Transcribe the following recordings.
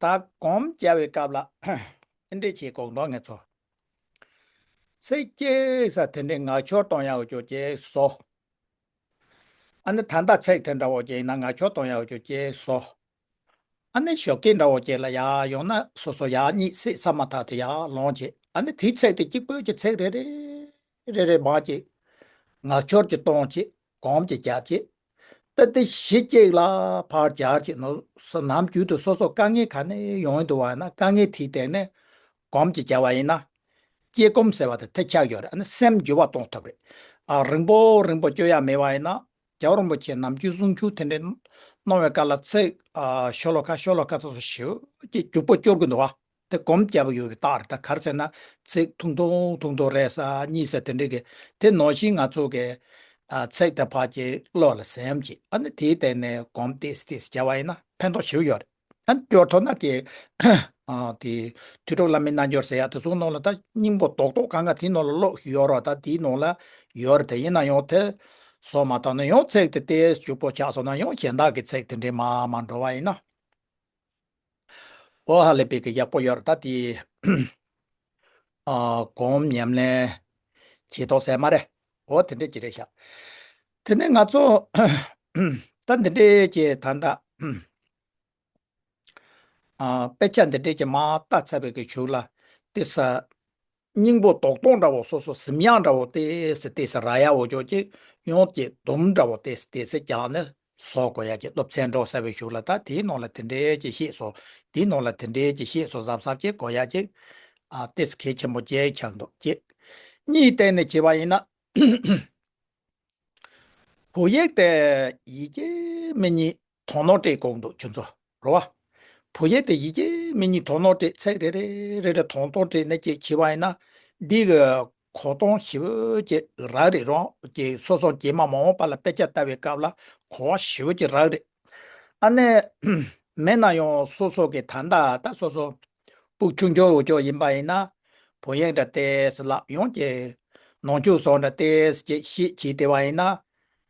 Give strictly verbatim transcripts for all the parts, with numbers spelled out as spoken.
ད་གོམ་རྒྱག་པའི་སྐབས་ལ་ཨེ་འདྲས་བྱེད་དགོས་འདུག་ངེད་ཚོ། ཚིག་གཅིག་ས་དེ་འདྲས་ངག་འཁྱོར་གཏོང་ཡག་ཅོག་ཅིག་བཟོ། ཨ་ནི་ད་ལྟ་ཚིག་དེ་འདྲ་བོ་ཅིག་ཡིན་ན་ངག་འཁྱོར་གཏོང་ཡག་ཅོག་ཅིག་བཟོ། ཨ་ནི་ཞོགས་ཀས་འདྲ་བོ་ཅིག་ལ་ཡར་ཡོང་ན་སོ་སོ་ཡར་གཉིད་སད་ཚར་མ་ཐག་ཏུ་ཡར་ལོངས་བྱེད། ཨ་ནི་དེའི་ཚིག་དེ་གཅིག་པོ་ཅིག་ཚིག་རེ་རེ་རེ་རེ་མར་ཅིག་ངག་འཁྱོར་གྱིས་གཏོང་བྱེད། གོམ་གྱིས་རྒྱབ་བྱེད། ད་ལྟ་གཞི་གཅིག་ལ་ཕར་རྒྱག་བྱེད་ནོ། ནམ་རྒྱུན་དུ་སོ་སོ་དཀའ་ངལ་ག་ནས་ཡོང་གི་འདུག་བ་ཡིན་ན། དཀའ་ངལ་དེའི་སྟེང་ནས་གོམ་གྱིས་རྒྱབ་པ་ཡིན་ན། སྐྱེ་གོམ་ཟེར་བ་དེ་ཐེབས་ཆག་ཡོད་རེད། ཨ་ནི་སེམས་འགྱུར་བ་གཏོང་ཐུབ་རེད། ཨ་རིང་པོ་རིང་པོ་སྐྱོ་ཡག་མེད་པ་ཡིན་ན། རྒྱལ་བ་རིན་པོ་ཆེ་ནམ་རྒྱུན་གསུང་ཆོས་དེ་འདྲའི་གནང་བའི་སྐབས་ལ་ཚིག་ཨ་ཤོ་ལོ་ཀ་ཤོ་ལོ་ཀ་སོ་སོ་ཞེ་པོ་ཅིག་མགྱོགས་པོ་སྐྱོར་གྱི་འདུག་བ། དེ་གོམ་རྒྱབ་ཡོད་པའི་རྟགས་རེད། ད་ག་རེ་ཟེར་ན་ཚིག་ཐུང་ཐུང་ཐུང་ཐུང་རེད་ས་གཉིས་ས་དེ་འདྲའི་གི། དེ་ནང་བཞིན་ང་ཚོ་གི་ཨ་ཚིག་དེ་ཕར་ཅིག་བློ་ལ་ཟིན་བྱས། ཨ་ནི་དེའི་སྟེང་ནས་གོམ་ཏོག་ཙམ་ཏོག་ཙམ་རྒྱབ་པ་ཡིན་ན་ཕན་ཐོགས་ཞེ་པོ་ཡོད་རེད། ཨ་ནི་སྐྱོར་ཐུབ་ན་གི། ཨ་དེ་དུས་གྲོགས་བླ་མའི་རྣལ་འབྱོར་ཟེར་ཡག་དེ་ཚོའི་ནང་ལ་ད་སྙིང་པོ་རྡོག་རྡོག་གང་ག་དེའི་ནང་ལ་ཀློག་ཡོད་རེད། ད་དེའི་ནང་ལ་ཡོད་རེད། དེ་ཡིན་ན་ཡང་དེ་བཟོ་མ་ཐུབ་ན་ཡང་ཚིག་དེ་ཏོག་ཙམ་མགྱོགས་པོ་ཆགས་སོང་ན་ཡང་གཞན་དག་གི་ཚིག་དེ་འདྲའི་མར་མར་འགྲོ་བ་ཡིན་ན། འོ་ཧ་ལས་པའི་གི་ཡག་པོ་ཡོད་རེད། ད་དེ་ཨ་གོམ་ཉམས་ལེན་བྱེད་ཐུབ་ས་མ་རེད། འོ་དེ་འདྲ་ཅིག་རེད་ཤག་དེ་ནས་ང་ཚོ་ད་འདི་འདྲའི་ཅིག་ད་ལྟ་ཨ་དཔེ་ཆ་འདི་འདྲའི་ཅིག་མར་ལྟ་ཚར་བའི་གི་གཞུག་ལ་དེ་ས་སྙིང་པོ་རྡོག་རྡོག་འདྲ་བོ་སོ་སོ་གཟིམ་ཡག་འདྲ་བོ་ཏོག་ཙམ་ཏོག་ཙམ་རག་ཡག་འོ་ཅོག་ཅིག་ཡང་ཅིག་དུམ་འདྲ་བོ་ཏོག་ཙམ་ཏོག་ཙམ་རྒྱག་ནས་བཟོ་དགོས་ཡག་ཅིག་སློབ་ཚན་འགྲོ་ཚར་བའི་གཞུག་ལ་ད་དེའི་ནང་ལ་དེ་འདྲའི་ཅིག་ཤེས་སོ། དེའི་ནང་ལ་དེ་འདྲའི་ཅིག་ཤེས་སོ་གཟབ་གཟབ་ཅིག་དགོས་ཡག་ཅིག་ཨ་ཏོག་ཙམ་གལ་ཆེན་པོ་ཅིག་ཆགས་འདུག་ཅིག་གཉིས་བལྟས་ནས་བྱས་པ་ཡིན་ན། བོད་ཡིག་དེ་ཡི་གེ་མི་གཉིས་དོ་སྣང་སྤྲད་དགོས་འདུག་ཁྱོད་ཚོ། རེད་བ། བོད་ཡིག་དེ་ཡི་གེ་མི་གཉིས་དོ་སྣང་སྤྲད། ཚིག་རེ་རེ་རེ་རེ་དོ་སྣང་སྤྲད་ནས་ཅིག་བྱས་པ་ཡིན་ན། འདི་གི་གོ་སྟངས་ཞེ་པོ་ཅིག་རག་རེད། རང་གི་སོ་སོ་རྗེས་མ་མ་འོངས་པ་ལ་དཔེ་ཆ་ལྟ་བའི་སྐབས་ལ་གོ་བ་ཞེ་པོ་ཅིག་རག་རེད། ཨ་ནི་མེད་ན་ཡང་སོ་སོ་གི་ད་ལྟ་ད་སོ་སོ་སྤུ་གུ་ཆུང་ཆུང་འོ་ཅོག་ཡིན་པ་ཡིན་ན། བོད་ཡིག་འདྲ་ཏོག་ཙམ་བསླབ་ཡོང་གི། ནང་ཆོས་སོགས་འདྲ་ཏོག་ཙམ་ཅིག་ཤེས་བྱས་བསྡད་པ་ཡིན་ན།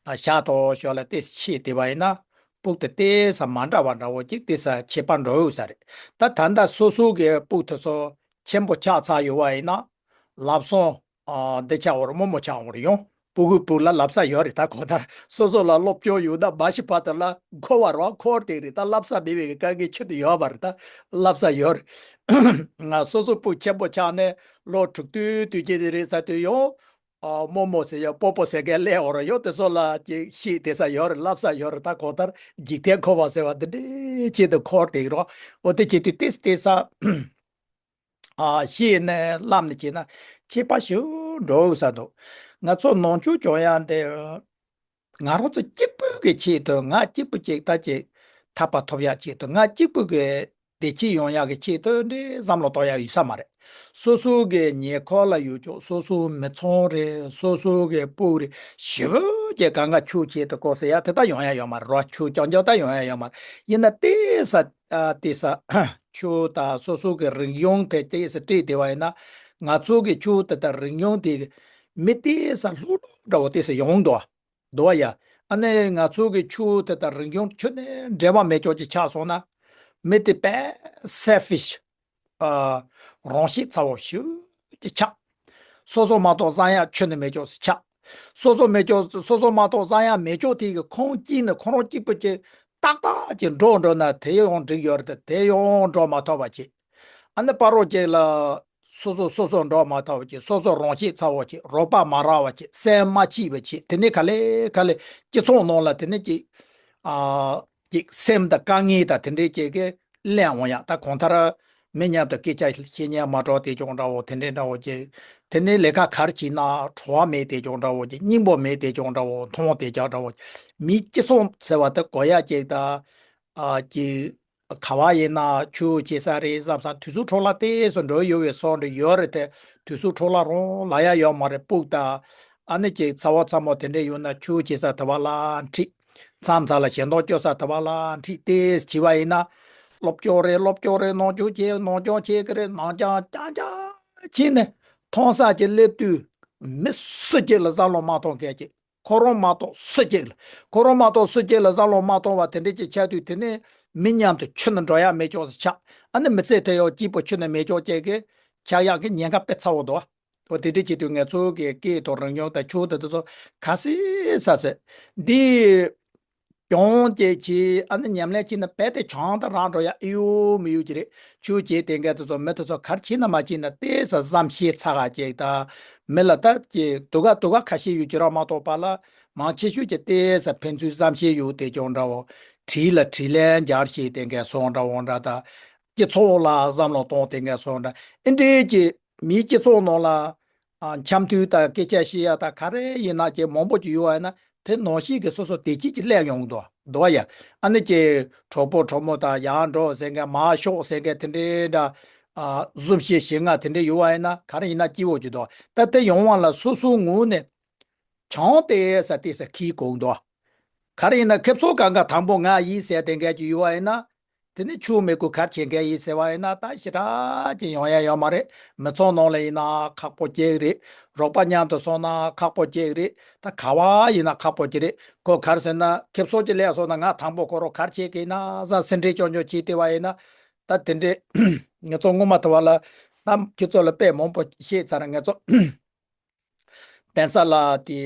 ཨ་ཞག་ཐོག་ཞོགས་ལ་ཏོག་ཙམ་ཤེས་བསྡད་པ་ཡིན་ན། སྤུ་གུ་དེ་ཏོག་ཙམ་མ་འདྲ་བ་འདྲ་བོ་ཅིག་ཏོག་ཙམ་ཁྱད་པར་འགྲོ་ཡོང་ས་རེད། ད་ད་ལྟ་སོ་སོ་གི་སྤུ་གུ་དེ་ཚོ་ཆེན་པོ་ཆགས་ཚར་ཡོད་པ་ཡིན་ན། ལབ་སོང་། ཨ་འདི་ཆགས་འོང་རེད། རྨོ་མོ་ཆགས་འོང་རེད། ཡང་སྤུ་གུ་སྤུ་གུ་ལ་ལབ་ས་ཡོད་རེད། ད་གང་ལྟར་སོ་སོ་ལ་སློབ་སྦྱོང་ཡོད་ན་མ་ཤི་བར་དུ་ལ་འཁོར་བ་རང་འཁོར་བསྡད་རེད། ད་ལབ་ས་མེད་པའི་དཀའ་ངལ་ཆེད་དུ་ཡོད་པ་རེད། ད་ལབ་ས་ཡོད་རེད། ང་སོ་སོ་སྤུ་གུ་ཆེན་པོ་ཆགས་ནས་ལོ་དྲུག་བདུན་བདུན་བརྒྱད་དེ་རེད་ས་དུས་ཡང་། ཨ་རྨོ་མོ་ཟེར་ཡ་སྤོ་སྤོ་ཟེར་མཁན་སླེབས་འོང་རེད། ཡང་དེ་ཚོ་ལ་ཅིག་ཤེས་བསྡད་ས་ཡོད་རེད། ལབ་ས་ཡོད་རེད། ད་གང་ལྟར་འཇིག་རྟེན་འཁོར་བ་ཟེར་བ་འདི་འདྲའི་ཆེད་དུ་འཁོར་བསྡད་རོགས། འོ་དེ་བྱེད་དུས་ཏོག་ཙམ་ཏོག་ཙམ། ཨ་ཤེས་ནས་བསླབ་ནས་བྱས་ན་ཁྱད་པར་ཞེ་པོ་འགྲོ་ས་འདུག་ང་ཚོ་ནང་ཆོས་སྦྱོང་ཡག་འདི་ང་རང་ཚོ་གཅིག་པུ་གི་ཆེད་དུ། ང་གཅིག་པུ་གཅིག་ད་ཅིག་ཐར་པ་ཐོབ་ཡག་ཆེད་དུ། ང་གཅིག་པུ་གི་བདེ་སྐྱིད་ཡོང་ཡག་གི་ཆེད་དུ་འདི་བསམ་བློ་གཏོང་ཡག་ཡོད་ས་མ་རེད། སོ་སོ་གི་ཉེ་འཁོར་ལ་ཡོད་ཆོག་སོ་སོའི་མི་ཚང་རེད། སོ་སོ་གི་སྤུ་གུ་རེད། ཞེ་པོ་ཅིག་གང་ག་ཆོས་ཆེད་དུ་དགོས་ཟེར་ཡག་དེ་ད་ཡོང་ཡག་ཡོད་མ་རེད། རོགས་ཆོས་རྐྱང་རྐྱང་ད་ཡོང་ཡག་ཡོད་མ་རེད། ཡིན་ན་ཏོག་ཙམ། ཨ་ཏོག་ཙམ་ཆོས་དང་སོ་སོ་གི་རིག་གཞུང་དེ་ཏོག་ཙམ་སྤྲད་བསྡད་པ་ཡིན་ན། ང་ཚོ་གི་ཆོས་དེ་དང་རིག་གཞུང་དེ་གི་མི་ཏོག་ཙམ་ལྷོད་ལྷོད་འདྲ་བོ་ཏོག་ཙམ་ཡོང་འདུག་འདུག་བ་ཡ། ཨ་ནི་ང་ཚོ་གི་ཆོས་དེ་དང་རིག་གཞུང་ཁྱོན་ནས་འབྲེལ་བ་མེད་ཅོག་ཅིག་ཆགས་སོང་ན། མི་དེ་དཔེ་selfish། ཨ་རང་ཤེད་ཚ་བོ་ཞེ་པོ་ཅིག་ཆགས། སོ་སོ་མ་གཏོགས་བཟང་ཡག་ཁྱོན་ནས་མེད་ཅོག་ཅིག་ཆགས། སོ་སོ་མེད་ཅོག་སོ་སོ་མ་གཏོགས་བཟང་ཡག་མེད་ཅོག་དེ་གི་ཁོང་གཅིག་ནས་ཁོ་རང་གཅིག་པུ་ཅིག་ཏག་ཏག་ཅིག་འགྲོ་འགྲོ་ན་དེ་ཡང་འགྲིག་ཡོད་རེད། དེ་ཡང་འགྲོ་མ་ཐུབ་པ་ཅིག་ཨ་ནི་ཕར་རོགས་ཅིག་ལ་སོ་སོ་སོ་སོ་འགྲོ་མ་ཐུབ་པ་ཅིག་སོ་སོ་རང་ཤེད་ཚ་བོ་ཅིག་རོགས་པ་མ་རག་པ་ཅིག་སེམས་མ་སྐྱིད་པ་ཅིག་དེ་ནས་ག་ལེ་ག་ལེ་སྤྱི་ཚོགས་ནང་ལ་དེ་ནས་ཅིག་ཨ་ཅིག་སེམས་དང་དཀའ་ངལ་དང་དེ་འདྲའི་ཅིག་གི་གླེང་འོང་ཡག་ད་གང་ལྟར་མི་མཉམ་དུ་སྐད་ཆ་བཤད་ཉན་མ་འགྲོ་དེ་ཅོག་འདྲ་བོ་དེ་འདྲའི་འདྲ་བོ་ཅིག་དེ་ནས་ལས་ཀ་ག་རེ་བྱས་ན་བྲོ་བ་མེད་དེ་ཅོག་འདྲ་བོ་ཅིག་སྙིང་པོ་མེད་དེ་ཅོག་འདྲ་བོ་མཐོང་དེ་ཅོག་འདྲ་བོ་ཅིག་མིའི་སྤྱི་ཚོགས་ཟེར་བ་དེ་དགོས་ཡག་ཅིག་ད་ཨ་ཅིག་ག་བ་ཡིན་ན་ཆོས་བྱེད་ས་རེད་བསམ་ས་དུས་ཚོད་འཕྲོ་བརླག་ཏོག་ཙམ་འགྲོ་ཡོད་པའི་བཟོ་འདྲ་ཡོད་རེད་དེ། དུས་ཚོད་འཕྲོ་བརླག་རང་ལབ་ཡག་ཡོད་མ་རེད། སྤུ་གུ་དང་ཨ་ནི་ཅིག་ཚ་བོ་ཚ་མོ་དེ་འདྲས་ཡོད་ན་ཆོས་བྱེད་ས་དེ་བ་ལ་འཁྲིད། མཚམས་མཚམས་ལ་ཞལ་འདོན་སྐྱོར་ས་དེ་བ་ལ་འཁྲིད་དེ་བྱས་པ་ཡིན་ན། སློབ་སྐྱོར་རེད་སློབ་སྐྱོར་རེད། ནང་ཆོས་བྱེད་ནང་སྦྱོང་བྱེད་ཀྱི་རེད། ནང་སྦྱོང་རྐྱང་རྐྱང་བྱས་ནས་མཐོང་ས་ཅིག་སླེབས་དུས་མི་སུ་གཅིག་ལ་བསམ་བློ་མ་གཏོང་མཁན་ཅིག་ཁོ་རང་མ་གཏོགས་སུ་གཅིག་ལ། ཁོ་རང་མ་གཏོགས་སུ་གཅིག་ལ་བསམ་བློ་མ་གཏོང་བ་དེ་འདྲ་ཅིག་ཆགས་དུས་དེ་ནས་མི་མཉམ་དུ་ཁྱོན་ནས་འགྲོ་ཡག་མེད་ཅོག་ཙམ་ཆགས། ཨ་ནི་མི་ཚེ་དེ་ཡང་སྐྱིད་པོ་ཁྱོན་ནས་མེད་ཅོག་ཅིག་གི་ཆགས་ཡག་གི་ཉེན་ཁ་དཔེ་ཚ་བོ་འདུག་འོ་དེ་འདྲ་བྱེད་དུས་ང་ཚོ་གི་སྐད་དང་རིག་གཞུང་དང་ཆོས་དང་དེ་ཚོ་ག་སེ་ས་སེ། འདི་སྦྱོང་བྱེད་ཀྱི་ཨ་ནི་ཉམས་ལེན་བྱེད་ན་རྦད་དེ་བྱང་དུ་རག་འགྲོ་ཡ་ཨེ་ཡོད་མི་ཡོད་ཀྱི་རེད། ཆོས་བྱེད་དེ་འགའ་དེ་ཚོ་མི་དེ་ཚོ་གར་བྱེད་ན་མ་བྱེད་ན་ཏོག་ཙམ་བསམ་ཤེས་ཚ་ག་ཅིག་དང་། མི་ལ་ད་ཀྱི་སྡུག་ག་སྡུག་ག་ཁ་ཤས་ཡོད་ཀྱི་ར་མ་གཏོགས་པ་ལ་མང་ཆེ་ཤོས་ཀྱི་ཏོག་ཙམ་ཕན་ཚུན་བསམ་ཤེས་ཡོད་དེ་ཀྱང་འདྲ་བོ། དྲིས་ལ་དྲིས་ལན་འཇལ་ཤེས་དེ་འགའ་སོང་འདྲ་བོ་འདྲ་དང་། སྤྱི་ཚོགས་ལ་བསམ་བློ་གཏོང་དེ་འགའ་སོང་འདྲ་ཨེ་འདྲའི་ཀྱི། མིའི་སྤྱི་ཚོགས་ནང་ལ་ཨ་འཆམ་མཐུན་དང་སྐད་ཆ་བཤད་ཡ་དང་ག་རེ་ཡིན་ན་ཅིག་མང་པོ་ཅིག་ཡོད་པ་ཡིན་ན་དེ་ནང་བཞིན་གྱི་སོ་སོ་བདེ་སྐྱིད་ཅིག་སླེབས་ཡོང་གི་འདུག་འདུག་ཡ། ཨ་ནི་ཅིག་གྲོགས་པོ་གྲོགས་མོ་དང་ཡར་འགྲོ་ཟེར་མཁན་མར་ཤོག་ཟེར་མཁན་དེ་འདྲའི་འདྲ། ཨ་བཟུམ་ཤེས་ཞེ་ལྔ་དེ་འདྲ་ཡོད་པ་ཡིན་ན་ག་རེ་ཡིན་ན་སྐྱིད་པོ་ཅིག་འདུག་ད་དེ་ཡོང་བ་ལ་སོ་སོའི་ངོས་ནས་བྱང་དེ་ས་དེ་ས་ཁིའི་གོང་འདུག་ག་རེ་ཡིན་ན་ཁེ་བཟང་གང་ག་དང་པོ་ང་ཡིན་ཟེར་དེ་འགའ་ཅིག་ཡོད་པ་ཡིན་ན། དེ་ནི་ཆུ་མི་དགོས་གར་བྱེད་མཁན་ཡིན་ཟེར་བ་ཡིན་ན་ད་ཞེ་དྲག་ཅིག་ཡོང་ཡ་ཡོད་མ་རེད། མི་ཚང་ནང་ལ་ཡིན་ན་ཁག་པོ་སྐྱེ་གི་རེད། རོགས་པ་མཉམ་དུ་སོང་ན་ཁག་པོ་སྐྱེ་གི་རེད། ད་ག་བ་ཡིན་ན་ཁག་པོ་སྐྱེ་རེད། ཁོ་གར་ཟེར་ན་ཁེ་བཟང་ཅིག་སླེབས་སོང་ན་ང་དང་པོ་ཁོ་རང་གར་བྱེད་ཀྱི་ཡིན་ན་བསམ་སེམས་ཁྲལ་ཅོག་ཅོག་བྱེད་བསྡད་པ་ཡིན་ན། ད་དེ་འདྲས་ང་ཚོ་སྔོན་མ་དུ་བ་ལ་ད་ཁྱེད་ཚོ་ལ་དཔེ་མང་པོ་བཤད་ཚར། ང་ཚོ་གདན་ས་ལ་དེ་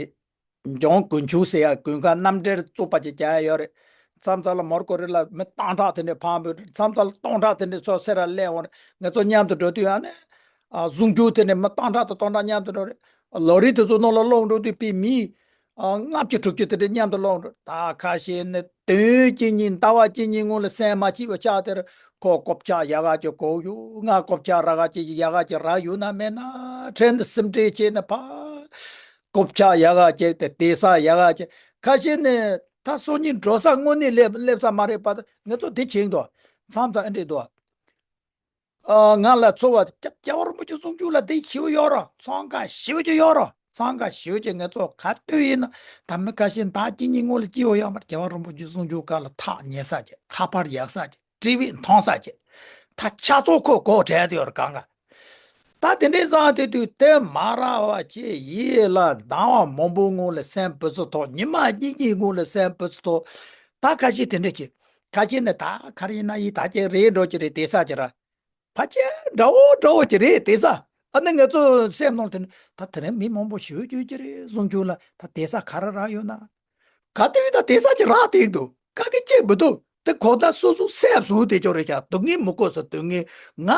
ལྗོངས་དགུན་ཆོས་ཟེར་ཡ་དགུན་ཁ་རྣམ་འགྲེལ་བཙུགས་པ་ཅིག་རྒྱག་ཡ་ཡོད་རེད། མཚམས་མཚམས་ལ་མོར་ཀོ་རི་ལ་མི་སྟོང་ཕྲག་དེ་འདྲས་ཕར་འབུད། མཚམས་མཚམས་ལ་སྟོང་ཕྲག་དེ་འདྲས་ཚོ་སེ་ར་སླེབས་འོང་རེད། ང་ཚོ་མཉམ་དུ་འགྲོ་དུས་ཨ་ནི་ཨ་གཟུངས་ཆུ་དེ་འདྲས་མི་སྟོང་ཕྲག་དང་སྟོང་ཕྲག་མཉམ་དུ་འགྲོ་རེད། ལོ་རི་དེ་ཚོ་ནང་ལ་སློང་འགྲོ་དུས་པའི་མི་ཨ་ལྔ་བཅུ་དྲུག་ཅུ་དེ་འདྲས་མཉམ་དུ་སློང་འགྲོ། ད་ཁ་ཤས་ནི་དུས་གཅིག་གཉིས་ཟླ་བ་གཅིག་གཉིས་སྔོན་ལ་སེམས་མ་སྐྱིད་པ་ཆགས་དེར་ཁོ་རྐུབ་ཀྱག་ཡག་ག་ཅིག་གོག་ཡོད། ང་རྐུབ་ཀྱག་རག་ག་ཅིག་ཡག་ག་ཅིག་རག་ཡོད་ན་མེད་ན་ཁྲེལ་ནས་སེམས་ཁྲལ་བྱས་ནས་ཕར་རྐུབ་ཀྱག་ཡག་ག་ཅིག་དེ་བསྡད་ས་ཡག་ག་ཅིག་ཁ་ཤས་ནི་ད་སང་ཉིན་འགྲོ་ས་དངོས་གནས་སླེབས་སླེབས་ས་མ་རེད་པ། ད་ང་ཚོ་དེ་བྱེད་འདུག་མཚམས་མཚམས་ཨེ་འདྲས་འདུག་ཨ་ང་ལ་ཚོར་བ་རྒྱ་རྒྱལ་བ་རིན་པོ་ཆེ་གསུང་ཆོས་ལ་དེ་ཞེ་པོ་ཡོད་རོ། འཚང་ཁ་ཞེ་པོ་ཅིག་ཡོད་རོ། འཚང་ཁ་ཞེ་པོ་ཅིག་ང་ཚོ་ག་དུས་ཡིན་ན་ད་མི་ཁ་ཤས་ཟླ་གཅིག་གཉིས་སྔོན་ལ་སྐྱིད་པོ་ཡོད་མ་རེད། རྒྱལ་བ་རིན་པོ་ཆེ་གསུང་ཆོས་སྐབས་ལ་ཐག་ཉེ་ས་ཅིག་ཁ་པར་ཡག་ས་ཅིག་ཊི་བི་མཐོང་ས་ཅིག་ད་ཆ་ཚང་ཁོ་གོ་བྲལ་དུ་ཡོད་རེད་གང་ག་ད་དེ་འདྲའི་བཟང་དེ་དུས་དེ་མ་རག་པ་ཅིག་ཡིད་ལ་སྡང་བ་མང་པོ་སྔོན་ལ་སེམས་བུ་ཚོ་ཐོག་ཉི་མ་གཉིས་གཉིས་སྔོན་ལ་སེམས་བུ་ཚོ་ཐོག་ད་ཁ་ཤས་དེ་འདྲ་ཅིག་ཁ་ཤས་ནི་ད་ག་རེ་ཡིན་ན་ཡིན་ད་ཅིག་རེད་འགྲོ་ཅིག་རེད་བསྡད་ས་ཅིག་ར། ཕལ་ཆེར་འདྲ་བོ་འདྲ་བོ་ཅིག་རེད་བསྡད་ས། ཨ་ནི་ང་ཚོ་སེམས་ནང་དེ་ནི་ད་དེ་རིང་མི་མང་པོ་ཞེ་པོ་ཅིག་རེད་གསུང་ཆོས་ལ་ད་བསྡད་ས་ག་རེ་རག་ཡོད་ན། ག་དུས་ད་བསྡད་ས་ཅིག་རག་བསྡད་འདུག་ག་གི་སྐྱེས་མི་འདུག་དེ་གོ་ད་སོ་སོ་སེམས་སུ་དེ་ཅོག་རེད་ཤག་སྡུག་བསྔལ་མི་དགོས་སོ་སྡུག་བསྔལ་ང་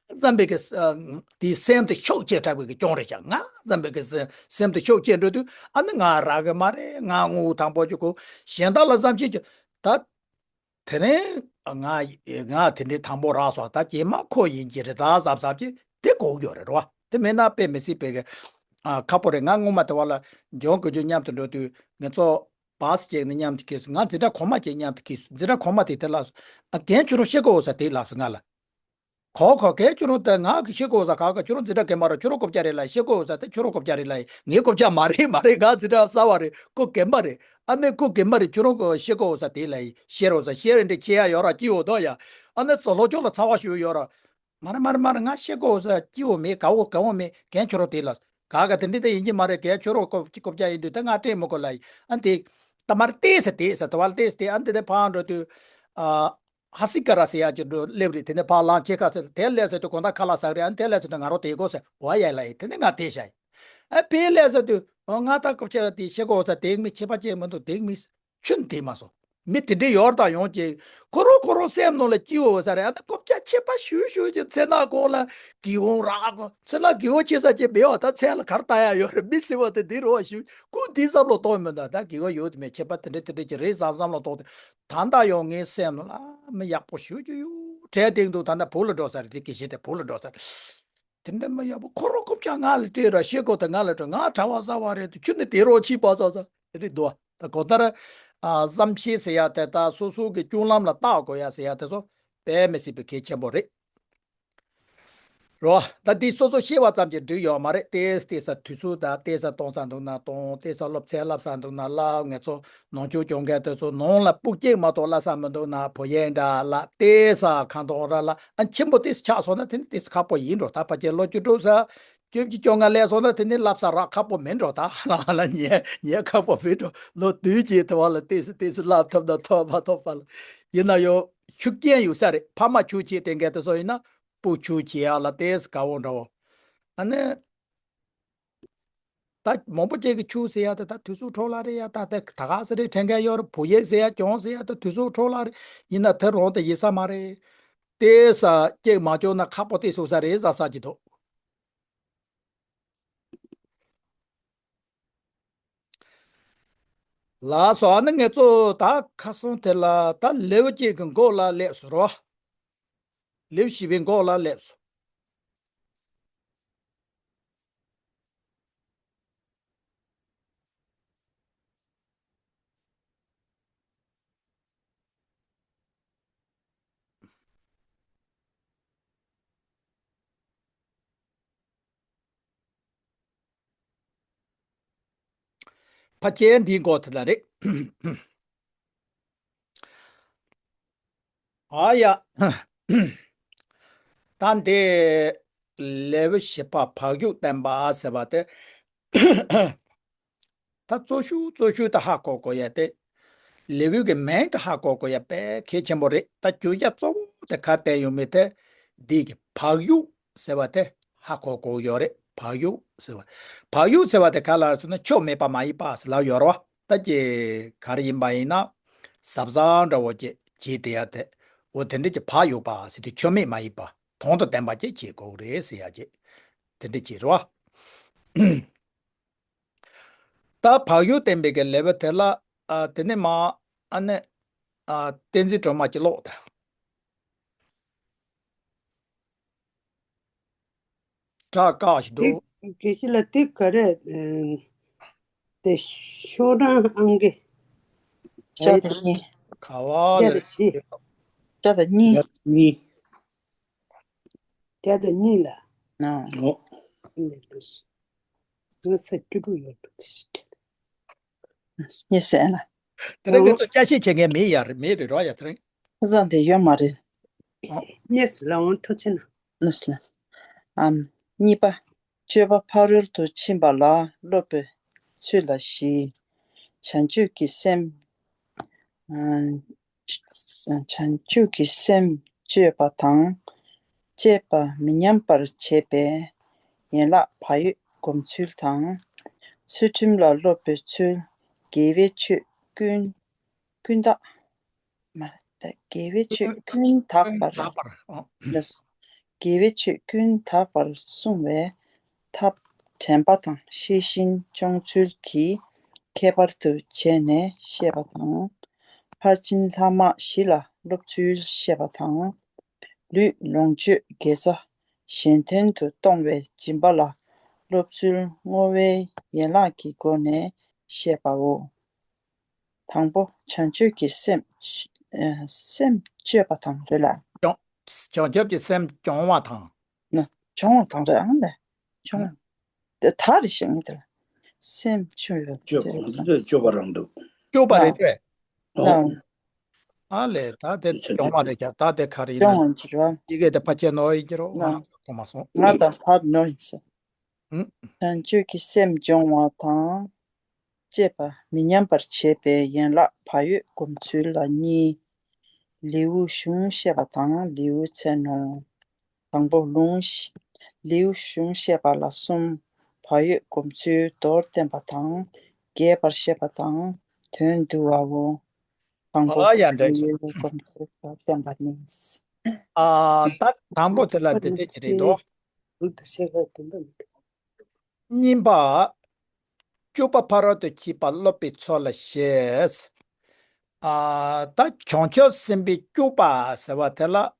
ཙམ་པའི་གི་ཨ་དེའི་སེམས་དེ་ཤུགས་ཆེ་དྲགས་པའི་གི་ཅོང་རེད་ཤག་ང་ཙམ་པའི་གི་སེམས་སེམས་དེ་ཤུགས་ཆེ་འགྲོ་དུས་ཨ་ནི་ང་རག་གི་མ་རེད། ང་དངུལ་དང་པོ་ཅིག་གོ་གཞན་དག་ལ་བསམ་ཤེས་ཀྱི་ད། དེ་རིང་ང་ང་དེ་འདྲའི་དང་པོ་རག་སོང་། ད་རྗེས་མ་ཁོ་ཡིན་གྱི་རེད་ད་བསམ་བསམ་གྱི་དེ་གོ་གི་ཡོད་རེད་རོ། དེ་མེད་ན་དཔེ་མི་སྲིད་པའི་གི་ཨ་ཁག་པོ་རེད། ང་སྔོན་མ་དེ་བ་ལ་ལྗོངས་དགུན་ཆོས་མཉམ་དུ་འགྲོ་དུས་ང་ཚོ་བཱ་སི་བྱས་ནས་མཉམ་དུ་འཁྱེར་སོང་། ང་འཛིན་གྲྭ་གོང་མ་བྱས་མཉམ་དུ་འཁྱེར་སོང་། འཛིན་གྲྭ་གོང་མ་དེ་དེ་ལ་སོང་། ཨ་རྒན་ཁྱོད་རང་ཤེས་ཀྱི་ཡོད་ས་དེ་ལབ་སོང་ང་ལ། གོ་གོ་གལ་ཁྱོད་རང་དེ་ང་གི་ཤེས་ཀྱི་ཡོད་ས་ག་ག་ཁྱོད་རང་འཛིན་གྲྭ་རྒན་པ་རེད། ཁྱོད་རང་རྐུབ་བཀྱག་རེད་ལ་ཤེས་ཀྱི་ཡོད་ས་དེ་ཁྱོད་རང་རྐུབ་བཀྱག་རེད་ལ་ངའི་རྐུབ་བཀྱག་མ་རེད་མ་རེད། ང་འཛིན་གྲྭ་གསར་བ་རེད། ཁོ་རྒན་པ་རེད། ཨ་ནི་ཁོ་རྒན་པ་རེད། ཁྱོད་རང་གི་ཤེས་ཀྱི་ཡོད་ས་དེ་ལ་ཤེས་རོགས་ས་ཤེས་རེད་འདྲ་ཁྱེད་ཡ་ཡོད་ར་སྐྱིད་འོ་དོ་ཡ། ཨ་ནི་ཚོ་ལོ་ཁྱོད་ལ་ཚ་བ་ཞུ་ཡོད་ར། མ་རེད་མ་རེད་མ་རེད། ང་ཤེས་ཀྱི་ཡོད་ས་སྐྱིད་འོ་མེད་ག་འོ་ག་འོ་མེད། རྒན་ཁྱོད་རང་དེ་ལ་ག་ག་དེ་འདྲ་དེ་ཡིན་གྱི་མ་རེད། རྒན་ཁྱོད་རང་རྐུབ་རྐུབ་བཀྱག་ཡིན་དུས་ད་ང་སྤྲད་མི་དགོས་ལ་ཡིན། ཨ་ནི་དེ་ད་མ་རེད་བལྟས་ས་བལྟས་ས་དེ་བ་ལ་བལྟས་ས་དེ་ཨ་ནི་དེ་ནས་ཕར་འགྲོ་དུས་ཨ། ཧ་སི་ཀ་ར་ཟེར་ཡག་ཅིག་འགྲོ་སླེབས་རེད། དེ་ནས་ཕར་ལངས་ཁྱེད་ཁ་ཟེར་དེ་སླེབས་ཟེར་དུས་དགོང་དག་ཁ་ལག་ཟ་གི་རེད། ཨ་ནི་དེ་སླེབས་ཟེར་དུས་ང་རོ་དེ་དགོས་ཟེར་འོ་ཡ་ལ་ཡིན། དེ་ནས་ང་དེ་བྱ་ཡིན། ཨ་ཕར་སླེབས་ཟེར་དུས་འོ་ང་ད་སྐུ་ཆེ་དེ་ཤེས་གོ་ས་དེག་མི་ཁྱད་པར་ཅན་མི་འདུག་དེག་མི་ཆུན་དེ་མ་སོང་། མི་དེ་འདྲའི་ཡོར་དང་ཡོང་ཅིག་ཁོ་རོ་ཁོ་རོ་སེམས་ནང་ལ་སྐྱིད་འོ་ས་རེད། ཨ་ད་སྐུ་ཆེ་ཁྱད་པར་ཞུ་ཞུ་ཅིག་ཚེ་ན་གོང་ལ་གི་འོང་རག་གོ་ཚེ་ན་གི་འོ་ཁྱེད་ས་ཅིག་མེད་བ། ད་ཚེ་ལ་གར་ལྟ་ཡ་ཡོད་རེད། མི་སེ་བ་དེ་འདི་རོ་བ་ཞུ་ཁུ་འདི་བསམ་བློ་གཏོང་མི་འདུག་ད་གི་འོ་ཡོད་དེ་མེད་ཁྱད་པར་དེ་འདྲ་དེ་འདྲ་ཅིག་རེད་བསམ་བསམ་བློ་གཏོང་དེ། ད་ལྟ་ཡང་ངའི་སེམས་ནང་ལ་མི་ཡག་པོ་ཞུ་རྒྱུ་ཡོད་དྲན་སྟེང་དུ་ད་ལྟ་བུ་ལ་འགྲོ་ས་རེད། དེ་སྐད་བཤད་དེ་བུ་ལ་འགྲོ་ས་རེད། དེ་འདྲ་མི་ཡག་པོ་ཁོ་རང་རྐུབ་བཀྱག་ང་ལ་སྤྲད་ར་ཤེས་གོ་ད་ང་ལ་སྤྲད། ང་གྲྭ་པ་གསར་བ་རེད་དུ་ཁྱོད་ནི་དེ་རོགས་ཕྱིས་པ་ཚ་ཚ་རེད་འདུག་ད་གོ་ད་ར་ཨ་བསམ་ཤེས་ཟེར་ཡ་དེ་ད་སོ་སོ་གི་སྐྱོན་ལམ་ལ་བརྟག་དགོས་ཡ་ཟེར་ཡ་དེ་ཚོ་དཔེ་མི་སྲིད་པའི་གལ་ཆེན་པོ་རེད། རོ། ད་འདི་སོ་སོ་ཤེས་པ་ཙམ་གྱིས་འགྲིག་ཡོད་མ་རེད། ཏེས་ཏེས་ས་དུས་ཚོད་དང་ཏེས་ས་གཏོང་ས་འདུག་ན་གཏོང་། ཏེས་ས་སློབ་ཚན་བསླབ་ས་འདུག་ན་བསླབ། ང་ཚོ་ནང་ཆོས་སྦྱོང་མཁན་དེ་ཚོ་ནང་ལ་སྤུ་གཅིག་མ་གཏོགས་བསླབ་ས་མི་འདུག་ན་བུ་ཡན་འདྲ་བསླབ། ཏེས་ས་ཁ་འདོན་ར་བསླབ། ཨ་ཆེན་པོ་ཏེས་ཆགས་སོང་ན་དེ་ནི་ཏེས་ཁག་པོ་ཡིན་འགྲོ། ད་ཕལ་ཆེར་ལོ་བཅུ་དྲུག་ས་ བཅོ་བརྒྱད་བཅོ་ལྔ་སླེབས་སོང་ན་དེ་ནི་བསླབ་ས་རག་ཁག་པོ་མིན་འགྲོ། ད་ལ་ལ་ཉལ་ཉལ་ཁག་པོ་མིན་འགྲོ། ལོ་དུས་ཀྱི་དུ་བ་ལ་ཏོག་ཙམ་ཏོག་ཙམ་བསླབ་ཐུབ་ན་ཐོབ་མ་ཐོབ་པ་ལ། ཡིན་ན་ཡང་ཤུགས་རྐྱེན་ཡོད་ས་རེད། ཕ་མ་ཆོས་བྱེད་དེ་འགའ་དེ་ཚོ་ཡིན་ན་སྤུ་ཆོས་བྱེད་ཡ་ལ་ཏོག་ཙམ་དགའ་བོ་འདྲ་བོ། ཨ་ནི། ད་མང་པོ་ཅིག་གིས་ཆོས་ཟེར་ཡ་དེ་ད་དུས་ཚོད་འཕྲོ་བརླག་རེད་ཡ། ད་དེ་ད་ག་ཟེ་རེད། དྲན་ག་ཡོད་རེད། བུ་ཡིག་ཟེར་ཡ་གྱོང་ཟེར་ཡ་དེ་དུས་ཚོད་འཕྲོ་བརླག་རེད། ཡིན་ན་དེ་རང་དེ་ཡིན་ས་མ་རེད། ཏོག་ཙམ་ཅིག་མ་སྐྱོར་ན་ཁག་པོ་ཏོག་ཙམ་ས་རེད་བསམ་ས་ཅིག་འདུག་ལགས་སོ། ཨ་ནི་ངེད་ཚོ་ད་ཁ་སང་དེ་ལ་ད་ལེའུ་གཅིག་གི་མགོ་ལ་སླེབས་སོང་རོ། ལེའུ་བཞི་པའི་མགོ་ལ་སླེབས་སོང་། ཕལ་ཆེར་འདིའི་མགོ་དེ་ལ་རེད། ཨ་ཡ། ད་འདི་ལེའུ་བཞི་པ་བག་ཡོད་བསྟན་པ་ཟེར་བ་དེ། ད་གཙོ་ཤོས་གཙོ་ཤོས་ད་ཧ་གོ་དགོས་ཡ་དེ། ལེའུ་གི་མིང་ད་ཧ་གོ་དགོས་ཡ་དཔེ་གལ་ཆེན་པོ་རེད། ད་བརྗོད་བྱ་གཙོ་བོ་དེ་ག་བསྟན་ཡོད་མེད་དེ། འདི་གི་བག་ཡོད་ཟེར་བ་དེ་ཧ་གོ་དགོས་ཡོད་རེད། བག་ཡོད་ཟེར་བ། བག་ཡོད་ཟེར་བ་དེ་ག་ལ་ཟེར་ན་ཆོས་མེད་པ་མ་ཡིན་པ་ཟེར་ལབ་ཡོད་རེད་བ། ད་ཀྱི་ག་རེ་ཡིན་པ་ཡིན་ན། ཟབ་ཟབ་འདྲ་བོ་ཀྱི་བྱེད་དེ་ཡ་དེ། འོ་དེ་འདྲ་ཀྱི་བག་ཡོད་པ་ཟེར་དུས་ཆོས་མེད་མ་ཡིན་པ་དོན་དང་ལྡན་པ་ཅིག་བྱེད་དགོས་རེད་ཟེར་ཡ་ཀྱི། དེ་འདྲ་ཅིག་རེད་བ། ད་བག་ཡོད་བསྟན་པའི་གི་ལེའུ་དེ་ལ། ཨ་དེ་ནས་མ། ཨ་ནི། ཨ་བསྟན་འཛིན་སྒྲོལ་མ་གྱི་ཀློག་དང་། སྐྲག་དཀའ་ཞིག་འདུག་དེ་དགེ་བཤེས་ལགས་དེ་ག་རེ། ཨེ། དེ་ཤོག་གྲངས་ཨང་ཀི། ཤ་དང་གཉིས། ག་བ་ལ། ཤ་དང་བཞི། ཤ་དང་གཉིས། ཤ་གཉིས། བརྒྱ་དང་གཉིས་ལ། ཨ། ཨོ། ངས་ས་བཅུ་དྲུག་ཡོད་འདུག་སྙེ་ཟེར་ལ། དེ་རིང་ངེད་ཚོ་བསྐྱར་བཤད་བྱེད་མཁན་མེད་ཡ་རེད། མེད་རེད་རོ་ཡ་དེ་རིང་། ཁ་སང་དེ་ཡོད་མ་རེད། ཨོ། སྙེ་ཟེར་ལ་འོང་ཐུགས་ཆེ་ན། ལགས་ལགས། ཨམ། གཉིས་པ། སྤྱོད་པ་ཕ་རོལ་ཏུ་ཕྱིན་པ་ལ་སློབ་པའི་ཚུལ་ལ་བཞི། བྱང་ཆུབ་ཀྱི་སེམས། ཨ། བྱང་ཆུབ་ཀྱི་སེམས་སྤྱོད་པ་དང་། བཅས་པ་མི་ཉམས་པར་བྱེད་པའི་ཡན་ལག་བག་ཡོད་སྒོམ་ཚུལ་དང་། ཚུལ་ཁྲིམས་ལ་སློབ་པའི་ཚུལ། དགེ་བའི་ཆོས་ཀུན་ཀུན་བདག་མ་རེད། དགེ་བའི་ཆོས་ཀུན་དག་པར། དག་པར། ཨོ། ལགས། དགེ་བའི་ཆོས་ཀུན་དག་པར་བསྲུང་བའི་ཐབས་དྲན་པ་དང་ཤེས་བཞིན་སྐྱོང་ཚུལ་གྱིས་ཁྱད་པར་དུ་བྱས་ནས་བཤད་པ་དང་། ཕར་ཕྱིན་ལྷག་མ་བཞི་ལ་སློབ་ཚུལ་བཤད་པ་དང་། ལུས་ལོངས་སྤྱོད་དགེ་རྩ་གཞན་དོན་དུ་གཏོང་བའི་སྦྱིན་པ་ལ་སློབ་ཚུལ་བསྔོ་བའི་ཡན་ལག་གི་སྒོ་ནས་བཤད་པའོ། དང་པོ་བྱང་ཆུབ་ཀྱི་སེམས། ཨ། སེམས་སྤྱོད་པ་དང་རེད་ལ། སྐྱོང་། བྱང་ཆུབ་ཀྱི་སེམས་སྐྱོང་བ་དང་། ན། སྦྱོང་བ་དང་རེད་ཨང་ལས། སྦྱོང་བ། དེ་ད་རེ་ཞིག་ནི་དེ་ལ། སེམས་སྤྱོད་པ་སྤྱོད་དེ་པ་རེད་ཟེར། སྤྱོད་པ་རང་འདུག་སྤྱོད་པ་རེད་དེ། ཨོ། ཨ་ལས་ད་དེ་བྱང་སྐྱོང་བ་ཆུབ་རེད་ཀྱང་ད་དེ་ག་རེ་ཡིན་ན། སྐྱོང་བ་འགྱུར་བ། ཡི་གེ་དེ་ཕལ་ཆེར་ནོར་ཡིན་གྱི་རོ། ང་ན་རང་གོ་མ་སོང་། ང་དང་ཕར་ནོར་ཡིན་ཟེར། ཨུ། བྱང་ཆུབ་ཀྱི་སེམས་སྦྱོང་བ་དང་། བཅས་པ་མི་ཉམས་པར་བྱེད་པའི་ཡན་ལག་བག་ཡོད་སྒོམ་ཚུལ་ལ་གཉིས། ལེའུ་གཞུང་བཤད་པ་དང་ལེའུ་ཚན་ནོ། དང་པོ་ལུང་བཤད། ལེའུ་གཞུང་བཤད་པ་ལ་གསུམ། བག་ཡོད་སྒོམ་ཚུལ་མདོར་བསྟན་པ་དང་། རྒྱས་པར་བཤད་པ་དང་དོན་བསྡུ་བའོ། དང་པོ་ཨ་ཡ་འདྲ་ལེའུ་སྒོམ་ཚུལ་མདོར་བསྟན་པ་ནི། ཨ། ད་དང་པོ་དེ་ལ་དེ་འདྲ་ཅིག་རེད་དོ། གཉིས་པ། སྤྱོད་པ་ཕ་རོལ་ཏུ་ཕྱིན་པ་སློབ་པའི་ཚུལ་ལ་བཤད། ཨ། ད་བྱང་ཆུབ་སེམས་དཔའི་སྤྱོད་པ་ཟེར་བ་དེ་ལ། ཨ།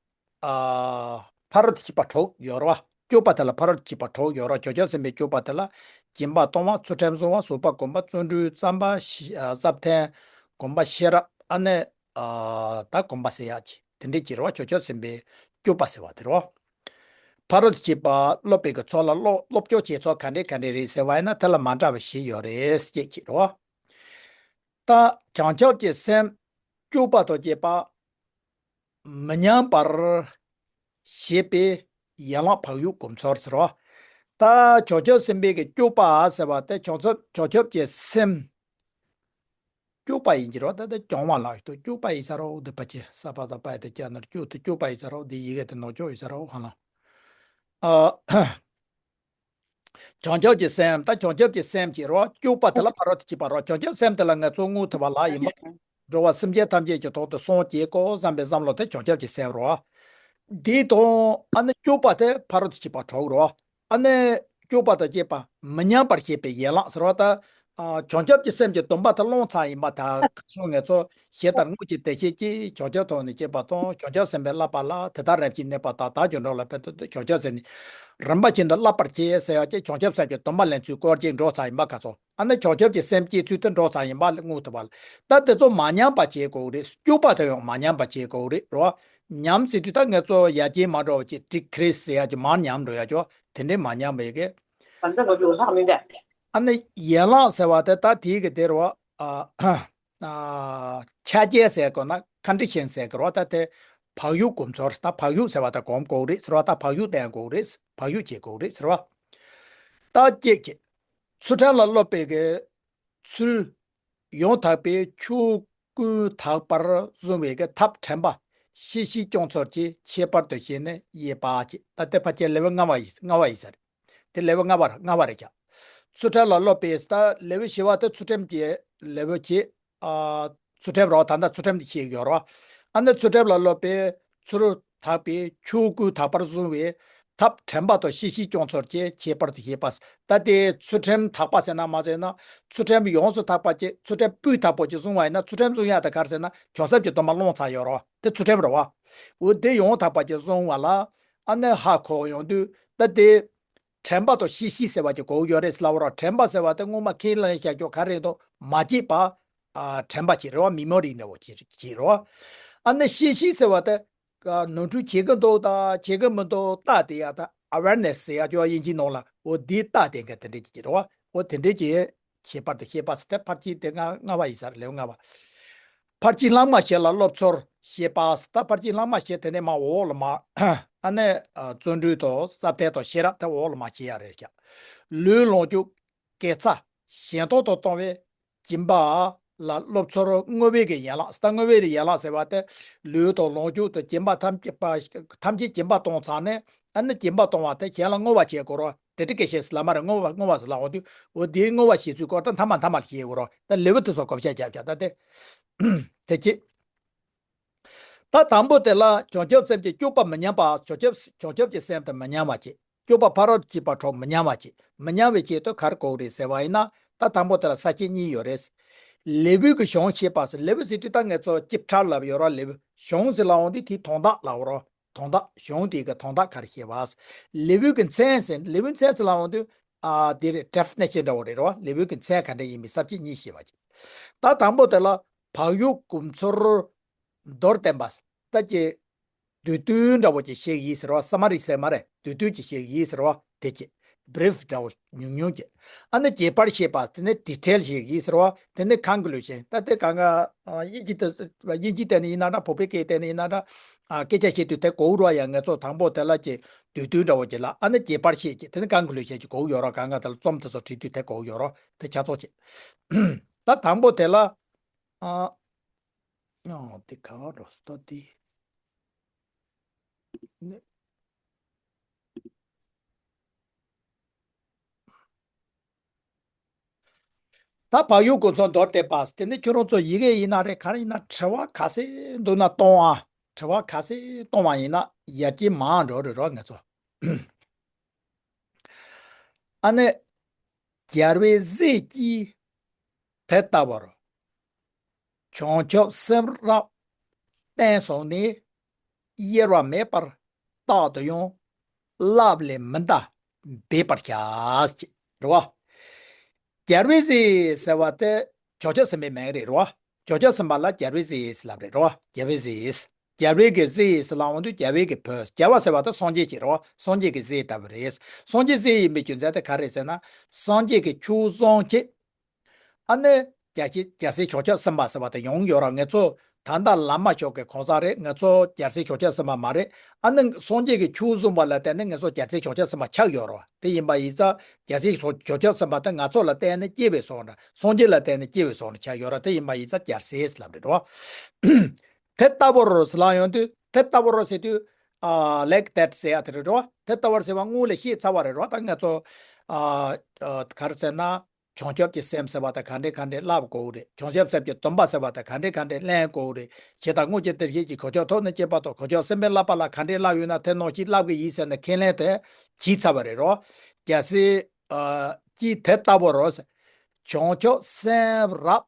ཕ་རོལ་ཏུ་ཕྱིན་པ་དྲུག་ཡོད་རེད་བ། སྤྱོད་པ་དེ་ལ་ཕ་རོལ་ཏུ་ཕྱིན་པ་དྲུག་ཡོད་རེད། བྱང་ཆུབ་སེམས་དཔའི་སྤྱོད་པ་དེ་ལ། སྦྱིན་པ་གཏོང་བ། ཚུལ་ཁྲིམས་བསྲུང་བ། བཟོད་པ་སྒོམ་པ། བརྩོན་འགྲུས་བརྩམ་པ། ཨ། བསམ་གཏན་སྒོམ་པ། ཤེས་རབ། ཨ་ནི། ཨ། ད་སྒོམ་པ་ཟེར་ཡག་ཅིག་དེ་འདྲའི་ཅིག་རེད་བ། བྱང་ཆུབ་སེམས་དཔའི་སྤྱོད་པ་ཟེར་བ་དེ་རེད་བ། ཕ་རོལ་ཏུ་ཕྱིན་པ་སློབ་པའི་གི་ཚུལ་ལ་སློབ་སློབ་སྦྱོང་བྱེད་ཚུལ་ག་འདྲས་ག་འདྲས་རེད་ཟེར་བ་ཡིན་ན། དེ་ལ་མ་འདྲ་བ་བཞི་ཡོད་རེད་ཅེས་ཅིག་རེད་བ། ད་བྱང་ཆུབ་ཀྱི་སེམས་སྤྱོད་པ་དང་བཅས་པ་མི་ཉམས་པར་བྱེད་པའི་ཡན་ལག་བག་ཡོད་སྒོམ་ཚུལ་ཟེར་བ། ད་བྱང་ཆུབ་སེམས་དཔའི་གི་སྐྱོབ་པ་ཟེར་བ་དེ་བྱང་ཆུབ་བྱང་ཆུབ་ཀྱི་སེམས། སྐྱོབ་པ་ཡིན་གྱི་རོ། ད་ལྟ་སྐྱོང་བ་ལ་ཡོད་དོ། སྐྱོབ་པ་ཡིན་ས་རོ། འདི་ཕ་ཆེ་ས་པ་དང་པ་ཡི་དེ་སྐྱ་ནར་སྐྱོབ་དེ་སྐྱོབ་པ་ཡིན་ས་རོ། འདི་ཡི་གེ་དེ་ནོར་སྐྱོབ་ཡིན་ས་རོ། ཧ་ལ། ཨ། བྱང་ཆུབ་ཀྱི་སེམས། ད་བྱང་ཆུབ་ཀྱི་སེམས་ཀྱི་རོ། སྐྱོབ་པ་དེ་ལ་ཕ་རོལ་ཏུ་ཕྱིན་པ་རོ། བྱང་ཆུབ་སེམས་དེ་ལ་ང་ཚོ་དངོས་ཐུབ་པ་ལ་ཡིན་པ། འགྲོ་བ་སེམས་ཅན་ཐམས་ཅད་ཀྱི་དོན་དུ་སངས་རྒྱས་དགོས་བསམ་པའི་བསམ་བློ་དེ་བྱང་ཆུབ་ཀྱི་སེམས་རོ། འདི་དང་ཨ་ནི་སྐྱོབ་པ་དེ་ཕ་རོལ་ཏུ་ཕྱིན་པ་གྲོགས་རོ། ཨ་ནི་སྐྱོབ་པ་དང་བཅས་པ་མི་མཉམ་པར་བཞེད་པའི་ཡན་ལག་ཟེར་བ་ད། ཨ། བྱང་ཆུབ་ཀྱི་སེམས་ཀྱི་སྡོམ་པ་དེ་བླངས་ཚར་ཡིན་པ། ད་ག་སོང་ང་ཚོ་ཞེ་ལྟར་དངོས་ཀྱི་བདེ་གཤེགས་ཀྱིས་བྱང་ཆུབ་ཐོབ་ནས་སྐྱེས་པ་དང་། བྱང་ཆུབ་སེམས་དཔའི་བསླབ་པ་ལ་དེ་དག་རབ་ཀྱིས་གནས་པ་དག་བདག་ཀྱང་འགྲོ་ལ་ཕན་ཐོགས་ཏེ། བྱང་ཆུབ་སེམས་ནི་རིམ་པ་བཞིན་དུ་བསླབ་པར་བྱེད་ཟེར་ཡག་གི་བྱང་ཆུབ་སེམས་ཀྱི་སྡོམ་པ་ལེན་ཚུལ་སྐོར་གྱི་འགྲོ་ཚར་ཡིན་པ་ག་ཚོད། ཨ་ནི་བྱང་ཆུབ་ཀྱི་སེམས་སྐྱེ་ཚུལ་དུ་འགྲོ་ཚར་ཡིན་པ་ལ་དངོས་ཐུབ་པ་ལ། ད་དེ་ཚོ་མ་ཉམས་པ་བྱེད་དགོས་རེད། སྐྱོབ་པ་དེ་ཡང་མ་ཉམས་པ་བྱེད་དགོས་རེད་རོ། ཉམས་ཟེར་དུས་ད་ང་ཚོ་ཡ་གྱལ་མ་འགྲོ་བ་ཅིག་ཏྲིག་ཁྲེས་ཟེར་ཡག་གི་མར་ཉམས་འགྲོ་ཡག་ཅོ། དེ་འདྲའི་མ་ཉམས་པའི་གི། ད་འདི་ལོ་ལོ་ལྷག་མིན་ཏེ། ཨ་ནི་ཡན་ལག་ཟེར་བ་དེ་ད་དེའི་གི་དེ་རོ། ཨ། ཨ། ཆ་རྐྱེན་ཟེར་དགོས་ན་ཁོན་ཌི་ཤན་ཟེར་དགོས་རོ། ད་དེ་བག་ཡོད་སྒོམ་ཚུལ། ད་བག་ཡོད་ཟེར་བ་ད་སྒོམ་དགོས་རེད་ཟེར་བ། ད་བག་ཡོད་བསྟེན་དགོས་རེད། བག་ཡོད་བྱེད་དགོས་རེད་ཟེར་བ། ད་ཅིག་གི་ཚུལ་ཁྲིམས་ལ་སློབ་པའི་གི་ཚུལ། ཡང་དག་པའི་ཆོས་ཀུན་དག་པར་གཟུང་བའི་གི་ཐབས་ཁྲིམས་པ་ཤེས་བཞིན་སྐྱོང་ཚུལ་གྱི་ཁྱད་པར་དུ་བཤད་ནས་དབྱེ་བ་བྱེད། ད་དེ་ཕལ་ཆེར་ལེའུ་ལྔ་པ་ཡིན། ལྔ་པ་ཡིན་ས་རེད། དེ་ལེའུ་ལྔ་པ་ལྔ་པ་རེད་ཀྱང་། ཚུལ་ཁྲིམས་ལ་སློབ་པའི། ད་ལེའུ་བཞི་པ་དེ་ཚུལ་ཁྲིམས་ཀྱི་ལེའུ་བྱེད། ཨ། ཚུལ་ཁྲིམས་རོ། ད་ལྟ་ཚུལ་ཁྲིམས་འདི་བཤད་ཡོད་རོ། ཨ་ནི་ཚུལ་ཁྲིམས་ལ་སློབ་པའི་ཚུལ་དག་པའི་ཆོས་ཀུན་དག་པར་གཟུང་བའི་ཐབས་ཁྲིམས་པ་དང་ཤེས་བཞིན་སྐྱོང་ཚུལ་གྱི་ཁྱད་པར་དུ་བཤད་པ། ད་དེ་ཚུལ་ཁྲིམས་དག་པ་ཟེར་ན་མ་ཟེར་ན། ཚུལ་ཁྲིམས་ཡོངས་སུ་དག་པ་ཅིག་ཚུལ་ཁྲིམས་སྤུས་དག་པོ་ཅིག་བཟུང་བ་ཡིན་ན། ཚུལ་ཁྲིམས་བཟུང་ཡག་དེ་ག་རེ་ཟེར་ན་བྱང་སེམས་ཀྱི་སྡོམ་པ་བླངས་ཚར་ཡོད་རོ། དེ་ཚུལ་ཁྲིམས་རེད་བ། འོ་དེ་ཡོངས་དག་པ་ཅིག་བཟུང་བ་ལ་ཨ་ནི་ཧ་གོ་ཡོང་དུས་ད་དེ། དྲན་པ་དང་ཤེས་བཞིན་ཟེར་བ་ཅིག་གོ་གི་ཡོད་རེད་ཟེར་ལབ་པ་རོ། དྲན་པ་ཟེར་བ་དེ་སྔོན་མ་ཁས་ལེན་བྱ་རྒྱུ་ག་རེ་འདུག་མ་བརྗེད་པ། ཨ། དྲན་པ་ཅིག་རེད་བ། མི་མོ་རི་འདྲ་བོ་ཅིག་ཅིག་རེད་བ། ཨ་ནི་ཤེས་བཞིན་ཟེར་བ་དེ། ཨ། ནོར་འཁྲུལ་བྱེད་ཀྱི་འདུག་དང་བྱེད་ཀྱི་མི་འདུག་བལྟ་བསྡད་ཡག་ད་ཨ་ཝེར་ནེ་སི་ཟེར་ཡག་ཅིག་ཡོད་དབྱིན་ཇིའི་ནང་ལ། འོ་འདི་བལྟ་བསྡད་མཁན་དེ་འདྲ་ཅིག་རེད་བ། འོ་དེ་འདྲ་ཅིག་ཁྱད་པར་དུ་བཤད་པ་ཟེར་ཏེ་ཕར་ཕྱིན་དེ་ལྔ་ལྔ་པ་ཡིན་ས་རེད། ལེའུ་ལྔ་པ། ཕར་ཕྱིན་ལྷག་མ་བཞི་ལ་སློབ་ཚུལ་བཤད་པ་ཟེར། ད་ཕར་ཕྱིན་ལྷག་མ་བཞི་དེ་ནས་མར་འོག་ལ་མར། ཨ་ནི་བརྩོན་འགྲུས་དང་བསམ་གཏན་དང་ཤེས་རབ་དེ་འོག་ལ་མར་བཤད་ཡག་རེད་ཀྱང་། ལུས་ལོངས་སྤྱོད་དགེ་རྩ་གཞན་དོན་དུ་གཏོང་བའི་སྦྱིན་པ་ལ་སློབ་ཚུལ་བསྔོ་བའི་གི་ཡན་ལག་ཟེར། ད་བསྔོ་བའི་གི་ཡན་ལག་ཟེར་བ་དེ་ལུས་དང་ལོངས་སྤྱོད་དང་སྦྱིན་པ་ཐམས་ཅད་པ་ཐམས་ཅད་སྦྱིན་པ་གཏོང་ཚར་ནས། ཨ་ནི་སྦྱིན་པ་གཏོང་བ་དེ་གཞན་ལ་བསྔོ་བ་བྱེད་དགོས་རོ། ཌེ་ཌི་ཀེ་ཤན་ཟེར་ལབ་མ་རེད། བསྔོ་བ་བསྔོ་བ་ཟེར་ལབ་འོང་དུས། འོ་དེའི་བསྔོ་བ་བྱེད་ཚུལ་སྐོར་དེ་མཐའ་མ་མཐའ་མར་བཤད་དགོས་རོ། ད་ལེའུ་དེ་ཚོ་གོ་བཤད་རྒྱབ་རྒྱབ་ད་དེ། དེ་ཅི། ད་དང་པོ་དེ་ལ་བྱང་ཆུབ་སེམས་ཀྱི་སྐྱོབ་པ་མི་ཉམས་པ། བྱང་ཆུབ་བྱང་ཆུབ་ཀྱི་སེམས་དེ་མི་ཉམས་པ་བྱེད། སྐྱོབ་པ་ཕ་རོལ་ཏུ་ཕྱིན་པ་གྲོགས་མི་ཉམས་པ་བྱེད། མི་ཉམས་པའི་ཆེད་དུ་ག་རེ་དགོས་རེད་ཟེར་བ་ཡིན་ན། ད་དང་པོ་དེ་ལ་ས་བཅད་གཉིས་ཡོད་རེད། ལེའུ་གི་གཞུང་བཤད་པ་ཟེར། ལེའུ་ཟེར་དུས་ད་ང་ཚོ་ཅེབ་ཊར་ལབ་ཡོད་ར། ལེའུ་གཞུང་ཟེར་ལབ་འོང་དུས་དེའི་དོན་དག་ལབ་ར། དོན་དག་གཞུང་དེ་གི་དོན་དག་ག་རེ་བཤད་པ། ལེའུ་གི་མཚན་ཟེར། ལེའུ་མཚན་ཟེར་ལབ་འོང་དུས། ཨ། དེ་རེད། ཌེ་ཕི་ནེ་ཤན་འདྲ་བོ་རེད་རོ། ལེའུ་གི་མཚན་ག་འདྲ་ཡིན་མིན་ས་བཅད་གཉིས་བཤད་པ་ཅིག་ད་དང་པོ་དེ་ལ་བག་ཡོད་སྒོམ་ཚུལ་མདོར་བསྟན་པ། ད་ཀྱི་བསྡུས་དོན་འདྲ་བོ་ཅིག་བཤད་ཡིན་ཟེར་བ། སམ་མ་རི་ཟེར་མ་རེད། བསྡུས་དོན་ཅིག་བཤད་ཡིན་ཟེར་བ་དེ་ཅིག་བྷི་རིཕ་འདྲ་བོ་ཉུང་ཉུང་ཅིག་ཨ་ནི་རྒྱས་པར་བཤད་པ། དེ་ནས་ཌི་ཊེལ་བཤད་ཡིན་ཟེར་བ། དེ་ནས་ཀོན་ཀུ་ལུ་ཤན། ད་དེ་གང་ག་ཨ། དབྱིན་ཇི་དེ་དབྱིན་ཇི་བལྟས་ནས་ཡིན་ན་འདྲ། བོད་པའི་སྐད་བལྟས་ནས་ཡིན་ན་འདྲ། ཨ། སྐད་ཆ་བཤད་དུས་དེ་གོ་རོ་ཡ། ང་ཚོ་དང་པོ་དེ་ལ་ཀྱི་བསྡུས་དོན་འདྲ་བོ་ཅིག་ལ། ཨ་ནི་རྒྱས་པར་བཤད་ཀྱི། དེ་ནི་ཀོན་ཀུ་ལུ་ཤན་ཅིག་གོ་ཡོད་ར། གང་ག་དེ་ལ་རྩོམ་དེ་ཚོ་བྲིས་དུས་དེ་གོ་ཡོད་ར། དེ་ཆ་ཚོགས་ཀྱི། ད་དང་པོ་དེ་ལ། ཨ། ཨོ་དེ་ག་བ་འགྲོ་སྟོ་དེ། ད་བག་ཡོད་སྒོམ་ཚུལ་མདོར་བསྟན་པ། དེ་ནི་ཁྱོད་རང་ཚོ་ཡི་གེ་ཡིན་ན་རེད། ག་རེ་ཡིན་ན་དྲི་བ་ག་ཚད་འདུག་ན་གཏོང་ཨ། དྲི་བ་ག་ཚད་གཏོང་བ་ཡིན་ན་ཡར་རྒྱས་མང་འགྲོ་རེད་རོ་ང་ཚོ། ཨ་ནི་རྒྱལ་བའི་སྲས་ཀྱིས་དེ་ལྟ་བར་བྱང་ཆུབ་སེམས་རབ་བརྟན་སོང་ནས། གཡེར་བ་མེད་པར་རྟག་ཏུ་ཡང་། བསླབ་ལས་མི་འདའ་འབད་པར་བྱ། རེད་བ། རྒྱལ་བའི་སྲས་ཟེར་བ་དེ་བྱང་ཆུབ་སེམས་དཔའི་མིང་རེད་རོ། བྱང་ཆུབ་སེམས་དཔའ་ལ་རྒྱལ་བའི་སྲས་ལབ་རེད་རོ། རྒྱལ་བའི་སྲས། རྒྱལ་བའི་གི་སྲས་ཟེར་ལབ་འོང་དུས་རྒྱལ་བའི་གི་བུ། རྒྱལ་བ་ཟེར་བ་དེ་སངས་རྒྱས་ཀྱི་རོ། སངས་རྒྱས་ཀྱི་སྲས་ལྟ་བུ་རེད། སངས་རྒྱས་སྲས་ཡིན་པའི་རྒྱུ་མཚན་དེ་ག་རེ་ཟེར་ན། སངས་རྒྱས་ཀྱི་ཆོས་བཟང་ཁྱེད། ཨ་ནི་རྒྱལ་སྲས་རྒྱལ་སྲས་བྱང་ཆུབ་སེམས་དཔའ་ཟེར་བ་དེ་ཡོང་ཡོད་ར། ང་ཚོ་ ད་ལྟ་བླ་མ་མཆོག་གི་གང་ཟག་རེད། ང་ཚོ་རྒྱལ་སྲས་བྱང་ཆུབ་སེམས་དཔའ་མ་རེད། ཨ་ནི་སངས་རྒྱས་ཀྱིས་ཆོས་གསུངས་པ་ལ་བརྟེན་ནས་ང་ཚོ་རྒྱལ་སྲས་བྱང་ཆུབ་སེམས་དཔའ་ཆགས་ཡོད་རེད་བ། དེ་ཡིན་པ་ཡིན་ཙང་རྒྱལ་སྲས་བྱང་ཆུབ་སེམས་དཔའ་དེ་ང་ཚོ་ལ་བརྟེན་ནས་སྐྱེ་བའི་བཟོ་འདྲ། སངས་རྒྱས་ལ་བརྟེན་ནས་སྐྱེ་བའི་བཟོ་འདྲ་ཆགས་ཡོད་རེད། དེ་ཡིན་པ་ཡིན་ཙང་རྒྱལ་སྲས་ལབ་རེད་བ། དེ་ལྟ་བུར་ཟེར་ལབ་ཡོང་དུས། དེ་ལྟ་བུར་ཟེར་དུས། ཨ། like that ཟེར་ཡ་དེ་རེད་བ། དེ་ལྟ་བུར་ཟེར་བ་སྔོན་ལ་བཤད་ཚར་བ་རེད་བ། ད་ང་ཚོ། ཨ། ཨ། ག་རེ་ཟེར་ན། བྱང་ཆུབ་ཀྱི་སེམས་ཟེར་བ་དེ་ག་འདྲས་ག་འདྲས་བསླབ་དགོས་རེད། བྱང་ཆུབ་སེམས་ཀྱི་སྡོམ་པ་ཟེར་བ་དེ་ག་འདྲས་ག་འདྲས་ལེན་དགོས་རེད། ཇི་ལྟར་སྔོན་གྱི་བདེ་གཤེགས་ཀྱིས་གང་བྱུང་ཐོབ་ནས་སྐྱེས་པ་དང་། གང་བྱུང་སེམས་དཔའི་བསླབ་པ་ལ་ག་འདྲས་བསླབ་ཡོད་ན་དེ་ནང་བཞིན་བསླབ་ཀྱི་ཡིན་ཟེར་ནས་ཁས་ལེན་དེ་བྱས་ཚར་བ་རེད་རོ། རྒྱལ་སྲས། ཨ། ཀྱིས་དེ་ལྟ་བུར་རོ། བྱང་ཆུབ་སེམས་རབ།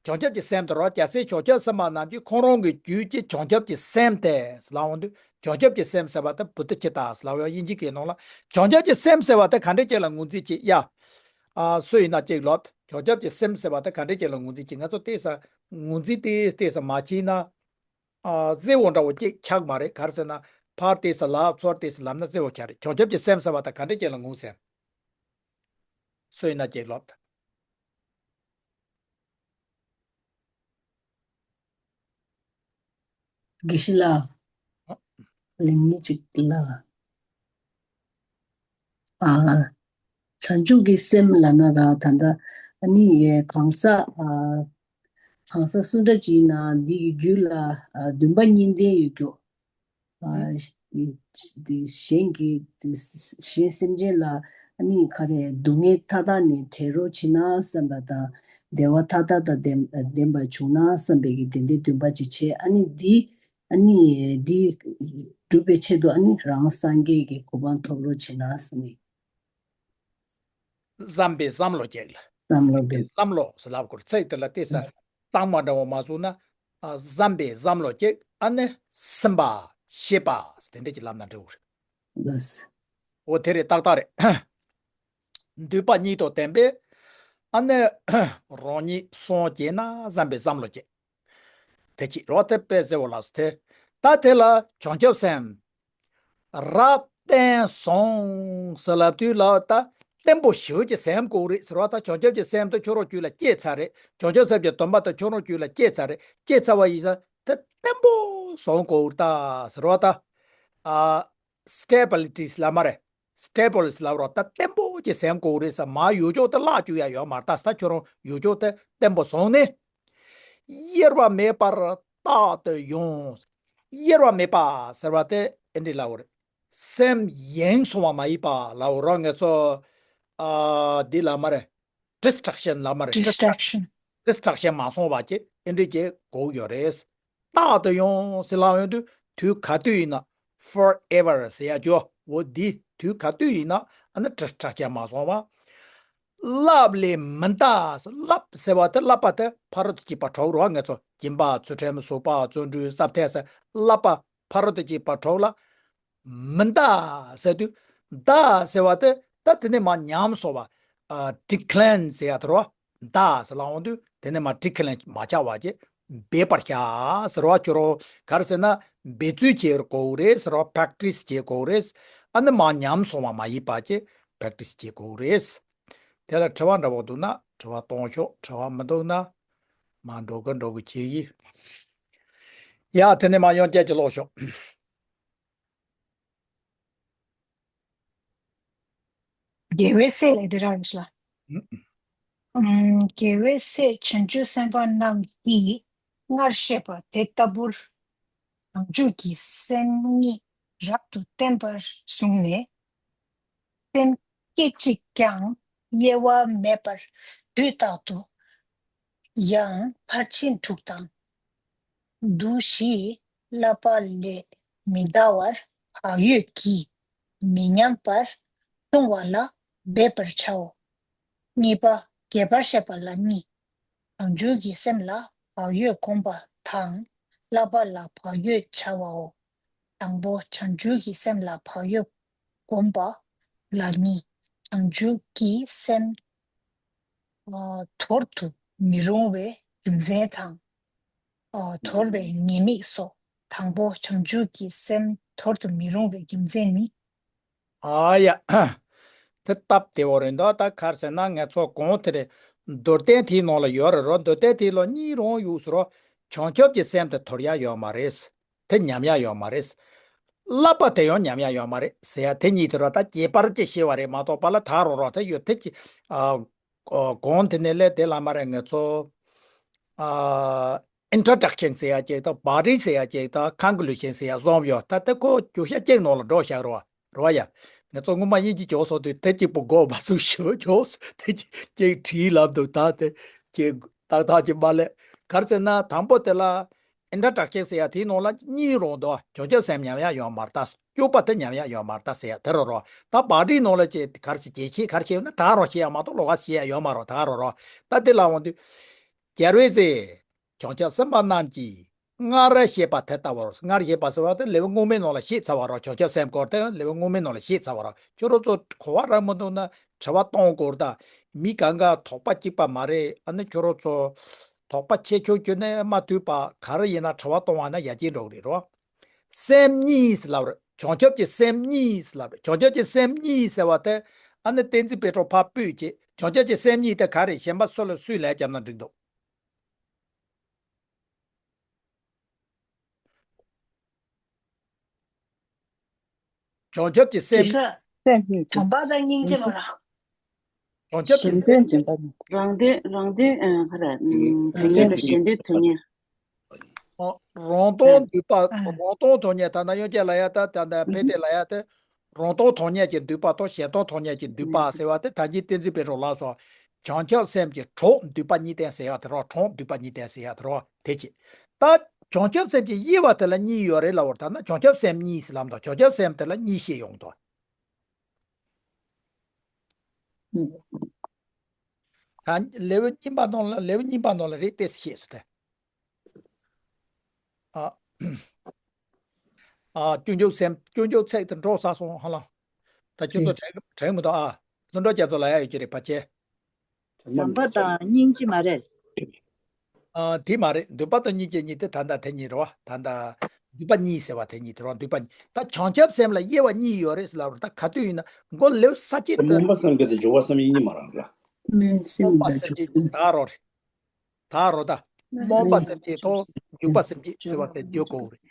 བྱང་ཆུབ་ཀྱི་སེམས་དེ་རོ། རྒྱལ་སྲས་བྱང་ཆུབ་སེམས་དཔའ་རྣམས་ཀྱིས་ཁོང་རང་གི་རྒྱུད་ཀྱི་བྱང་ཆུབ་ཀྱི་སེམས་དེ་ལབ་ཡོང་དུས། བྱང་ཆུབ་ཀྱི་སེམས་ཟེར་བ་དེ་བོད་དུ་ཅི་ལྟར་ལབ་ཡོང་དབྱིན་ཇི་སྐད་ནང་ལ། བྱང་ཆུབ་ཀྱི་སེམས་ཟེར་བ་དེ་ག་འདྲས་ཅིག་ལ་ངོས་འཛིན་བྱེད་ཡ། ཨ། སུ་ཡིན་ན་ཅིག་ལབ། བྱང་ཆུབ་ཀྱི་སེམས་ཟེར་བ་དེ་ག་འདྲས་ཅིག་ལ་ངོས་འཛིན་བྱེད། ང་ཚོ་ཏོག་ཙམ་ངོས་འཛིན་ཏོག་ཏོག་ཙམ་མ་བྱས་ན། ཨ། གསལ་བོ་འདྲ་བོ་ཅིག་ཆགས་མ་རེད། ག་རེ་ཟེར་ན། ཕར་ཏོག་ཙམ་ལབ་ཚུར་ཏོག་ཙམ་ལབ་ན་གསལ་བོ་ཆགས་རེད། བྱང་ཆུབ་ཀྱི་སེམས་ཟེར་བ་དེ་ག་འདྲས་ཅིག་ལ་ངོས་ཟེར། སུ་ཡིན་ན་ཅིག་ལབ། དགེ་བཤེས་ལགས། ཨ། ལན་གཉིས་ཅིག་ལ། ཨ། བྱང་ཆུབ་ཀྱི་སེམས་ལབ་ན་ར་ད་ལྟ་ཨ་ནི་གང་ཟག་ཨ། གང་ཟག་སུ་འདྲ་ཅིག་ཡིན་ན་འདི་ཡི་རྒྱུད་ལ་ཨ། འདུན་པ་གཉིས་ལྡན་ཡོད་རྒྱུ། ཨ། ཨ། འདི་གཞན་གྱི་འདི་གཞན་སེམས་ཅན་ལ་ཨ་ནི་ག་རེ་སྡུག་བསྔལ་མཐའ་དག་ནས་བྲལ་རོགས་བྱེད་ན་བསམ་པ་དང་། བདེ་བ་མཐའ་དག་དང་ལྡན་ལྡན་པ་བྱུང་ན་བསམ་པའི་གི་དེ་འདྲའི་འདུན་པ་ཅིག་བྱས། ཨ་ནི་འདི་ཨ་ནི་འདི་སྒྲུབ་པའི་ཆེད་དུ་ཨ་ནི་རང་སངས་རྒྱས་ཀྱི་གོ་འཕང་ཐོབ་རོགས་བྱེད་ན་བསམ་ནས། བསམ་པའི་བསམ་བློ་སྐྱེ་ལ། བསམ་བློ་བསམ་པའི་བསམ་བློ་ཟེར་ལབ་དགོས་རེད། ཚིག་དེ་ལ་ཏོག་ཙམ་གཙང་མ་འདྲ་བོ་མ་བཟོས་ན། ཨ། བསམ་པའི་བསམ་བློ་སྐྱེ། ཨ་ནི་སེམས་པ་ཤེས་པ་དེ་འདྲ་ཅིག་ལབ་ན་འགྲིག་གི་རེད། ལགས། འོ་དེ་རེད། ཏག་ཏག་རེད། འདུན་པ་གཉིས་དང་ལྡན་པའི། ཨ་ནི་རང་ཉིད་སངས་རྒྱས་ན་བསམ་པའི་བསམ་བློ་སྐྱེ། དེ་གཅིག་རེད་བ། དེ་དཔེ་གསལ་བོ་ལ་སོ་ཐལ། ད་དེ་ལ་བྱང་ཆུབ་སེམས་རབ་བརྟན་བཟང་ཟེར་ལབ་དུས་ལ་ད་བརྟན་པོ་ཞེ་པོ་ཅིག་སེམས་དགོས་རེད་ཟེར་བ། ད་བྱང་ཆུབ་ཀྱི་སེམས་དེ་ཁྱོད་རང་རྒྱུད་ལ་སྐྱེས་ཚར་རེད། བྱང་ཆུབ་སེམས་ཀྱི་སྡོམ་པ་དེ་ཁྱོད་རང་རྒྱུད་ལ་སྐྱེས་ཚར་རེད། སྐྱེས་ཚར་བ་ཡིན་ཙང་དེ་བརྟན་པོ་བཟང་དགོས་རེད་ད་ཟེར་བ་ད། ཨ། stability ལབ་མ་རེད། stable ལབ་རོགས། ད་བརྟན་པོ་ཅིག་སེམས་དགོས་རེད་ཟེར། མར་ཡོད་ཅོག་དེ་བརླག་བཅུག་ཡ་ཡོད་མ་རེད། ད་ས་ཁྱོད་རང་ཡོད་ཅོག་དེ་བརྟན་པོ་བཟུང་ནས། གཡེར་བ་མེད་པར་རྟག་ཏུ་ཡོང་། གཡེར་བ་མེད་པ་ཟེར་བ་དེ་ཨེ་འདྲ་ལབ་དགོས་རེད། སེམས་གཡེང་སོང་བ་མ་ཡིན་པ་ལབ་དགོས་རེད། ང་ཚོ། ཨ། འདི་ལབ་མ་རེད། distraction ལབ་མ་རེད། distraction distraction མ་སོང་བ་ཅིག་ཨེ་འདྲ་ཅིག་དགོས་ཡོད་རེད། རྟག་ཏུ་ཡོང་ཟེར་ལབ་ཡོང་དུས་དུས་ག་དུས་ཡིན་ན། forever ཟེར་ཡ་ཅོ་འོ་འདི་དུས་ག་དུས་ཡིན་ན་ཨ་ནི་distraction མ་སོང་བ། བསླབ་ལས་མི་འདའ། བསླབ་ཟེར་བ་དེ་བསླབ་པ་དེ་ཕ་རོལ་ཏུ་ཕྱིན་པ་དྲུག་རོ། ང་ཚོ་སྦྱིན་པ་ཚུལ་ཁྲིམས་གསོལ་བ་བརྩོན་འགྲུས་བསླབ་ཐབས་ཟེར་བསླབ་པ་ཕ་རོལ་ཏུ་ཕྱིན་པ་དྲུག་ལ་མི་འདའ་ཟེར་དུས། འདའ་ཟེར་བ་དེ་ད་དེ་ནས་མར་ཉམས་སོང་བ། ཨ། decline ཟེར་ཡ་དེ་རོ། འདའ་ཟེར་ལབ་ཡོང་དུས་དེ་ནས་མར་decline མ་ཆགས་པ་ཅིག་འབད་པར་བྱ་ཟེར་བ། ཁྱོད་རང་ག་རེ་ཟེར་ན་འབད་རྩོལ་བྱེད་དགོས་རེད་ཟེར་བ། practice བྱེད་དགོས་རེད། ཨ་ནི་མར་ཉམས་སོང་བ་མ་ཡིན་པ་ཅིག་practice བྱེད་དགོས་རེད། དེ་ལ་དྲི་བ་འདྲ་བོ་འདུག་ན་དྲི་བ་གཏོང་ཤོག་དྲི་བ་མི་འདུག་ན་མར་འགྲོ་གི་འགྲོ་གི་བྱེད་ཡིན། ཡ། དེ་ནས་མར་ཡང་བསྐྱར་ཅིག་ཀློག་ཤོག་རྒྱལ་བའི་སྲས་ལས་དེ་རང་ཡིན་ལ། ཨུམ། རྒྱལ་བའི་སྲས་བྱང་ཆུབ་སེམས་དཔའ་རྣམས་ཀྱིས་སྔར་བཤད་པ་དེ་ལྟ་བུར། བྱང་ཆུབ་ཀྱི་སེམས་ཉིད་རབ་ཏུ་བརྟན་པར་བཟུང་ནས། སེམས་སྐད་ཅིག་ཀྱང་གཡེལ་བ་མེད་པར་དུས་རྟག་ཏུ་ཡང་ཕར་ཕྱིན་དྲུག་དང་། བསྡུ་བཞིའི་བསླབ་པ་ལས་མི་འདའ་བར་བག་ཡོད་ཀྱིས་མི་ཉམས་པར་ལྟུང་བ་ལ་འབད་པར་བྱའོ། གཉིས་པ་རྒྱས་པར་བཤད་པ་ལ་གཉིས། བྱང་ཆུབ་ཀྱི་སེམས་ལ་བག་ཡོད་བསྒོམ་པ་དང་བསླབ་པ་ལ་བག་ཡོད་བྱ་བའོ། དང་པོ་བྱང་ཆུབ་ཀྱི་སེམས་ལ་བག་ཡོད་བསྒོམ་པ་ལ་གཉིས། བྱང་ཆུབ་ཀྱི་སེམས་ཨ། དོར་དུ་མི་རུང་བའི་རྒྱུ་མཚན་དང་། ཨ། དོར་བའི་ཉེས་དམིགས་སོ། དང་པོ་བྱང་ཆུབ་ཀྱི་སེམས་དོར་དུ་མི་རུང་བའི་རྒྱུ་མཚན་ནི། ཨ་ཡ། དེ་སྟབས་བདེ་བོ་རེད་འདུག་ད་ག་རེ་ཟེར་ན་ང་ཚོ་གོང་དེ་རེད། མདོར་བསྟན་དེའི་ནང་ལ་ཡོད་རེད་རོ། མདོར་བསྟན་དེ་ལ་གཉིས་རང་ཡོད་ཟེར་རོ། བྱང་ཆུབ་ཀྱི་སེམས་དེ་དོར་ཡ་ཡོད་མ་རེད། དེ་ཉམས་ཡ་ཡོད་མ་རེད། བསླབ་པ་དེ་ཡང་ཉམས་ཡ་ཡོད་མ་རེད་ཟེར་ཡ་དེ་གཉིས་དེ་རོ། ད་ཁྱད་པར་ཅིག་ཤེས་པ་རེད་མ་གཏོགས་པ་ལ་ད་རོ་རོ་དེ་ཡོད་དེ་ཀྱི། ཨ། གོང་དེ་ནས་ལས་དེ་ལ་མ་རེད་ང་ཚོ། ཨ། introduction ཟེར་ཡ་ཅིག་དང་body ཟེར་ཡ་ཅིག་དང་conclusion ཟེར་ཡ་གསུམ་ཡོད། ད་དེ་ཁོ་རྒྱུ་ཤ་གཅིག་ནང་ལ་འགྲོ་བཞག་རོ། རོ་ཡ། ང་ཚོ་སྔོན་མ་དབྱིན་ཇི་སྦྱོང་སོང་དུས་དེ་གཅིག་པོ་མགོ་མ་ཚུགས་ཞུ་སྦྱོང་སོང་དེ་གཅིག་གཅིག་བྲིས་ལབ་འདུག་ད་དེ་གཅིག་ཏག་ཏག་ཅིག་མ་ལས་ག་རེ་ཟེར་ན་དང་པོ་དེ་ལ་introduction ཟེར་ཡ་དེའི་ནང་ལ་གཉིས་རང་འདུག་བྱང་ཆུབ་སེམས་ཉམས་ཡ་ཡོད་མ་རེད་ད། སྤྱོད་པ་དེ་ཉམས་ཡ་ཡོད་མ་རེད་ད་ཟེར་ཡ་དེ་རོ་རོ། ད་body ནང་ལ་ཅིག་ག་རེ་ཟེར་ཇེ་ཆེ་ག་རེ་ཟེར་ན་ད་རོ་ཤེས་ཡ་མ་གཏོགས་ལོགས་ཀ་ཤེས་ཡ་ཡོད་མ་རོ་ད་རོ་རོ། ད་དེ་ལ་འོང་དུས། རྒྱལ་བས་ཟེར། བྱང་ཆུབ་སེམས་དཔའ་རྣམས་ཀྱིས་སྔར་བཤད་པ་དེ་ལྟ་བུར། སྔར་བཤད་པ་ཟེར་བ་དེ་ལེའུ་སྔོན་མའི་ནང་ལ་བཤད་ཚར་བ་རོ། བྱང་ཆུབ་སེམས་སྐོར་དེ་ལེའུ་སྔོན་མའི་ནང་ལ་བཤད་ཚར་བ་རོ། ཁྱོད་རང་ཚོ་གོ་བ་རག་མི་འདུག་ན་དྲི་བ་གཏོང་དགོས་ད། མི་གང་ག་དོགས་པ་གཅིག་པ་མ་རེད། ཨ་ནི་ཁྱོད་རང་ཚོ་དོགས་པ་ཆེ་ཆུང་ཁྱོན་ནས་མ་ཐུག་པ་ག་རེ་ཡིན་ན་དྲི་བ་གཏོང་བ་ན་ཡ་གཅིག་འགྲོ་གི་རེད་རོ། སེམས་གཉིས་ལབ་རེད། བྱང་ཆུབ་ཀྱི་སེམས་གཉིས་ལབ་རེད། བྱང་ཆུབ་ཀྱི་སེམས་གཉིས་ཟེར་བ་དེ་ཨ་ནི་བསྟན་འཛིན་པད་སྤུངས་ཕར་སྤོས་ཀྱི་བྱང་ཆུབ་ཀྱི་སེམས་གཉིས་དེ་ག་རེ་གཞན་པ་སུ་ལ་སུས་ལས་བརྒྱབ་ན་འགྲིག་འདུག་བྱང་ཆུབ་ཀྱི་སེམས། སེམས་གཉིས་དང་པོ་དང་སྙིང་རྗེ་མ་རེད། བྱང་ཆུབ་ཀྱི་གཞན་དོན་སྦྱིན་པ་གཉིས། རང་དོན་རང་དོན་ཨ་ག་རེ་དོན་གཉེར་དང་གཞན་དོན་དོན་གཉེར། ཨོ། རང་དོན་འདུས་པ། རང་དོན་དོན་གཉེར་ད་ལྟ་དབྱངས་ཅན་ལབ་ཡ་ད་ད་ལྟ་ཕན་བདེ་ལབ་ཡ་ད། རང་དོན་དོན་གཉེར་གྱི་འདུས་པ་དང་གཞན་དོན་དོན་གཉེར་གྱི་འདུས་པ་ཟེར་བ་དེ་ད་གིན་བསྟན་འཛིན་པད་སྤུངས་ལགས་སོ། བྱང་ཆུབ་སེམས་ཀྱི་གྲོགས་འདུས་པ་གཉིས་ལྡན་ཟེར་ཡ་དེ་རོ། གྲོགས་འདུས་པ་གཉིས་ལྡན་ཟེར་ཡ་དེ་རོ། དེ་ཅི། ད་བྱང་ཆུབ་སེམས་ཀྱི་དབྱེ་བ་དེ་ལ་གཉིས་ཡོད་རེད་ལབ་བར་ད་ན་བྱང་ཆུབ་སེམས་གཉིས་ཟེར་ལབ་འདུག་བྱང་ཆུབ་སེམས་དེ་ལ་གཉིས་བཤད་ཡོང་འདུག་ད་ལེའུ་གཉིས་པ་ནང་ལ་ལེའུ་གཉིས་པ་ནང་ལ་རེད་དེ་ཤེས་སུ་དེ། ཨ། ཨ། སྐྱོན་བརྗོད་སེམས། སྐྱོན་བརྗོད་ཚིག་དེ་འགྲོ་ས་སོང་ཧ་ལམ། ད་ཁྱོད་ཚོ་དྲན་དྲན་མི་འདུག་ཨ། ལྷུན་གྲུབ་རྒྱ་མཚོ་ལ་ཡ་ཡོད་ཀྱི་རེད་ཕལ་ཆེར། དང་པོ་དང་སྙིང་རྗེ་མ་རེད། ཨ། དེ་མ་རེད། འདུས་པ་དང་སྙིང་རྗེ་གཉིས་དེ་ད་ལྟ་དེ་གཉིས་རེད་བ། ད་ལྟ་འདུས་པ་གཉིས་ཟེར་བ་དེ་གཉིས་དེ་རེད་བ། འདུས་པ་གཉིས། ད་བྱང་ཆུབ་སེམས་ལ་དབྱེ་བ་གཉིས་ཡོད་རེད་ཟེར་ལབ་རེད། ད་ག་དུས་ཡིན་ན་མགོ་ལེའུ་ས་བཅད་དེ། སྨོན་པ་སེམས་བསྐྱེད་དང་འཇུག་པ་སེམས་བསྐྱེད་གཉིས་མ་རེད་ལ། སྨོན་སེམས་དང་འཇུག་པ་སེམས་བསྐྱེད་ད་རོ་རེད། ད་རོ་ད། སྨོན་པ་སེམས་བསྐྱེད་དང་འཇུག་པ་སེམས་བསྐྱེད་ཟེར་བ་དེ་བརྗོད་དགོས་རེད།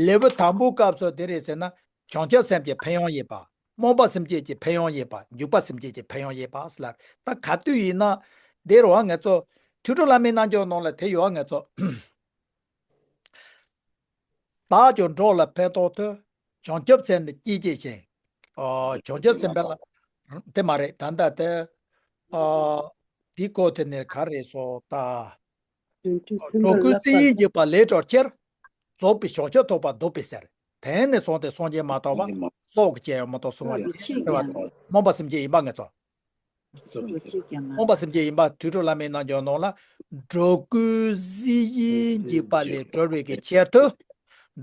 ལེའུ་དང་པོའི་སྐབས་སུ་དེ་རེད་ཟེར་ན། བྱང་ཆུབ་སེམས་ཀྱི་ཕན་ཡོན་དབྱེ་བ། སྨོན་པ་སེམས་བསྐྱེད་ཀྱི་ཕན་ཡོན་དབྱེ་བ། འཇུག་པ་སེམས་བསྐྱེད་ཀྱི་ཕན་ཡོན་དབྱེ་བ་ཟེར་ལ། ད་ག་དུས་ཡིན་ན། དེ་རུ་བ་ང་ཚོ། ཐོས་གྲོལ་བླ་མའི་རྣལ་འབྱོར་ནང་ལ་དེ་ཡོད་བ་ང་ཚོ། བདག་ཀྱང་འགྲོ་ལ་ཕན་ཐོགས་ཐོས། བྱང་ཆུབ་སེམས་ནི་སྐྱེད་བྱེད་ཅིང་། ཨ། བྱང་ཆུབ་སེམས་དཔའ་ལ། དེ་མ་རེད། ད་ལྟ་དེ། ཨ། དེའི་སྐོར་དེ་ནས་ག་རེ་སོ་ད། འགྲོ་ཀུན་སྲིད་ཡིན་བགྱིས་པ་ལས་གྲོལ་ཕྱིར། རྫོགས་པའི་བྱང་ཆུབ་ཐོབ་པར་འདོད་པའི་སེམས། དེང་ནས་བཟུང་སྟེ་སངས་རྒྱས་མ་ཐོབ་བར། སྲོག་གི་རྐྱེན་ཡང་མི་གཏོང་གསུང་བ་ལས། སྨོན་པ་སེམས་བསྐྱེད་ཡིན་པ་ང་ཚོ། སྨོན་པ་སེམས་བསྐྱེད་ཡིན་པ་ཐོས་གྲོལ་བླ་མའི་རྣལ་འབྱོར་ནང་ལ། འགྲོ་ཀུན་སྲིད་ཡིན་བགྱིས་པ་ལས་གྲོལ་བའི་གི་ཕྱིར་དུ།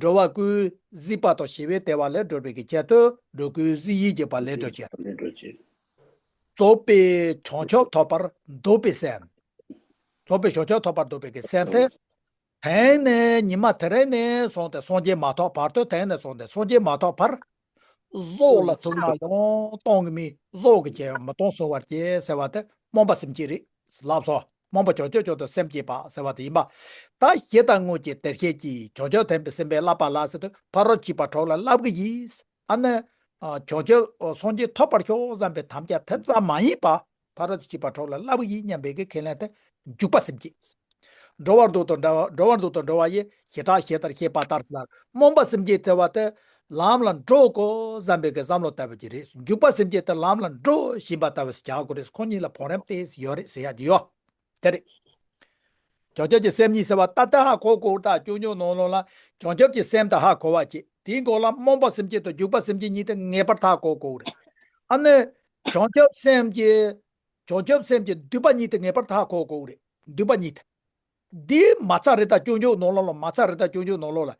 འགྲོ་བ་ཀུན་སྲིད་པ་དང་ཞི་བའི་བདེ་བ་ལས་གྲོལ་བའི་གི་ཕྱིར་དུ། འགྲོ་ཀུན་སྲིད་ཡིན་བགྱིས་པ་ལས་གྲོལ་ཕྱིར། རྫོགས་པའི་བྱང་ཆུབ་ཐོབ་པར་འདོད་པའི་སེམས། རྫོགས་པའི་བྱང་ཆུབ་ཐོབ་པར་འདོད་པའི་གི་སེམས་དེ། དེང་ནས་ཉི་མ་དེ་རིང་ནས་བཟུང་སྟེ་སངས་རྒྱས་མ་ཐོབ་བར་དུ། དེང་ནས་བཟུང་སྟེ་སངས་རྒྱས་མ་ཐོབ་བར། སྲོག་ལ་ཐུག་ན་ཡང་གཏོང་གི་མེད། སྲོག་གི་རྐྱེན་ཡང་མི་གཏོང་གསུང་བ་ལས་ཟེར་བ་དེ་སྨོན་པ་སེམས་བསྐྱེད་རེད་ལབ་སོ། སྨོན་པ་བྱང་ཆུབ་མཆོག་ཏུ་སེམས་བསྐྱེད་པ་ཟེར་བ་དེ་ཡིན་པ། ད་ཞེ་སྡང་དངོས་ཀྱི་བདེར་གཤེགས་ཀྱིས། བྱང་ཆུབ་ལྡན་པའི་སེམས་དཔའི་བསླབ་པ་ལ་ཟེར་དུས་ཕ་རོལ་ཏུ་ཕྱིན་པ་གྲོགས་ལ་བསླབ་ཀྱི་ཡིན། ཨ་ནི། ཨ། བྱང་ཆུབ་སངས་རྒྱས་ཐོབ་པར་ཤོག་བསམ་པའི་དམ་བཅའ་དེ་ཙམ་མ་ཡིན་པ། ཕ་རོལ་ཏུ་ཕྱིན་པ་གྲོགས་ལ་བསླབ་ཀྱི་ཡིན་སྙམ་པའི་གི་ཁས་ལེན་དེ་འཇུག་པ་སེམས་བསྐྱེད། འགྲོ་བར་འདོད་དང་འདྲ་བ། འགྲོ་བར་འདོད་དང་འདྲ་བ་ཡི། བྱེ་བྲག་ཞེས་ལྟར་བཤད་པ་ལྟར་ཟེར། སྨོན་པ་སེམས་བསྐྱེད་ཟེར་བ་དེ་ལམ་ལ་འགྲོ་དགོས་བསམ་པའི་གི་བསམ་བློ་ལྟ་བུ་ཅིག་རེད། འཇུག་པ་སེམས་བསྐྱེད་དེ་ལམ་ལ་འགྲོ་བཞིན་པ་ལྟ་བུ་ཞིག་རྒྱག་དགོས་རེད། ཁོ་གཉིས་ལ་བང་རིམ་ཏོག་ཙམ་ཡོད་རེད་ཟེར་ཡ་དེ་ཡོད། དེ་རེད། བྱང་ཆུབ་ཀྱི་སེམས་གཉིས་ཟེར་བ་ད་ལྟ་ཧ་གོ་དགོས། ད་སྐྱོན་བརྗོད་ནང་ལོགས་ལ་བྱང་ཆུབ་ཀྱི་སེམས་དེ་ཧ་གོ་བ་བྱེད། དེའི་མགོ་ལ་སྨོན་པ་སེམས་བསྐྱེད་དང་འཇུག་པ་སེམས་བསྐྱེད་གཉིས་དེ་ངེས་པར་དུ་ཧ་གོ་དགོས་རེད། ཨ་ནི། བྱང་ཆུབ་སེམས་ཀྱི། བྱང་ཆུབ་སེམས་ཀྱི་འདུས་པ་གཉིས་དེ་ངེས་པར་དུ་ཧ་གོ་དགོས་རེད། འདུས་པ་གཉིས་དེ། འདི་མ་ཚར་རེད། ད་སྐྱོན་བརྗོད་ནང་ལོགས་ལ་མ་ཚར་རེད། ད་སྐྱོན་བརྗོད་ནང་ལོགས་ལ།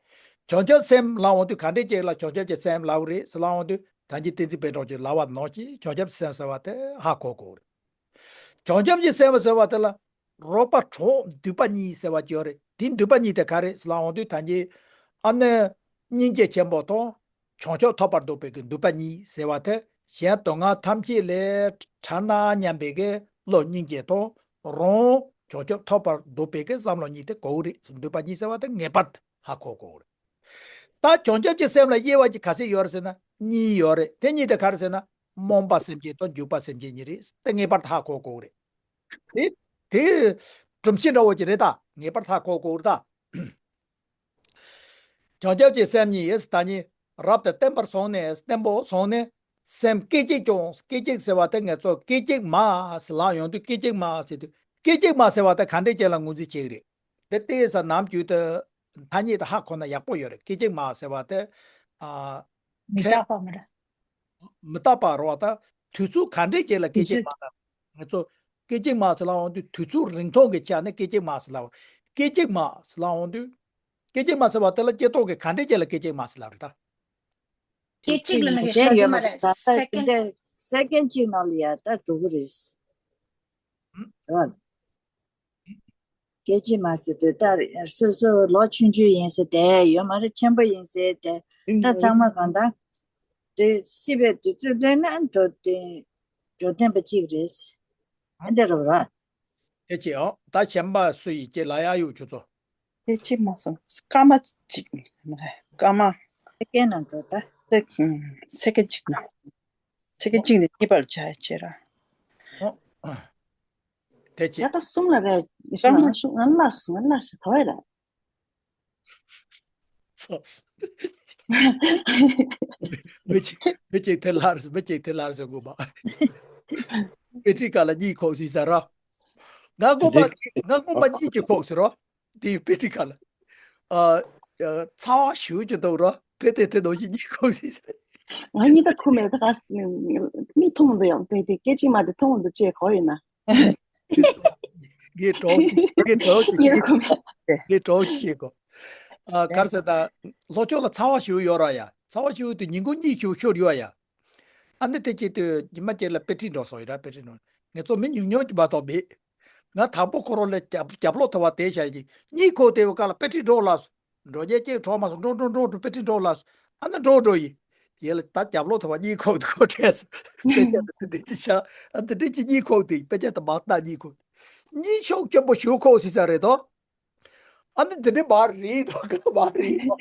བྱང་ཆུབ་སེམས་ལབ་འོང་དུས་ག་འདྲས་ཅིག་ལ་བྱང་ཆུབ་ཀྱི་སེམས་ལབ་རེད་ཟེར་ལབ་འོང་དུས་ད་གིན་བསྟན་འཛིན་པད་སྤུངས་ཀྱིས་ལབ་པ་ནང་བཞིན་བྱང་ཆུབ་སེམས་ཟེར་བ་དེ་ཧ་གོ་དགོས་རེད། བྱང་ཆུབ་ཀྱི་སེམས་ཟེར་བ་དེ་ལ་རོགས་པ་གྲོགས་འདུས་པ་གཉིས་ཟེར་བ་ཅིག་ཡོད་རེད། དེ་འདུས་པ་གཉིས་དེ་ག་རེད་ཟེར་ལབ་འོང་དུས་ད་གིན་ཨ་ནི་སྙིང་རྗེ་ཆེན་པོ་དང་བྱང་ཆུབ་ཐོབ་པར་འདོད་པའི་གི་འདུས་པ་གཉིས་ཟེར་བ་དེ་གཞན་སྡུག་བསྔལ་ཐམས་ཅད་ལས་ཐར་ན་སྙམ་པའི་གི་བློ་སྙིང་རྗེ་དང་རང་ བྱང་ཆུབ་ཐོབ་པར་འདོད་པའི་གི་བསམ་བློ་གཉིས་དེ་དགོས་རེད། འདོད་པ་གཉིས་ཟེར་བ་དེ་ངེས་པར་དུ་ཧ་གོ་དགོས་རེད། ད་བྱང་ཆུབ་ཀྱི་སེམས་ལ་དབྱེ་བ་གི་ག་ཚད་ཡོད་རེད་ཟེར་ན་གཉིས་ཡོད་རེད། དེ་གཉིས་དེ་ག་རེ་ཟེར་ན་སྨོན་པ་སེམས་བསྐྱེད་དང་འཇུག་པ་སེམས་བསྐྱེད་གཉིས་རེད། དེ་ངེས་པར་དུ་ཧ་གོ་དགོས་རེད། དེ་དེ་སྒྲུབ་བྱེད་འདྲ་བོ་ཅིག་རེད། ད་ངེས་པར་དུ་ཧ་གོ་དགོས་རེད་ད། བྱང་ཆུབ་ཀྱི་སེམས་ཉིད་ཡིས་ད་ཉིད་རབ་ཏུ་བརྟན་པར་བཟུང་ནས་བརྟན་པོ་བཟུང་ནས་སེམས་སྐད་ཅིག་ཀྱང་། སྐད་ཅིག་ཟེར་བ་དེ་ངེད་ཚོ་སྐད་ཅིག་མ་ཟེར་ལབ་ཡོང་དུས་སྐད་ཅིག་མ་ཟེར་དུས་སྐད་ཅིག་མ་ཟེར་བ་དེ་ག་འདྲས་ཅིག་ལ་ངོས་འཛིན་བྱེད་ཀྱི་རེད། དེ་ལྟས་ས་ནམ་རྒྱུན་དུ་ཐ་སྙད་དེ་ཧ་གོ་ན་ཡག་པོ་ཡོད་རེད། སྐད་ཅིག་མ་ཟེར་བ་དེ་ཨ། མི་ཕྲན་རྟག་པ་མ་རེད། མི་རྟག་པ་རེད་བ། ད་དུས་ཚོད་ག་འདྲས་ཅིག་ལ་སྐད་ཅིག་མ་ལབ། ང་ཚོ་སྐད་ཅིག་མ་ཟེར་ལབ་འོང་དུས་དུས་ཚོད་རིང་ཐུང་གི་ཆ་ནས་སྐད་ཅིག་མ་ཟེར་ལབ། སྐད་ཅིག་མ་ཟེར་ལབ་འོང་དུས། སྐད་ཅིག་མ་ཟེར་བ་དེ་ལ་སྐྱེ་སྟོབས་ཀྱི་ག་འདྲས་ཅིག་ལ་སྐད་ཅིག་མ་ཟེར་ལབ་རེད་ད། སྐད་ཅིག་ལ་ན་གི་ཤ་དེ་མ་རེད། སེ་ཀན་། སེ་ཀན་གཅིག་ནང་ལ་ཡ་ད་འགྲོ་གི་རེད། ཧུམ། རེད་བ། སྐད་ཅིག་མ་ཟེར་དུས་ད་སོ་སོ་ལོ་ཆུང་ཆུང་ཡིན་ཟེར་དེ་ཡོད་མ་རེད། ཆེན་པོ་ཡིན་ཟེར་དེ་ད་ཚང་མ་གང་ལྟར་དེ་ཤི་བའི་དུས་ཚོད་སླེབས་ན་འགྲོ་བསྟན་འགྲོ་བསྟན་པ་གཅིག་རེད། ཨ་འདི་རུ་ར། སྐད་ཅིག་ཨོ་ད་གཞན་པ་སུ་ཡི་སྐད་ལ་ཡ་ཡོད་ཁྱོད་ཚོ། སྐད་ཅིག་མ་སོང་། སྐར་མ་གཅིག་སྐར་མ། སེ་ཀན་ནང་འགྲོ་ད། སེ་སེ་ཀན་གཅིག་ན། སེ་ཀན་གཅིག་ནས་གཉིས་བར་བྱ་ཡ་བྱེད་ར། ཨོ། དེ་ཅི། ཡ་ད་གསུམ་ལ་རེད། ཡེ་ཤེས་ལ་ང་ཤུགས་ང་ལ་སུ་ང་ལ་སུ་ག་བས་ར། ཚོགས། མི་གཅིག་མི་གཅིག་དེ་ལར་མི་གཅིག་དེ་ལར་ཟེར་དགོས་པ། དཔེ་ཁྲིད་ཁ་ལ་གཉིད་ཁུག་ཟིན་ས་ར། ང་དགོངས་པ་ང་དགོངས་པ་གཉིད་ཀྱི་ཁུག་ཟེར་རོ། དེ་དཔེ་ཁྲིད་ཁ་ལ། ཨ། ཚ་བ་ཞུ་གི་འདུག་རོ། དཔེ་དེ་དེ་ནང་བཞིན་གཉིད་ཁུག་ཟིན་ས། ང་གཉིད་ད་ཁུག་མེད་ད་ག་མི་མཐོང་འདུག་ཡང་དཔེ་དེ་སྐད་ཅིག་མ་དེ་མཐོང་འདུག་ཅེས་གོ་ཡིན་ན། ངས་གྲོགས་ངས་གྲོགས་ཀྱི་ངས་ཤེས་གོ་ངས་གྲོགས་ཀྱི་ཤེས་གོ་ཨ་གར་ཟེར་ད། ལྷོ་ཕྱོགས་ལ་ཚ་བ་ཞུ་ཡོད་ར་ཡ། ཚ་བ་ཞུ་དུས་ཉིན་གུང་གཉིད་ཞུ་ཤོར་ཡོད་ཡ། ཨ་ནི་དེ་ཅིག་དུས་ཉི་མ་གཅིག་ལ་དཔེ་ཁྲིད་འགྲོ་སོང་ཡོད་ར། དཔེ་ཁྲིད་འགྲོ་ངེད་ཚོ་མི་ཉུང་ཉུང་གི་མ་གཏོགས་མེད། ང་དང་པོ་ཁོ་རང་ལ་རྒྱབ་རྒྱབ་ལོག་ཐུབ་པ་དེ་བྱ་ཡི་གཉིད་ཁུག་དེ་བ་ཀ་ལ་དཔེ་ཁྲིད་འགྲོ་ལ། འགྲོ་རྒྱལ་གཅིག་གྲོགས་མ་སོང་འགྲོ་འགྲོ་འགྲོ་དཔེ་ཁྲིད་འགྲོ་ལ། ཨ་ནི་འགྲོ་འགྲོ་ཡི། ཡེ་ལ་ད་རྒྱབ་ལོག་ཐུབ་པ་གཉིད་ཁུག་དེ་ཁོ་བྲེལ་སོང་། དཔེ་ཆ་དེ་དེ་ཅི་ཤ་ཨ་དེ་དེ་ཅི་གཉིད་ཁུག་དེ་དཔེ་ཆ་དེ་མ་ལྟ་གཉིད་ཁུག་དེ། གཉིད་ཤུགས་ཆེན་པོ་ཞུ་ཁུག་ཟེར་ས་རེད་དོ། ཨ་ནི་དེ་འདྲ་མ་རེད་དོ། ག་མ་རེད་དོ།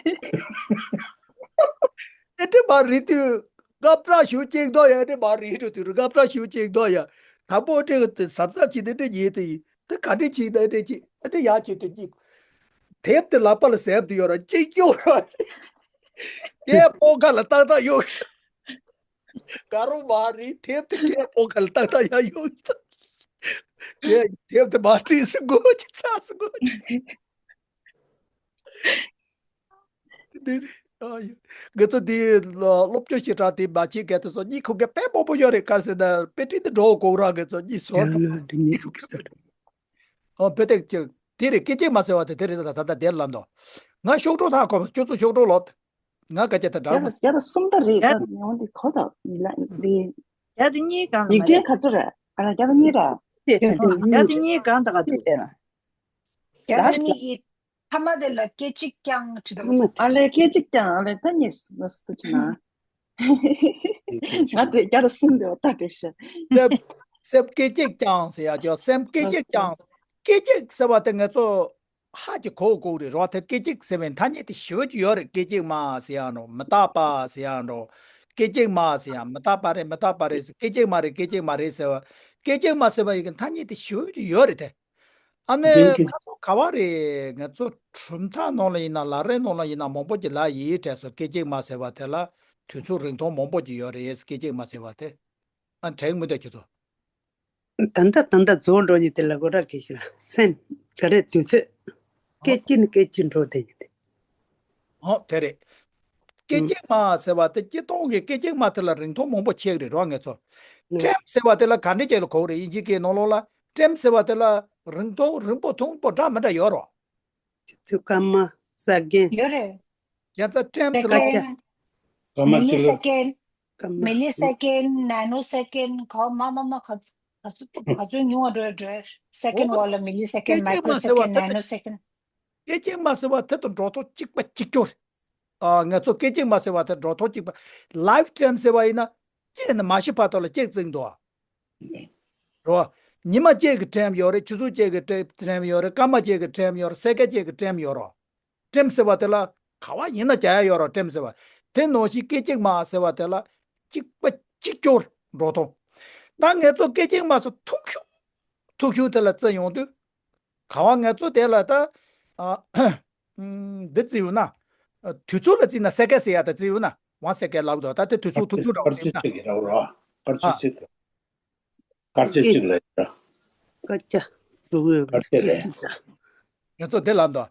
དེ་འདྲ་མ་རེད་དུས་སྔ་དྲག་ཞུ་གཅིག་དོ་ཡ་དེ་མ་རེད་དོ། དུས་སྔ་དྲག་ཞུ་གཅིག་དོ་ཡ། དང་པོ་དེ་གཟབ་གཟབ་བྱེད་དེ་དེ་ཉེས་དེ་ཡིན་དེ་ག་འདྲ་བྱེད་དེ་དེ་ཅི་ཨ་དེ་ཡ་བྱེད་དེ་གཉིད། དེབ་དེ་ལག་པ་ལ་གཟབ་དུ་ཡོད་ར་གཅིག་སྐྱོར་ར། དེ་པོ་ཁ་ལ་ཏག་ཏག་ཡོད། དགའ་རོགས་མ་རེད། དེབ་དེ་དེ་པོ་ཁ་ལ་ཏག་ཏག་ཡ་ཡོད། དེ་དེབ་དེ་མ་བྲིས་སུ་དགོས་ཀྱི་ཚ་སུ་དགོས་ཀྱི། དེ་རེད། ཨ་ཡ། ང་ཚོ་དེ་སློབ་སློབ་སྦྱོང་ཞེ་དྲག་དེ་མ་བྱེད་མཁན་དེ་ཚོ་གཉིད་ཁུག་མཁན་དཔེ་མང་པོ་ཡོད་རེད། ག་ཟེར་ན་དཔེ་ཁྲིད་དེ་འགྲོ་དགོས་ར་ང་ཚོ་གཉིད་སོ་ཡང་ན་འདི་གཉིད་ཁུག་ཟེར། ཨོ་བེ་ཏེག་ཅིག་དེ་རེད། སྐད་ཅིག་མ་ཟེར་བ་དེ་དེ་རེད། ད་ད་ད་དེར་ལབ་དོ། ང་ཤོག་གྲོགས་ཐག་གོ་ཁྱོད་ཚོ་ཤོག་གྲོགས་ལོ། ང་ག་ཅེ་ད་རྒྱ་དང་རྒྱ་དང་གསུམ་ད་རེད། ད་ཡང་འདི་གོ་ད་མི་ལ་འདི་རྒྱ་དང་གཉིས་གང་ཡིག་ལ་ཕྲེང་ག་ཚོད་རེད། ཨ་ར་རྒྱ་དང་གཉིས་ར། རྒྱ་དང་གཉིས་གང་ད་ག་ཚོད། རྒྱ་དང་གཉིས་ཀྱི་ཐ་མ་དེ་ལ་སྐད་ཅིག་ཀྱང་བྲིས་འདུག་ཨ་ལས་སྐད་ཅིག་ཀྱང་ཨ་ལས་ད་ཉེས་སུ་ཆུ་ན། ང་དེ་རྒྱ་དང་གསུམ་དེ་བ་ད་དེ་ཤ། སེམས་སེམས་སྐད་ཅིག་ཀྱང་ཟེར་ཡ་ཅོ། སེམས་སྐད་ཅིག་ཀྱང་། སྐད་ཅིག་ཟེར་བ་དེ་ང་ཚོ་ཧ་ཅིག་གོ་དགོས་རེད་རོ། དེ་སྐད་ཅིག་ཟེར་བའི་ཐ་སྙད་དེ་ཞེ་པོ་ཅིག་ཡོད་རེད། སྐད་ཅིག་མ་ཟེར་ཡ་འགྲོ། མི་རྟག་པ་ཟེར་ཡ་འགྲོ། སྐད་ཅིག་མ་ཟེར་ཡ་མི་རྟག་པ་རེད། མི་རྟག་པ་རེད་ཟེར། སྐད་ཅིག་མ་རེད། སྐད་ཅིག་མ་རེད་ཟེར་བ། སྐད་ཅིག་མ་ཟེར་བ་ཡི་གི་ཐ་སྙད་དེ་ཞེ་པོ་ཅིག་ཡོད་རེད་དེ། ཨ་ནི་ཁ་སང་ག་བ་རེད། ང་ཚོ་གྲུབ་མཐའ་ནང་ལ་ཡིན་ན་ལག་ལེན་ནང་ལ་ཡིན་ན་མང་པོ་ཅིག་ལབ་ཡིན་དྲན་སོང་། སྐད་ཅིག་མ་ཟེར་བ་དེ་ལ་དུས་ཚོད་རིང་ཐུང་མང་པོ་ཅིག་ཡོད་རེད། སྐད་ཅིག་མ་ཟེར་བ་དེ། ཨ་དྲན་མི་འདུག་ཁྱེད་ཚོ། ད་ལྟ་ད་ལྟ་རྫོགས་འགྲོ་ཉིན་དེ་ལ་གོ་ར་གི་ཤི་ར་སེམས་ག་རེ་དུས་ཚོད། སྐད་ཅིག་ནས་སྐད་ཅིག་འགྲོ་དེ་ཉིན་དེ། ཨོ་དེ་རེད། སྐད་ཅིག་མ་ཟེར་བ་དེ་སྤྱིར་བཏང་གི་སྐད་ཅིག་མ་དེ་ལ་རིང་ཐུང་མང་པོ་ཆགས་རེད་རོ་ང་ཚོ། ཊེམ་ཟེར་བ་དེ་ལ་ག་འདྲ་ཅིག་ལ་གོ་རེད། དབྱིན་ཇི་སྐད་ནང་ལོགས་ལ་ཊེམ་ཟེར་བ་དེ་ལ་རིང་ཐུང་རིང་པོ་ཐུང་པོ་འདྲ་མི་འདྲ་ཡོད་རོ། ཆུ་ཚོད་སྐར་མ། ས་གན། ཡོད་རེད། ཡང་ཚ་ཊེམ་ཟེར་བ། སེ་ཀན། སྐར་མ། མི་ལི་སེ་ཀན། སྐར་མ། མི་ལི་སེ་ཀན། ནེ་ནོ་སེ་ཀན། ག་མ་མ་མ་ག་ག་ཚོད་ག་ཚོད་ཉུང་བ་འགྲོ་འགྲོ། སེ་ཀན་འོ་བ་ལ་མི་ལི་སེ་ཀན། སྐད་ཅིག་མ་ཟེར་བ་མའི་ཀྲོ་སེ་ཀན། དེ་ནེ་ནོ་སེ་ཀན། སྐད་ཅིག་མ་ཟེར་བ་དེ་དང་འགྲོ་ཐོག་གཅིག་པ་གཅིག་རྐྱང་རེད། ཨ་ང་ཚོ་སྐད་ཅིག་མ་ཟེར་བ་དེ་འགྲོ་ཐོག་གཅིག་པ། ལའིབ་ཊེམ་ཟེར་བ་ཡིན་ན་གཅིག་ནས་མ་ཤི་བར་དུ་ལ་གཅིག་བརྩིགས་འདུག་ཨ། རོ། ཉི་མ་གཅིག་གི་ཕྲེང་ཡོད་རེད། ཆུ་ཚོད་གཅིག་གི་ཕྲེང་ཡོད་རེད། སྐར་མ་གཅིག་གི་ཕྲེང་ཡོད་རེད། སེ་ཀན་གཅིག་གི་ཕྲེང་ཡོད་རེད། ཕྲེང་ཟེར་བ་དེ་ལ་ག་བ་ཡིན་ན་རྒྱག་ཡ་ཡོད་རེད། ཕྲེང་ཟེར་བ་དེ་ནང་བཞིན་སྐད་ཅིག་མ་ཟེར་བ་དེ་ལ་གཅིག་པ་གཅིག་གྱུར་འགྲོ་ཐུབ། ད་ངེད་ཚོ་སྐད་ཅིག་མ་སུ་ཐུང་ཤོས་ཐུང་ཤོས་དེ་ལ་བརྩི་ཡོང་དུས། ག་བ་ངེད་ཚོ་དེ་ལ་ད། ཨ། ཨམ། འདི་བརྩི་ཡོང་ན། ཨ། དུས་ཚོད་ལ་བརྩིས་ན་སེ་ཀན་ཟེར་ཡ་ད་བརྩི་ཡོང་ན་ཝན་སེ་ཀན་ལབ་འདུག་ད་དེ་དུས་ཚོད་ཐུང་ཐུང་འདྲ་བོ་བརྩིས་ན། སྐར་ཆ་གཅིག་ཡིན་ར་ར། སྐར་ཆ་ཨ། གཅིག་ལ། སྐར་ཆ་གཅིག་ལ་ཡིན་ར། སྐར་ཆ། སྐར་ཆ་རེད། ང་ཚོ་དེ་ལབ་འདུག་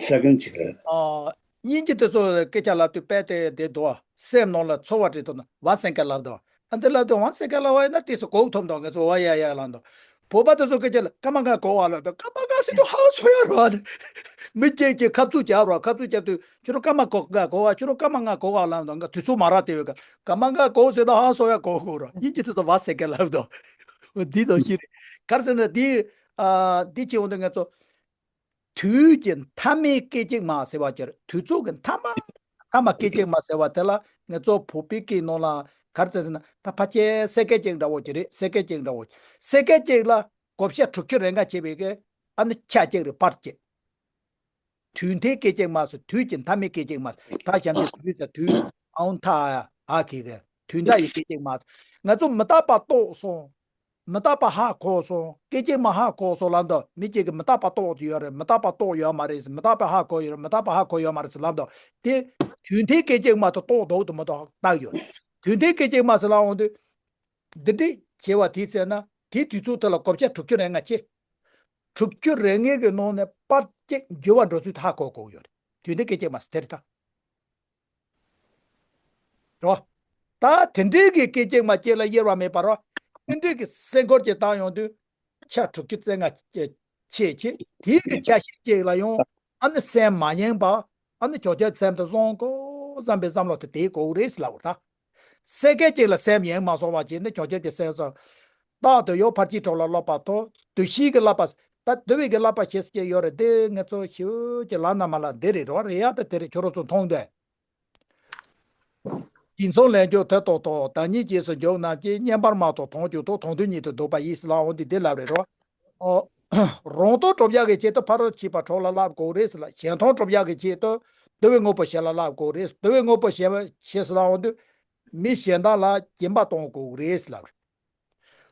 སེ་ཀན་གཅིག་རེད། ཨ། དབྱིན་ཇི་དེ་ཚོ་སྐད་ཆ་ལབ་དུས་དཔེ་དེ་བསྡད་འདུག་སེམས་ནང་ལ་ཚོར་བ་དྲན་ཐུབ་ན་ཝན་སེ་ཀན་ལབ་འདུག་ཨ། འདི་ལབ་དུས་ཝན་སེ་ཀན་ལབ་པ་ཡིན་ན་དེ་ཚོ་གོ་ཐུབ་འདུག་ང་ཚོ་ཝ་ཡ་ཡ་ལབ་འདུག་བོད་པ་དེ་ཚོ་སྐད་ཆ་ལ་སྐར་མ་ལྔ་གོ་བ་ལབ་འདུག་སྐར་མ་ལྔ་ཟེར་དུས་ཧང་སང་ཡ་རོ། མི་གཅིག་གིས་ཁ་མཆུ་རྒྱབ་རོ། ཁ་མཆུ་རྒྱབ་དུས་ཁྱོད་རང་སྐར་མ་ལྔ་གོ་བ། ཁྱོད་རང་སྐར་མ་ལྔ་གོ་བ་ལབ་འདུག་ང་དུས་ཚོད་མ་རག་དེ་བས་ཀ་སྐར་མ་ལྔ་གོ་ཟེར་དུས་ཧང་སང་ཡ་གོ་གོ་རོ། དབྱིན་ཇི་དེ་ཚོ་ཝན་སེ་ཀན་ལབ་འདུག་འདི་ཚོ་ཤི་རེད། ག་རེ་ཟེར་ན་འདི། ཨ། འདི་བྱེད་འོང་དུས་ང་ཚོ། དུས་ཀྱི་མཐའ་མའི་སྐད་ཅིག་མ་ཟེར་བ་ཅིག་རེད། དུས་ཚོད་ཀྱི་མཐའ་མ། མཐའ་མ་སྐད་ཅིག་མ་ཟེར་བ་དེ་ལ་ངེད་ཚོ་བོད་པའི་སྐད་ནང་ལ་ག་རེ་ཟེར་ཟེར་ན། ད་ཕལ་ཆེར་སེ་ཀན་གཅིག་འདྲ་བོ་ཅིག་རེད། སེ་ཀན་གཅིག་འདྲ་བོ། སེ་ཀན་གཅིག་ལ་བགོ་བཤའ་དྲུག་ཅུ་རེ་ལྔ་བྱས་པའི་གི་ཨ་ནི་ཆ་གཅིག་རེད། པར་གཅིག་དུས་མཐའི་སྐད་ཅིག་མ་ཟེར། དུས་ཀྱི་མཐའ་མའི་སྐད་ཅིག་མ་ཟེར། ད་གཤམ་གྱི་དུས་ཟེར་དུས་ཨའོན་ཐ་ཨ་གི་གི་དུས་མཐའ་ཡི་སྐད་ཅིག་མ་ཟེར། ང་ཚོ་མི་རྟག་པ་རྟོགས་སོང་། མི་རྟག་པ་ཧ་གོ་སོང་། སྐད་ཅིག་མ་ཧ་གོ་སོང་ལབ་འདུག་མི་གཅིག་གིས་མི་རྟག་པ་རྟོགས་ཡོད་རེད། མི་རྟག་པ་རྟོགས་ཡོད་མ་རེད་ཟེར། མི་རྟག་པ་ཧ་གོ་ཡོད་རེད། མི་རྟག་པ་ཧ་གོ་ཡོད་མ་རེད་ཟེར་ལབ་འདུག་དེ་དུས་མཐའི་སྐད་ཅིག་མ་དེ་རྟོགས་འདུག་དུ་མི་རྟོགས་བརྟག་ཡོད་རེད། དུས་མཐའི་སྐད་ཅིག་མ་ཟེར་ལབ་འོང་དུས། འདི་འདྲས་བྱས་པ་དེ་ཚད་ན་དེའི་དུས་ཚོད་དེ་ལ་བགོ་བཤའ་དྲུག་ཅུ་རེ་ལྔ་བྱས། དྲུག་ཅུ་རེ་ལྔའི་གི་ནང་ནས་པར་གཅིག་འགྱུར་བ་འགྲོ་ཚུལ་ཧ་གོ་དགོས་ཡོད་རེད། དུས་མཐའི་སྐད་ཅིག་མ་ཟེར་དེ་རེད་ད། རོ། ད་དེ་འདྲའི་གི་སྐད་ཅིག་མ་གཅིག་ལ་དབྱེ་བ་མེད་པ་རོ། དེ་འདྲའི་གི་སེ་ཀན་གཅིག་བཏང་ཡོང་དུས། ཆ་དྲུག་ཅུ་རྩ་ལྔ་ཆད་ཆད། དེའི་གི་ཆ་ཤས་གཅིག་ལ་ཡང་ཨ་ནི་སེམས་མ་ཡེངས་པ། ཨ་ནི་བྱང་ཆུབ་སེམས་དེ་བཟང་གོ་བསམ་པའི་བསམ་བློ་དེ་དེའི་གོ་རེད་ཟེར་ལབ་པ་རེད་ད། སེ་ཀན་གཅིག་ལ་སེམས་ཡེངས་མ་སོང་བ་བྱས་ནས་བྱང་ཆུབ་ཀྱི་སེམས་སུ། རྟག་ཏུ་ཡང་ཕར་ཕྱིན་དྲུག་ལ་བསླབ་པ་ཐོབ། བདུད་བཞིའི་གི་བསླབ་པ། ད་འདུལ་བའི་གི་བསླབ་པ་ཞེས་བྱས་ཡོད་རེད་དེ། ངེད་ཚོ་ཞིའུ་ཀྱི་ལ་ན་མ་ལ་འདི་རེད་རོ། རེད་ཡ་ད་དེ་རེད། ཁྱོད་རང་ཚོ་མཐོང་དོན། དེང་སང་ལས་འཇུག་དེ་རྟོགས་ཐོབ། བདག་ཉིད་རྗེས་སུ་འཇུག་རྣམས་ཀྱིས། བསྙེན་པར་མ་རྟོགས་དོན་གྱི་ཐོབ། དོན་དུ་གཉེར་དུ་འདོད་པ་ཡིས་ཟེར་ལབ་འོང་དུས་འདི་ལབ་རེད་རོ། ཨོ། རང་དོན་སྒྲུབ་ཡག་གི་ཆེད་དུ་ཕ་རོལ་ཕྱིན་པ་དྲུག་ལ་བསླབ་དགོས་རེད་ཟེར་ལ། གཞན་དོན་སྒྲུབ་ཡག་གི་ཆེད་དུ་འདུལ་བའི་དངོས་པོ་བཞི་ལ་བསླབ་དགོས་རེད། འདུལ་བའི་དངོས་པོ་བཞི་བཞི་ཟེར་ལབ་འོང་དུས། མི་གཞན་དག་ལ་སྦྱིན་པ་གཏོང་དགོས་རེད་ཟེར་ལབ་རེད།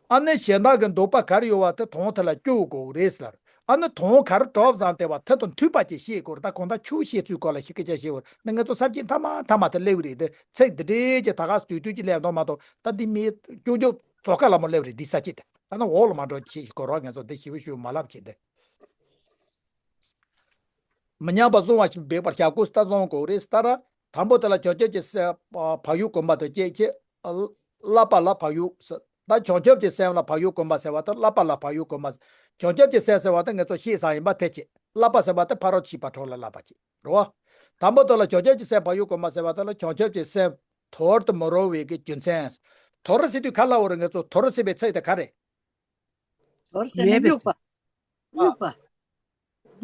ཨ་ནི་གཞན་དག་གི་འདོད་པ་ག་རེ་ཡོད་པ་དེ་དོན་དེ་ལ་བསྐྱུར་དགོས་རེད་ཟེར་ལབ་རེད། ཨ་ནི་དོན་ག་རེ་གྲུབ་ཙང་དེ་བ་དེ་དང་མཐུན་པ་ཅིག་ཤེས་དགོས་རེད། ད་གང་ལྟར་ཆོས་བཤད་ཚུལ་སྐོར་ལ་ཞིག་སྐད་ཆ་བཤད་དགོས་རེད། ནི་ང་ཚོ་ས་བཅད་མཐའ་མ་མཐའ་མ་དེ་སླེབས་རེད་དེ། ཚིག་འདི་འདྲའི་ཅིག་ད་ག་སེ་དུས་དུས་ཀྱི་ལན་གཏོང་མ་གཏོང་། ད་འདི་མི་སྐྱོ་སྐྱོ་ཙོག་ཁ་ལ་མོ་སླེབས་རེད། འདི་ས་བཅད་དེ་ད་ནི་འོག་ལ་མ་འགྲོ་ཆེད་ཞིག་གོ་རོགས། ང་ཚོ་འདི་ཞིབ་པོ་ཞུ་མ་ལབ་བྱེད་དེ། མི་ཉམས་པར་བཟུང་བ་ཞིག་འབད་པར་བྱ་དགོས་ཟེར། ད་བཟུང་དགོས་རེད་ཟེར། ད་ར་དང་པོ་དེ་ལ་བྱང་ཆུབ་ཀྱི་སེམས་བག་ཡོད་གོམས་པ་དང་བཅས་ཀྱི། བསླབ་པ་ལ་བག་ཡོད་ཟེར། ད་བྱང་ཆུབ་ཀྱི་སེམས་ལ་བག་ཡོད་གོམས་པ་ཟེར་བ་དེ་བསླབ་པ་ལ་བག་ཡོད་གོམས་པ་ཟེར། བྱང་ཆུབ་ཀྱི་སེམས་ཟེར་བ་དེ་ངེད་ཚོ་ཤེས་ཙང་ཡིན་པ་དེ་བྱེད། བསླབ་པ་ཟེར་བ་དེ་ཕ་རོལ་ཕྱིན་པ་དྲུག་ལ་བསླབ་པ་བྱེད་རོ། དང་པོ་དེ་ལ་བྱང་ཆུབ་ཀྱི་སེམས་བག་ཡོད་གོམས་པ་ཟེར་བ་དེ་ལ་བྱང་ཆུབ་ཀྱི་སེམས་དོར་དུ་མི་རུང་བའི་གི་རྒྱུ་མཚན། དོར་ཟེར་དུས་ག་ལ་འོ་རེད། ངེད་ཚོ་དོར་ཟེར་བའི་ཚིག་དེ་ག་རེད། དོར་ཟེར་ན་མེད་པའི་གཡུག་པ། ཚིག་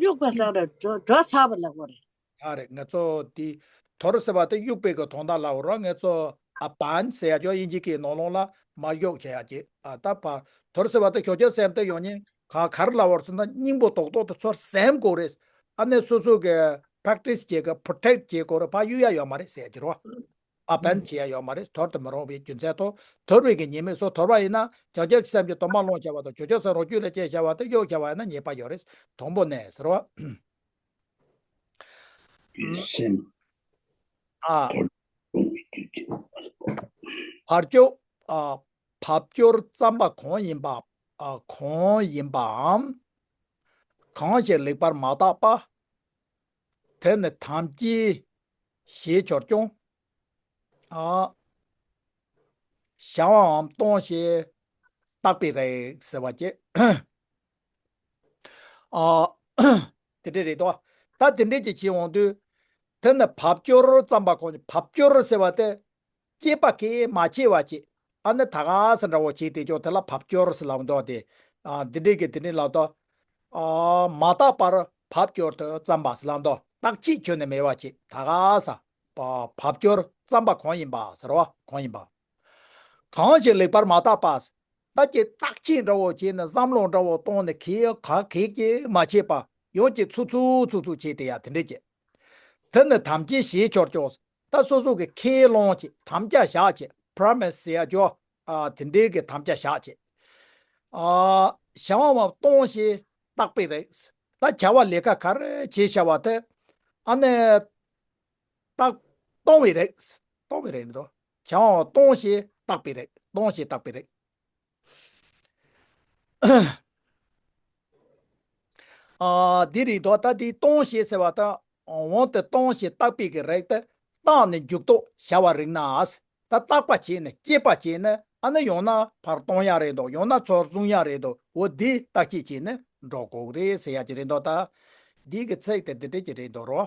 གཡུག་པ། གཡུག་པ་ཟེར་ར་འགྲོ་འགྲོ་ཚར་བ་ལ་གོ་རེད། ཡ་རེད། ང་ཚོ་དེ་དོར་ཟེར་བ་དེ་གཡུག་པའི་གི་དོན་དག་ལ་འོ་ར། ངེད་ཚོ་ཨ་བན་ཟེར་ཡ་ཅོ་དབྱིན་ཇི་སྐད་ནང་ལོགས་ལ་མར་གཡུག་བྱེད་ཡ་ཅིག་ཨ་ད་བ་དོར་ཟེར་བ་དེ་བྱང་ཆུབ་སེམས་དེ་ཡོང་ཉིན་ག་གར་ལ་བར་སོང་ན་སྙིང་པོ་རྡོག་རྡོག་དེ་ཚོར་སེམས་དགོས་རེད། ཨ་ནི་སོ་སོ་གི་པེ་རེག་ཊི་སི་བྱེད་གི་པོ་རོ་ཊེག་ཊི་བྱེད་དགོས་རེད། ཕ་གཡུག་ཡ་ཡོད་མ་རེད་ཟེར་ཡ་ཅིག་རོ། ཨ་བན་བྱེད་ཡ་ཡོད་མ་རེད། དོར་དུ་མི་རུང་བའི་རྒྱུ་མཚན་དང་དོར་བའི་གི་ཉེས་དམིགས་སོགས། དོར་བ་ཡིན་ན་བྱང་ཆུབ་སེམས་ཀྱི་དོན་མ་ལོངས་བྱ་བ་དང་བྱང་ཆུབ་སེམས་རང་རྒྱུད་ལ་སྐྱེས་བྱ་བ་དེ་གཡུག་བྱ་བ་ཡིན་ན་ཉེས་པ་ཡོད་རེད། དང་པོ་ནས་ཟེར་བ། སེམས། ཨ། དོར་དུ་མི་རུང་བའི་རྒྱུ་མཚན། བར་སྐྱོར། ཨ། བབ་སྐྱོར་བརྩམས་པ་གང་ཡིན་པ། ཨ། གང་ཡིན་པའམ། གང་ཞིག་ལེགས་པར་མ་བརྟགས་པ། དེ་ནི་ཐམས་ཅད་ཞེས་བྱར་ཀྱང་། ཨ། བྱ་བའམ་སྟོང་ཞེས་བརྟགས་པས་རེག་ཟེར་བ་ཅིག་ཨ། དེ་འདྲ་རེད་དོ། ད་དེ་འདྲ་ཅིག་བྱེད་འོང་དུས། དེ་ནི་བབ་སྐྱོར་བརྩམས་པ་གང་། བབ་སྐྱོར་ཟེར་བ་དེ། སྐྱེས་པ་གིས་མ་བྱས་པ་ཅིག་ཨ་ནི་ད་ག་ས་འདྲ་བོ་བྱས་དེ་ཅོག་དེ་ལ་བབ་སྐྱོར་ཟེར་ལབ་འདུག་སྟེ། ཨ། འདི་འདྲའི་གི་དེ་འདྲའི་ལབ་དོ། ཨ། མ་བརྟགས་པར་བབ་སྐྱོར་དུ་བརྩམས་པ་ཟེར་ལབ་འདུག་བརྟག་དཔྱད་བྱས་ནས་མེད་པ་ཅིག་ད་ག་ས། བ། བབ་སྐྱོར་བརྩམས་པ་གང་ཡིན་པ་ཟེར་བ་གང་ཡིན་པ། གང་ཞིག་ལེགས་པར་མ་བརྟགས་པ། ད་ཀྱི་བརྟག་དཔྱད་འདྲ་བོ་བྱས་ནས་བསམ་བློ་འདྲ་བོ་བཏང་ནས་གས་ག་གས་ཀྱི་མ་བྱས་པ་ཡོད་ཀྱི་ཚུགས་ཚུགས་ཚུགས་ཚུགས་བྱས་ཏེ་ཡ་དེ་འདྲས་ཀྱི། དེ་ནི་ཐམས་ཅད་ཞེས་སྦྱོར་ཀྱང་། ད་སོ་སོ་གི་ཁས་བླངས་ཀྱི་དམ་བཅའ་བཞག་ཀྱི་པྲ་མི་སི་ཟེར་ཡ་ཅོ། ཨ་དེ་འདྲའི་གི་དམ་བཅའ་བཞག་ཅིག་ཨ་བྱ་བ་མ་གཏོང་ཞེས་བརྟག་པའི་རིགས། ད་བྱ་བ་ལས་ཀ་ག་རེ་བྱེད་བྱ་བ་དེ་ཨ་ནི་བརྟག་གཏོང་བའི་རིགས། གཏོང་བའི་རིགས་ནི་དོ། བྱ་བ་མ་གཏོང་ཞེས་བརྟག་པའི་རིགས། གཏོང་ཞེས་བརྟག་པའི་རིགས། ཨ་འདི་རིགས་དོ། ད་འདི་གཏོང་ཞེས་ཟེར་བ་དང་འོང་དེ་གཏོང་ཞེས་བརྟག་པའི་གི་རིགས་དེ་བརྟག་ནས་འཇུག་ལྡོག་བྱ་བ་རིག་ན། ད་བརྟག་པ་བྱས་ནས་དཔྱད་པ་བྱས་ནས་ཨ་ནི་ཡང་ན་ཕར་གཏོང་ཡ་རེད་འདུག་ཡང་ན་ཚུར་བཟུང་ཡ་རེད་འདུག་འོ་འདི་བརྟག་དཔྱད་བྱས་ནས་འགྲོ་དགོས་རེད་ཟེར་ཡ་ཅིག་རེད་འདུག་ད་འདི་གི་ཚིག་དེ་འདི་འདྲས་ཅིག་རེད་འདུག་རོ།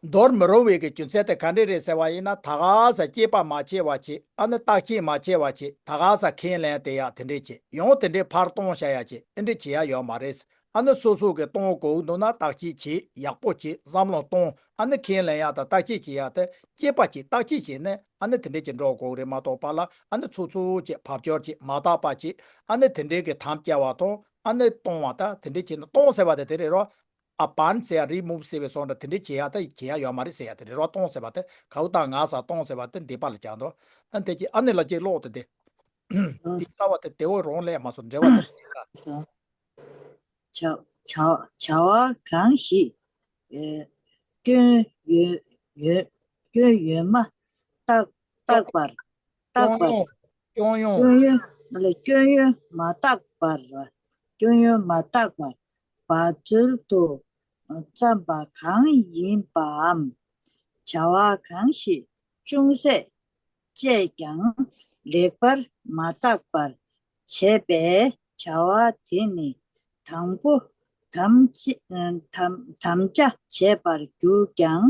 འདོར་མི་རུང་བའི་གི་རྒྱུ་མཚན་དེ་ག་འདྲས་རེད་ཟེར་བ་ཡིན་ན། ད་ག་ས་དཔྱད་པ་མ་བྱས་པ་བྱས། ཨ་ནི་བརྟག་དཔྱད་མ་བྱས་པ་བྱས། ད་ག་ས་ཁས་ལེན་དེ་ཡ་དེ་འདྲས་བྱས། ཡང་དེ་འདྲས་ཕར་གཏོང་བྱ་ཡ་བྱས། ཨེ་འདྲས་བྱེད་ཡ་ཡོད་མ་རེད། ཨ་ནི་སོ་སོ་གི་གཏོང་དགོས་འདུག་ན་བརྟག་དཔྱད་བྱེད། ཡག་པོ་བྱེད། བསམ་བློ་གཏོང་། ཨ་ནི་ཁས་ལེན་ཡ་དང་བརྟག་དཔྱད་བྱེད་ཡ་དེ་དཔྱད་པ་བྱེད། བརྟག་དཔྱད་བྱེད་ནས་ཨ་ནི་དེ་འདྲས་ཀྱི་འགྲོ་དགོས་རེད་མ་གཏོགས་པ་ལ་ཨ་ནི་ཚུགས་ཚུགས་བྱེད། ཕབ་སྐྱོར་བྱེད། མ་དག་པ་བྱེད། ཨ་ནི་དེ་འདྲས་ཀྱི་དམ་བཅའ་བ་དང་ཨ་ནི་གཏོང་བ་དང་དེ་འདྲས་བྱེད་ན་གཏོང་ཟེར་བ་དེ་དེ་རེད་རོ། ཨ་བན་ཟེར་ཡ་རི་མུབ་ཟེར་བའི་སོགས་འདྲ་དེ་འདྲས་བྱེད་ཡ་དང་བྱེད་ཡ་ཡོད་མ་རེད་ཟེར་ཡ་དེ་རེད་རོ། གཏོང་ཟེར་བ་དེ་གའུ་དང་ང་ས་གཏོང་ཟེར་བ་དེ་འདི་པ་ལ་བྱ་འདུག་ཨ་དེ་ཀྱི་ཨ་ནི་ལ་ཅིག་ཀློག་དེ་དེ། འདི་རྩ་བ་དེ་དེ་འོ་རོང་ལས་མ་སོང་འབྲེལ་བ་དེ་ལ་ཅིག་ཀ་བྱ་བྱ་བྱ་བ་གང་ཞིག་ཨེ་སྐྱོན་ཡོད་ཡོད་སྐྱོན་ཡོད་མ་བརྟག་བརྟག་པར་བརྟག་པར། སྐྱོན་ཡོན། སྐྱོན་ཡོན། སྐྱོན་ཡོན་མ་བརྟག་པར། སྐྱོན་ཡོན་མ་བརྟག་པར་བ་ཚུལ་དུ་བརྩམས་པ་གང་ཡིན་པའམ། བྱ་བ་གང་ཞིག་ཅུང་ཟད་སྤྱད་ཀྱང་ལེགས་པར་མ་བརྟག་པར་བྱས་པའི་བྱ་བ་དེ་ནི་དང་པོ་དམ་བཅའ་དམ་དམ་བཅའ་བྱས་པར་གྱུར་ཀྱང་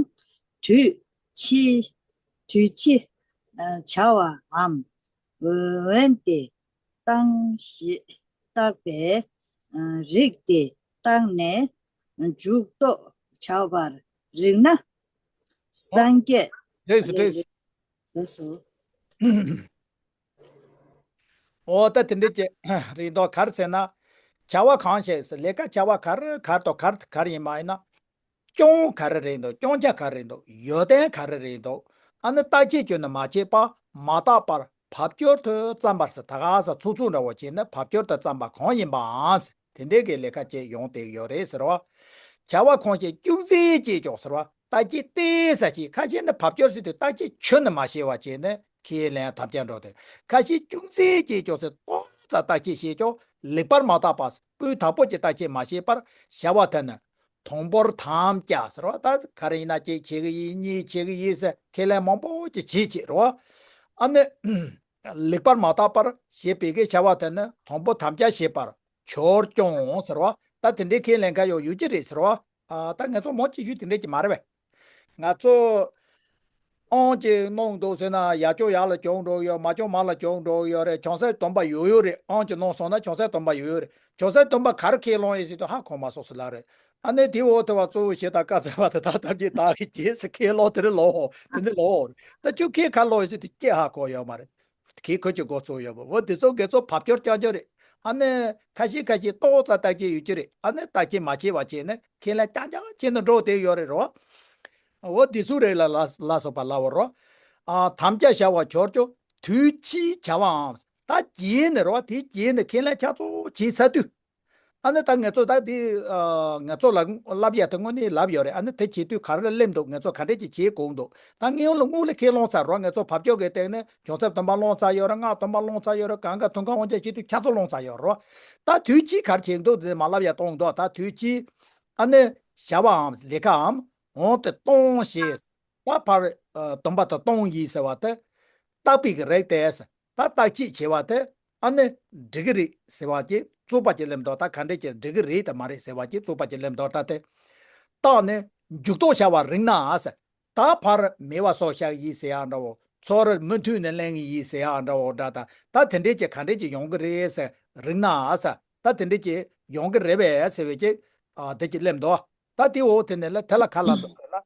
དུས་ཕྱིས་དུས་ཕྱིས་བྱ་བའམ། འོན་ཏེ་བཏང་ཞེས་བརྟག་པའི་རིགས་དེ་བརྟག་ནས་འཇུག་ལྡོག་བྱ་བར་རིགས་ན། སངས་རྒྱས། རེད་སོ་རེད་སོ། རེད་སོ། འོ་ད་དེ་འདྲས་ཀྱི་རིགས་འདུག་ག་རེ་ཟེར་ན། བྱ་བ་གང་བྱས་ཟེར་ལས་ཀ་བྱ་བ་ག་རེ་ག་རེ་དང་ག་རེ་ག་རེ་ཡིན་མ་ཡིན་ན། སྐྱོན་ག་རེ་རེད་འདུག་སྐྱོན་ཆ་ག་རེ་འདུག་ཡོན་ཏན་ག་རེ་རེད་འདུག་ཨ་ནི་བརྟག་དཔྱད་བྱས་ནས་མ་བྱས་པ་མ་བརྟག་པར་བབ་ཅོལ་དུ་བརྩམས་པར་ཟེར། ད་ག་ས་ཚུགས་ཚུགས་འདྲ་བོ་བྱས་ནས་བབ་ཅོལ་དུ་བརྩམས་པ་གང་ཡིན་པའང་ཟེར། དེ་འདྲའི་གི་ལས་ཀ་བྱས་ཡོང་བསྡད་ཡོད་རེད་ཟེར་བ། བྱ་བ་གང་བྱས་ཅུང་ཟད་བྱས་ཀྱང་ཟེར་བ། བརྟག་དཔྱད་ཏོག་ཙམ་བྱས། ཁ་ཤས་ནི་བབ་ཅོལ་ཟེར་དུས་བརྟག་དཔྱད་ཁྱོན་ནས་མ་བྱས་པ་བྱས་ནས་ཁས་ལེན་དམ་བཅའ་འགྲོ་དེ། ཁ་ཤས་ཅུང་ཟད་བྱས་ཀྱང་ཟེར། ཏོག་ཙམ་བརྟག་དཔྱད་བྱས་ཀྱང་ལེགས་པར་མ་བརྟག་པ། སྤུས་དག་པོ་ཅིག་བརྟག་དཔྱད་མ་བྱས་པར་བྱ་བ་དེ་ནི། དང་པོར་དམ་བཅའ་ཟེར་བ། ད་ག་རེ་ཡིན་ན་གཅིག་བྱེད་ཀྱི་ཡིན། གཉིས་བྱེད་ཀྱི་ཡིན་ཟེར་ཁས་ལེན་མང་པོ་ཅིག་བྱེད་བྱེད་རོ། ཨ་ནི་ལེགས་པར་མ་བརྟག་པར་བྱས་པའི་གི་བྱ་བ་དེ་ནི་དང་པོ་དམ་བཅའ་བྱས་པར་གྱུར་ཀྱང་ཟེར་བ། ད་དེ་འདྲའི་ཁས་ལེན་མཁན་ཡང་ཡོད་ཀྱི་རེད་ཟེར་བ། ཨ་ད་ང་ཚོ་མང་ཆེ་ཤོས་དེ་འདྲ་ཅིག་མ་རེད་པས། ང་ཚོ་ཨང་ཅིག་གནང་འདུག་ཟེར་ན་ཡར་ཕྱོགས་ཡར་ལ་བྱུང་འགྲོ་གི་ཡོད། མར་ཕྱོགས་མར་ལ་བྱུང་འགྲོ་གི་ཡོད་རེད། བྱང་སེམས་སྡོམ་པ་ཡོད་ཡོད་རེད། ཨང་ཅིག་གནང་སོང་ན་བྱང་སེམས་སྡོམ་པ་ཡོད་ཡོད་རེད། བྱང་སེམས་སྡོམ་པ་ག་རེ་ཁས་བླངས་ཡོད་ཟེར་དུས་ཧ་གོ་མ་སོང་ཟེར་ལབ་རེད། ཨ་ནི་དེ་འོག་ཏུ་བ་གཙོ་བོ་ཞེ་དྲག་བཀའ་སྩལ་བ་དེ་དག་ཐམས་ཅད་བདག་གིས་བྱས་ཟེར་ཁས་བླངས་དེ་རེད་ལོ། དེ་འདི་ལོ། ད་ཁྱོད་ཁས་ག་རེ་བླངས་ཡོད་ཟེར་དུས་ཁས་ཧ་གོ་ཡོད་མ་རེད། གིས་ཁོ་ཅིག་འགོ་ཚུགས་ཡོད་པ། འོ་དེ་ཚོ་དགེ་ཚོགས་བབ་ཅོལ་རྐྱང་རྐྱང་རེད། ཨ་ནི་ཁ་ཤས་ཁ་ཤས་ཏོག་ཙམ་བརྟག་དཔྱད་ཡོད་ཀྱི་རེད། ཨ་ནི་བརྟག་དཔྱད་མ་བྱས་པ་བྱས་ནས་ཁས་ལེན་རྐྱང་རྐྱང་བྱས་ནས་འགྲོ་བསྡད་ཡོད་རེད་རོ། འོ་དེ་ཚོ་རེད་ལ་ལ་ལ་སོགས་པ་ལབ་པ་རོ། ཨ་དམ་བཅའ་བྱ་བར་གྱུར་ཀྱང་དུས་ཕྱིས་བྱ་བའམ། ད་རྗེས་ནས་རོ། དེ་རྗེས་ནས་ཁས་ལེན་ཆ་ཚང་བྱས་ཚར་དུས། ཨ་ནི་ད་ང་ཚོ་ད་འདི་ཨ་ང་ཚོ་ལ་བསླབ་ཡ་དེ་དངོས་གནས་ལབ་ཡོད་རེད། ཨ་ནི་དེ་བྱེད་དུས་ག་རེ་སླེབས་འདུག་ང་ཚོ་ག་འདྲས་ཅིག་བྱེད་དགོས་འདུག་ད་ངས་ལ་དངུལ་ལ་ཁས་བླངས་ཚར་རོ། ང་ཚོ་བབ་ཅོལ་གྱི་སྟེང་ནས་བྱང་སེམས་སྡོམ་པ་བླངས་ཚར་ཡོད་རེད། སྔགས་སྡོམ་པ་བླངས་ཚར་ཡོད་རེད། གང་ག་ཐུན་མོང་དབང་བྱ་བྱེད་དུས་ཆ་ཚང་བླངས་ཚར་ཡོད་རོ། ད་དུས་ཕྱིས་ག་རེ་བྱེད་འདུག་དེ་མ་ལབ་ཡ་གཏོང་འདུག་ད་དུས་ཕྱིས་ཨ་ནི་བྱ་བའམ་ལས་ཀའམ་འོང་དེ་གཏོང་ཞེས། ད་ཕར་ཨ་སྡོམ་པ་དང་གཏོང་ཡིན་ཟེར་བ་དེ་བརྟག་པའི་གི་རིགས་ཏེ། ད་བརྟག་དཔྱད་བྱེད་པ་དེ་ཨ་ནི་འགྲིག་གི་རེད་ཟེར་བ་ཅིག་རྩོད་པ་ཅིག་སླེབས་འདུག་ད་ག་འདྲས་ཀྱི་འགྲིག་གི་རེད་དང་མ་རེད་ཟེར་བ་ཅིག་རྩོད་པ་ཅིག་སླེབས་འདུག་ད་དེ་བརྟགས་ནས་འཇུག་ལྡོག་བྱ་བར་རིགས་ན་ཟེར། ད་ཕར་མེད་པ་སོགས་བཞག་ཡིན་ཟེར་ཡག་འདྲ་བོ། ཚུར་མུ་མཐུད་ནས་གླེང་གི་ཡིན་ཟེར་ཡག་འདྲ་བོ་འདྲ། ད་ད་དེ་འདྲས་ཀྱི་ག་འདྲས་ཀྱི་ཡོང་གི་རེད་ཟེར་རིགས་ན་ཟེར། ད་དེ་འདྲས་ཀྱི་ཡོང་གི་རེད་པས་ཟེར་བའི་ཅིག་ཨ་དེ་ཅིག་སླེབས་འདུག་ད་དེ་འོག་དེ་ནས་ལ་དེ་ལ་ག་ལ་འདུག་ཟེར་ན།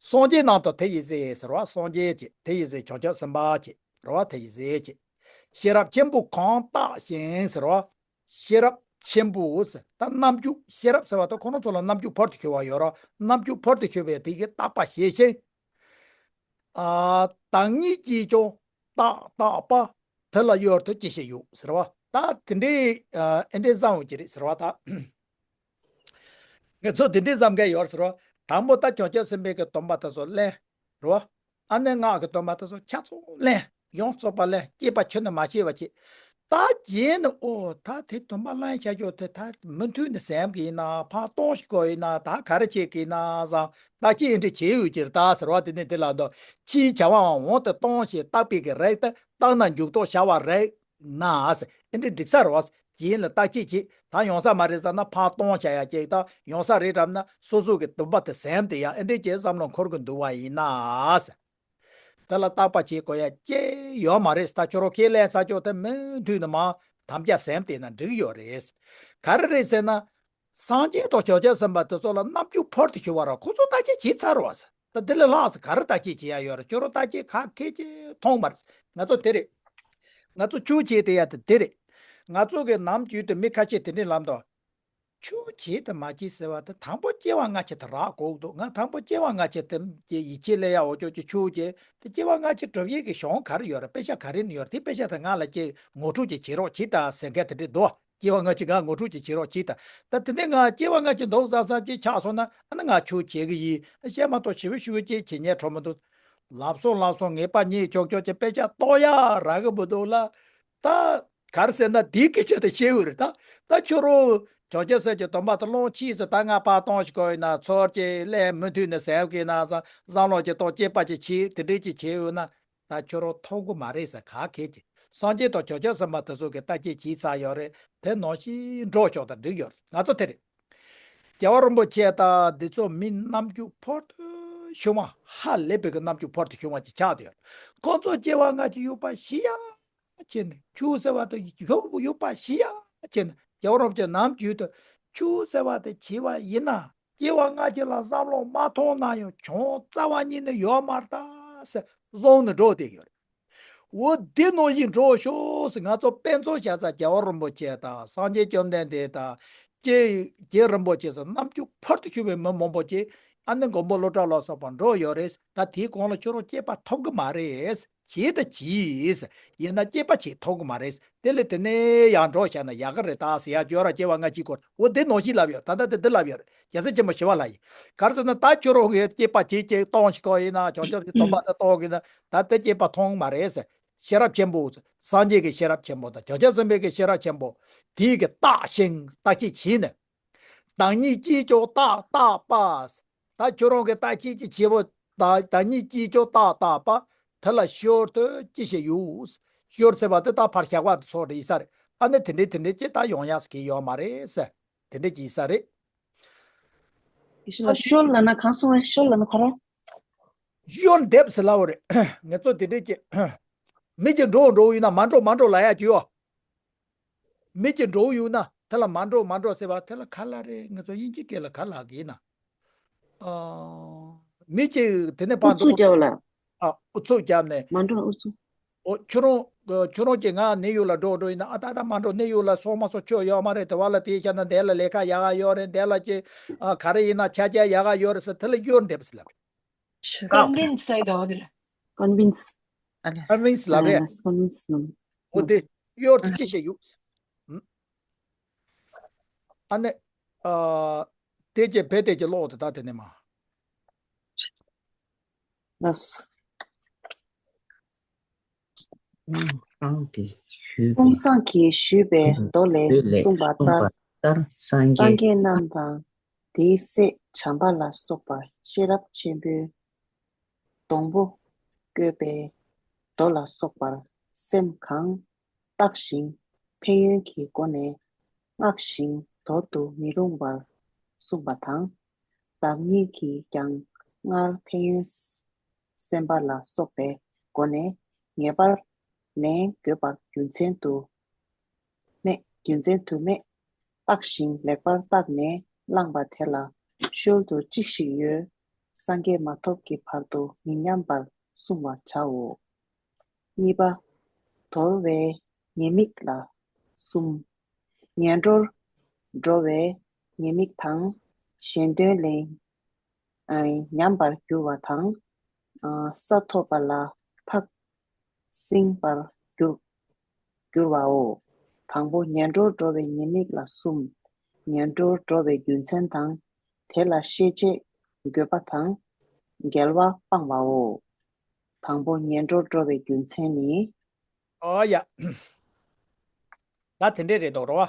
སངས་རྒྱས་རྣམས་དང་དེ་ཡི་རྗེས་ཟེར་བ། སངས་རྒྱས་ཀྱི་དེ་ཡི་རྗེས་བྱང་ཆུབ་སེམས་དཔའ་ཀྱི་རེད་བ། དེ་ཡི་རྗེས་ཀྱི་ ཤེས་རབ་ཆེན་པོ་གང་བརྟགས་ཤིང་ཟེར་བ། ཤེས་རབ་ཆེན་པོ་ཟེར། ད་རྣམ་འགྱུར་ཤེས་རབ་ཟེར་བ་ད་ཁོ་རང་ཚོ་ལ་རྣམ་འགྱུར་ཕར་དུ་ཤོར་བ་ཡོད་ར། རྣམ་འགྱུར་ཕར་དུ་ཤོར་བའི་དེ་གི་བརྟག་པ་བྱས་ཤིང་། ཨ། བདག་ཉིད་ཀྱིས་ཀྱང་བརྟགས་བརྟགས་པ། དེ་ལ་གཡོལ་དུ་ཅི་ཞིག་ཡོད་ཟེར་བ། ད་དེ་འདྲའི་ཨ་ཨེ་འདྲའི་བཟང་བོ་ཅིག་རེད་ཟེར་བ་ད། ངས་ཚོ་དེ་འདྲའི་བསམ་མཁན་ཡོད་ཟེར་བ། དང་པོ་ད་བྱང་ཆུབ་སེམས་དཔའི་གི་སྡོམ་པ་དེ་ཚོ་ལེན། རེད་བ། ཨ་ནི་སྔགས་ཀྱི་སྡོམ་པ་དེ་ཚོ་ཆ་ཚང་ལེན། ཡོངས་རྫོགས་པ་ལེན། སྐྱེས་པ་ཁྱོན་ནས་མ་སྐྱེས་པ་བྱེད། ད་རྗེས་ནས་ཨོ་ད་དེ་སྡོམ་པ་ལེན་བྱ་རྒྱུ་དེ་ད་མུ་མཐུད་ནས་ཟིན་གི་ཡིན་ན། ཕར་གཏོང་ཞིག་དགོས་ཡིན་ན། ད་ག་རེ་བྱེད་གི་ཡིན་ན་བསམ། ད་ཅི་ཨེ་འདྲ་བྱེད་འོས་ཀྱི་རེད་ད་ཟེར་བ། དེ་ནས་དེ་ལ་འདོད་ཕྱིའི་བྱ་བའང་འོང་དུ་གཏོང་ཞེས་བརྟག་པའི་གི་རིགས་དེ་བརྟགས་ན་འཇུག་ལྡོག་བྱ་བ་རིགས་ན། ཨེ་འདྲ་འགྲིག་ས་རེད་བ། རྗེས་ལ་བརྟག་དཔྱད་བྱེད། ད་ཡོང་ས་མ་རེད་བསམ་ན་ཕར་གཏོང་བྱ་ཡ་གཅིག་དང་། ཡོང་ས་རེད་བསམ་ན་སོ་སོ་གི་སྡོམ་པ་དེ་ཟིན་དེ་ཡང་ཨེ་འདྲ་ཅིག་བསམ་བློ་འཁོར་གི་འདུག་པ་ཡིན་ན། དེ་ལ་བརྟག་པ་བྱེད་དགོས་ཡ་ཅི་ཡོད་མ་རེད། ད་ཁྱོད་རང་ཁས་ལེན་ས་ཕྱོགས་དེ་མུ་མཐུད་ནས་མར་དམ་བཅའ་ཟིན་བསྡད་ན་འགྲིག་ཡོད་རེད། ག་རེ་རེད་ཟེར་ན། སངས་རྒྱས་དང་བྱང་ཆུབ་སེམས་དཔའ་དེ་ཚོ་ལ་རྣམ་འགྱུར་ཕར་དུ་ཤོར་བ་ར། ཁོ་ཚོ་བརྟག་དཔྱད་བྱས་ཚར་བ་ཟེར། ད་དེ་ལས་ལྷག་ཟེར་ག་རེ་བརྟག་དཔྱད་བྱེད་ཡ་ཡོད་རེད། ཁྱོད་རང་བརྟག་དཔྱད་ག་གེ་ཅིག་མཐོང་མ་རེད། ང་ཚོ་དེ་རེད། ང་ཚོ་ཆོས་བྱེད་དེ་ཡ་དེ་དེ་རེད། ང་ཚོ་གི་ནམ་རྒྱུན་དུ་མི་ཁ་ཤས་དེ་འདྲའི་ལབ་འདུག་ཆོས་བྱེད་དང་མ་བྱེད་ཟེར་བ་དེ་དང་པོ་སྐྱེ་བ་སྔ་ཕྱི་དེ་རག་དགོས་འདུག་ང་དང་པོ་སྐྱེ་བ་སྔ་ཕྱི་དེ་ཀྱི་ཡིད་ཆེས་ལས་ཡ་འོ་ཅོག་ཅིག་ཆོས་བྱེད་དེ། སྐྱེ་བ་སྔ་ཕྱི་སྒྲུབ་ཡས་ཀྱི་གཞུང་ག་རེ་ཡོད་རེད། དཔེ་ཆ་ག་རེ་ནས་ཡོད་རེད། དེ་དཔེ་ཆ་དེ་ང་ལ་ཅིག་ངོ་སྤྲོད་ཅིག་བྱེད་རོགས་བྱེད་དང་ཟེར་མཁན་དེ་འདྲ་འདུག་སྐྱེ་བ་སྔ་ཕྱི་ང་ངོ་སྤྲོད་ཅིག་བྱེད་རོགས་བྱེད་དང་། ད་དེ་ནས་ང་སྐྱེ་བ་སྔ་ཕྱི་འདུག་བསམ་བསམ་ཅིག་ཆགས་སོང་ན། ཨ་ནི་ང་ཆོས་བྱེད་ཀྱི་ཡིན། བཤད་མ་གཏོགས་ཞེ་པོ་ཞེ་པོ་ཅིག་བྱེད་ཉན་འཕྲོ་མི་འདུག་ལབ་སོང་ལབ་སོང་ངེས་པ་རྙེད་ཆོག་ཆོག་ཅིག་དཔེ་ཆ་རྟོགས་ཡ་རག་གི་མི་འདུག་ལ། ད། ག་རེ་ཟེར་ན་དེའི་སྐད་ཆ་དེ་བཤད་འོས་རེད་ད། ད་ཁྱོད་རང་བྱང་ཆུབ་སེམས་ཀྱི་སྡོམ་པ་དེ་ལོངས་ཕྱིས་ཟེར། ད་ང་ཕར་གཏོང་ཞིག་དགོས་ཡིན་ན། ཚུར་ཅིག་ལེན། མུ་མཐུད་ནས་ཟེར་གི་ན་བསམ། བསམ་བློ་ཅིག་གཏོང་། དཔྱད་པ་ཅིག་བྱེད། དེ་འདྲས་ཅིག་བྱེད་འོས་ན། ད་ཁྱོད་རང་ཐོབ་གི་མ་རེད་ཟེར། ག་གེ་ཅིག་སངས་རྒྱས་དང་བྱང་ཆུབ་སེམས་དཔའ་དེ་ཚོ་གི་བརྟག་དཔྱད་བྱས་ཚར་ཡོད་རེད། དེ་ནང་བཞིན་འགྲོ་ཆོག་དང་འགྲིག་ཡོད་རེད། ང་ཚོ་དེ་རེད། རྒྱལ་བ་རིན་པོ་ཆེ་དང་འདི་ཚོ་མི་རྣམ་འགྱུར་ཕར་དུ་ཤོར་བ། ཧ་ལས་པའི་གི་རྣམ་འགྱུར་ཕར་དུ་ཤོར་བ་ཅིག་ཆགས་བསྡད་ཡོད། ཁོང་ཚོ་སྐྱེ་བ་སྔ་ཕྱི་ཡོད་པ་ཤེས་ཡ་བྱས་ནས། ཆོས་ཟེར་བ་དེ་ཡོད་ཡོད་པ་ཤེས་ཡ་བྱས་ནས། རྒྱལ་བ་རིན་པོ་ཆེ་ནམ་རྒྱུན་དུ་ཆོས་ཟེར་བ་དེ་བྱས་པ་ཡིན་ན། སྐྱེ་བ་སྔ་ཕྱི་ལ་བསམ་བློ་མ་ཐོངས་ན་ཡང་བྱུང་རྩ་བ་ཉིད་ནས་ཡོད་མ་རེད་ད་ཟེར་བཟུང་ནས་འགྲོ་བསྡད་ཡོད་རེད། འོ་འདི་ནང་བཞིན་འགྲོ་ཤོག་ཟེར། ང་ཚོ་དཔེ་མཚོན་བྱ་ས་རྒྱལ་བ་རིན་པོ་ཆེ་དང་། སངས་རྒྱས་བཅོམ་ལྡན་འདས་དང་། ཀྱེ་རྒྱལ་རིན་པོ་ཆེ་ཟེར། རྣམ་འགྱུར་ཕར་དུ་ཤོར་བའི་མི་མང་པོ་ཅིག་ཨ་ནི་མགོན་པོ་ཀླུ་སྒྲུབ་ལ་སོགས་པ་འགྲོ་ཡོད་རེད། ད་དེའི་གོང་ལ་ཁྱོད་རང་སྐྱེས་པ་ཐོབ་གི་མ་རེད། བྱས་ད་བྱས། ཡིན་ན་སྐྱེས་པ་བྱས་ཐོབ་གི་མ་རེད། དེ་ལས་དེ་ནས་ཡར་འགྲོ་བྱས་ན་ཡག་གི་རེད་ད་ཟེར་ཡ་ཅིག་ཡོད་ར། སྐྱེ་བ་སྔ་ཕྱི་སྐོར། འོ་དེ་ནང་བཞིན་ལབ་ཡོད། ད་ལྟ་དེ་འདི་ལབ་ཡོད་རེད། རྒྱལ་སྲས་ཆེན་པོ་ཞི་བ་ལྷ་ཡིས། ག་རེ་ཟེར་ན། ད་ཁྱོད་རང་གིས་སྐྱེས་པ་བྱས་ཅིག་གཏོང་ཞིག་གོ་ཡིན་ན། བྱང་ཆུབ་ཀྱི་སྡོམ་པ་དེ་གཏོང་གི་ན། ད་དེ་སྐྱེས་པ་ཐོབ་གི་མ་རེད་ཟེར། ཤེས་རབ་ཆེན་པོ་སངས་རྒྱས་ཀྱི་ཤེས་རབ་ཆེན་པོ་དང་། བྱང་ཆུབ་སེམས་དཔའི་གི་ཤེས་རབ་ཆེན་པོ་དེའི་གི་བརྟགས་ཤིང་བརྟག་དཔྱད་བྱས་ནས། བདག་ཉིད་ཀྱིས་ཀྱང་བརྟགས་བརྟགས་པ། ད་ཁྱོད་རང་གི་བརྟག་དཔྱད་ཅིག་བྱེད་པོ། ད་བདག་ཉིད་ཀྱིས་ཀྱང་བརྟགས་བརྟགས་པ། དེ་ལ་ཤོར་དུ་ཅི་ཞིག་ཡོད། ཤོར་ཟེར་བ་དེ་ད་ཕར་བཞག་པ་དེ་ཚོ་རེད་ས་རེད། ཨ་ནི་དེ་འདྲས་དེ་འདྲས་ཅིག་ད་ཡོང་ཡག་གི་ཡོད་མ་རེད་ཟེར། དེ་འདྲས་ཅིག་ས་རེད། ཨ་ཤོར་ལབ་ན་གང་སོང་བས། ཤོར་ལབ་ན་ག་རེ། ཤོར་འདེབས་ཟེར་ལབ་པ་རེད། ངེད་ཚོ་དེ་འདྲས་ཀྱི་མི་གཅིག་འགྲོ་འགྲོ་ཡིན་ན། མ་འགྲོ་མ་འགྲོ་ལབ་ཡ་ཅིག་ཡོད། མི་གཅིག་འགྲོ་ཡོད་ན་དེ་ལ་མ་འགྲོ་མ་འགྲོ་ཟེར་བ་དེ་ལ་ག་ལབ་རེད། ངེད་ཚོ་དབྱིན་ཇི་སྐད་ལ་ག་ལབ་གི་ཡིན་ན། ཨ། མི་གཅིག་དེ་ནས་ཕར་ཨུ་ཚུགས་འགྲོ། རྒྱབ་ལ། ཨ། ཨུ་ཚུགས་རྒྱབ་ནས། མ་འགྲོ་ཨུ་ཚུགས། ཨོ། ཁྱོད་རང་། ཁྱོད་རང་གིས་ང་ནི་ཡུལ་ལ་འགྲོ་འགྲོ་ཡིན་ན། ཨ། ད་ད་མ་འགྲོ། ནི་ཡུལ་ལ་སོང་མ་སོང་ཁྱོད་ཡོད་མ་རེད། དེ་བ་ལ་དེ་བྱས་ན་འདི་ལ་ལས་ཀ་ཡག་ག་ཡོད་རེད། འདི་ལ་ཅི། ཨ། ག་རེ་ཡིན་ན་ཆ་རྐྱེན་ཡག་ག་ཡོད་རེད་ཟེར། དེ་ལ་ཤོར་འདེབས་ཟེར་ལབ་རེད། ཀོན་ཝིན་སི་ཟེར་དོ་དེ་རེད། ཀོན་ཝིན་སི། ཀོན་ཝིན་སི་ལབ་རེད། ཀོན་ཝིན་སི་ནམ། འོ་དེ་ཤོར་དེ་ཅི་ཞིག་ཡོད། ཨ་ནི། ཨ། དེ་ཅི་བེད་དེ་ཅི་ཀློག་དེ་ད་དེ་ནས་མ། ལགས། ཀུན་བཟང་གིས་ཞུས་པའི་མདོ་ལས་གསུངས་པ་ལྟར། སངས་རྒྱས་རྣམས་དང་དེའི་སྲས་བྱམས་པ་ལ་སོགས་པ་ཤེས་རབ་ཆེན་པོའི་སྡོང་པོ་བཀོད་པའི་མདོ་ལ་སོགས་པར་སེམས་གང་བརྟགས་ཤིང་ཕན་ཡོན་གྱི་སྒོ་ནས་བསྔགས་ཤིང་དོར་དུ་མི་རུང་བར་གསུངས་པ་དང་། བདག་ཉིད་ཀྱིས་ཀྱང་སྔར་ཕན་ཡོན་སེམས་པ་ལ་སོགས་པའི་སྒོ་ནས་ངེས་པར་ལན་དགོས་པར་རྒྱུ་མཚན་དུ་མེད། རྒྱུ་མཚན་དུ་མེད། བརྟགས་ཤིང་ལེགས་པར་བརྟགས་ནས་བླངས་པ་དེ་ལ་ཤུལ་དུ་ཅི་ཞིག་ཡོད། སངས་རྒྱས་མ་ཐོབ་ཀྱི་བར་དུ་མི་ཉམས་པར་བསྲུང་བར་བྱའོ། གཉིས་པ། དོར་བའི་ ཉེས་དམིགས་ལ་གསུམ། ངན་འགྲོར་འགྲོ་བའི་ཉེས་དམིགས་དང་། གཞན་དོན་ལས་ཉམས་པར་འགྱུར་བ་དང་། ས་ཐོབ་པ་ལ་ཐག་བསྲིང་བར་འགྱུར་འགྱུར་བའོ། དང་པོ་ངན་འགྲོར་འགྲོ་བའི་ཉེས་དམིགས་ལ་གསུམ། ངན་འགྲོར་འགྲོ་བའི་རྒྱུ་མཚན་དང་། དེ་ལ་ཤེས་བྱེད་དགོས་པ་དང་། འགལ་བ་སྤང་བའོ། དང་པོ་ངན་འགྲོར་འགྲོ་བའི་རྒྱུ་མཚན་ནི། ཨོ་ཡ། ད་དེ་འདྲས་རེད་འདུག་རོ།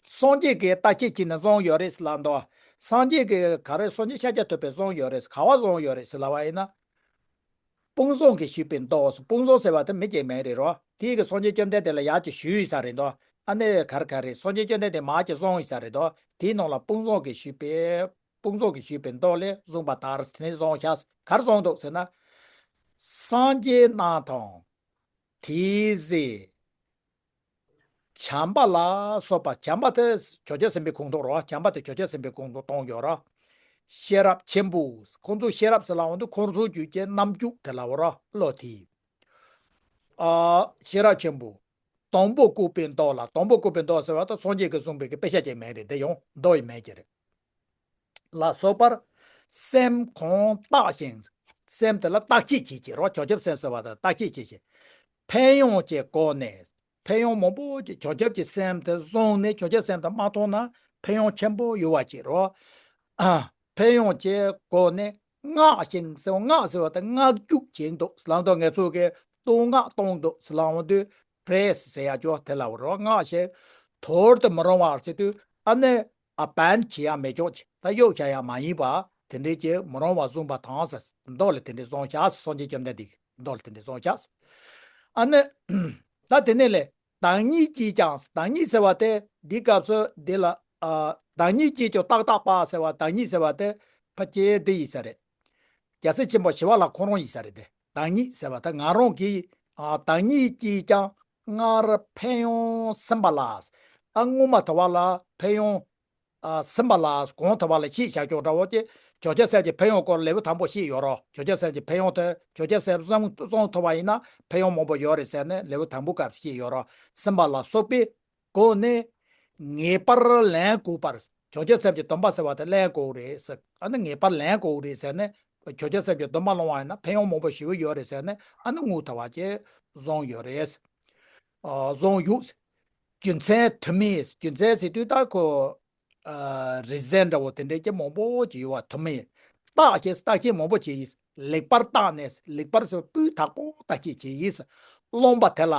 སངས་རྒྱས་ཀྱི་བརྟག་དཔྱད་བྱས་ནས་བཟུང་ཡོད་རེད་ལབ་འདུག་སངས་རྒྱས་ཀྱི་ག་རེ་སངས་རྒྱས་ཤཱཀྱ་ཐུབ་པས་བཟུང་ཡོད་རེད། ག་བ་བཟུང་ཡོད་རེད་ལབ་པ་ཡིན་ན། དཔུང་བཟང་གིས་ཞུས་པའི་མདོ། དཔུང་བཟང་ཟེར་བ་དེ་མི་སྐྱེ་མེད་རེད་རོ། དེའི་གི་སངས་རྒྱས་བཅོམ་ལྡན་འདས་ལ་ཡར་གྱི་ཞུས་ཡོད་ས་རེད་འདུག་ཨ་ནི་ག་རེ་ག་རེ་སངས་རྒྱས་བཅོམ་ལྡན་འདས་མར་གྱི་བཟུང་ཡོད་ས་རེད་འདུག་དེའི་ནང་ལ་དཔུང་བཟང་གིས་ཞུས་པའི་དཔུང་བཟང་གིས་ཞུས་པའི་མདོ་ལས་བཟུང་བ་ལྟར་དེ་ནས་བཟུང་བྱ། ག་རེ་བཟུང་འདུག་ཟེར་ན། སངས་རྒྱས་རྣམས་དང་། དེའི་ཚེ། བྱམས་པ་ལ་སོགས་པ། བྱམས་པ་དེ་བྱང་ཆུབ་སེམས་དཔའི་ཁོངས་གཏོགས་རོ། བྱམས་པ་དེ་བྱང་ཆུབ་སེམས་དཔའི་ཁོངས་གཏོགས་གཏོང་ཡོད་རོ། ཤེས་རབ་ཆེན་པོ། ཁོང་ཚོ་ཤེས་རབ་ཟེར་ལབ་འོང་དུས་ཁོང་ཚོ་རྒྱུད་ཀྱི་རྣམ་འགྱུར་དེ་ལབ་རོ། བློ་དེ། ཨ། ཤེས་རབ་ཆེན་པོ། དང་པོ་བཀོད་པའི་མདོ་ལ། དང་པོ་བཀོད་པའི་མདོ་ཟེར་བ་དེ་སངས་རྒྱས་ཀྱིས་གསུངས་པའི་གི་དཔེ་ཆ་ཅིག་མེད་རེད། དེ་ཡང་མདོ་ཡི་མེད་ཀྱི་རེད། ལ་སོགས་པར་སེམས་གང་བརྟགས་ཤིང་། སེམས་དེ་ལ་བརྟག་དཔྱད་བྱེད་ཀྱི་རོ། བྱང་ཆུབ་སེམས་ཟེར་བ་དང་བརྟག་དཔྱད་བྱེད་ཀྱི། ཕན་ཡོན་གྱི་སྒོ་ནས། ཕན་ཡོན་མང་པོ་ཅིག་བྱང་ཆུབ་ཀྱི་སེམས་དེ་བཟུང་ནས་བྱང་ཆུབ་སེམས་དེ་མ་ཐོབ་ན་ཕན་ཡོན་ཆེན་པོ་ཡོད་པ་ཅིག་རོ། ཨ། ཕན་ཡོན་གྱི་སྒོ་ནས་བསྔགས་ཤིང་ཟེར་བ། བསྔགས་ཟེར་བ་དེ་བསྔགས་བརྗོད་བྱེད་འདུག་ལབ་འདུག་ང་ཚོ་གི་བསྟོད་བསྔགས་གཏོང་འདུག་ལབ་འོང་དུས་པྲེས་ཟེར་ཡ་ཅོ་དེ་ལ་རོ། བསྔགས་ཤིང་དོར་དུ་མི་རུང་བར་ཟེར་དུས་ཨ་ནི། ཨ། བན་བྱེད་ཡ་མེད་ཅོག་ཅིག་ད་གཡོག་བྱ་ཡ་མ་ཡིན་པ། དེ་འདྲའི་ཅིག་མི་རུང་བ་བཟུང་བ་དང་ཟེར། མདོ་ལ་དེ་འདྲའི་བཟུང་བྱ། སངས་རྒྱས་བཅོམ་ལྡན་འདས་ཀྱི་མདོ་ལ་དེ་འདྲའི་བཟུང་བྱ། ཨ་ནི། ད་དེ་ནས་ལས་བདག་ཉིད་ཀྱིས་ཀྱང་། བདག་ཉིད་ཟེར་བ་དེ་འདི་སྐབས་སུ་འདི་ལ། ཨ། བདག་ཉིད་ཀྱིས་ཀྱང་ཏག་ཏག་པ་ཟེར་བ། བདག་ཉིད་ཟེར་བ་དེ་ཕལ་ཆེར་འདི་ཡིན་ས་རེད། རྒྱལ་སྲས་ཆེན་པོ་ཞི་བ་ལྷ་ཁོ་རང་ཡིན་ས་རེད་དེ། བདག་ཉིད་ཟེར་བ་ད་ང་རང་གིས། ཨ། བདག་ཉིད་ཀྱིས་ཀྱང་སྔར་ཕན་ཡོན་ཟིན་པ་ལ། ཨ། སྔོན་མ་དུ་བ་ལ་ཕན་ཡོན། ཨ། ཟིན་པ་ལ་གོང་དུ་བ་ལ་ཤེས་བྱ་ཀྱོག་འདྲ་བོ་ཅིག་བྱང་ཆུབ་སེམས་ཀྱི་ཕན་ཡོན་སྐོར་ལེའུ་དང་པོ་ཤེས་ཡོད་རོ། བྱང་ཆུབ་སེམས་ཀྱི་ཕན་ཡོན་དེ་བྱང་ཆུབ་སེམས་བཟུང་བཟུང་ཐུབ་པ་ཡིན་ན་ཕན་ཡོན་མང་པོ་ཡོད་རེད་ཟེར་ནས་ལེའུ་དང་པོ་སྐབས་སུ་ཤེས་ཡོད་རོ། ཟིན་པ་ལ་སོགས་པའི་སྒོ་ནས་ངེས་པར་ལེན་དགོས་པར། བྱང་ཆུབ་སེམས་ཀྱི་སྡོམ་པ་ཟེར་བ་དེ་ལེན་དགོས་རེད་ཟེར། ཨ་ནི་ངེས་པར་ལེན་དགོས་རེད་ཟེར་ནས་བྱང་ཆུབ་སེམས་ཀྱི་སྡོམ་པ་བླང་བ་ཡིན་ན་ཕན་ཡོན་མང་པོ་ཞེ་པོ་ཡོད་རེད་ཟེར་ནས་ཨ་ནི་དངུལ་ཐ་བ་ཅེས་བཟུང་ཡོད་རེད། ཨ། བཟུང་ཡོད། རྒྱུ་མཚན་དུ་མས། རྒྱུ་མཚན་ཟེར་དུས་ད་ཁོ། ཨ། རི་ཟན་འདྲ་བོ་དེ་འདྲའི་ཀྱི་མང་པོ་ཅིག་ཡོད་པ་དུ་མས། བརྟགས་ཤིང་བརྟག་དཔྱད་མང་པོ་བྱས་ཡིན། ལེགས་པར་བརྟགས་ནས། ལེགས་པར་ཟེར་བ་སྤུས་དག་པོ་བརྟག་དཔྱད་བྱས་ཡིན། བླངས་པ་དེ་ལ།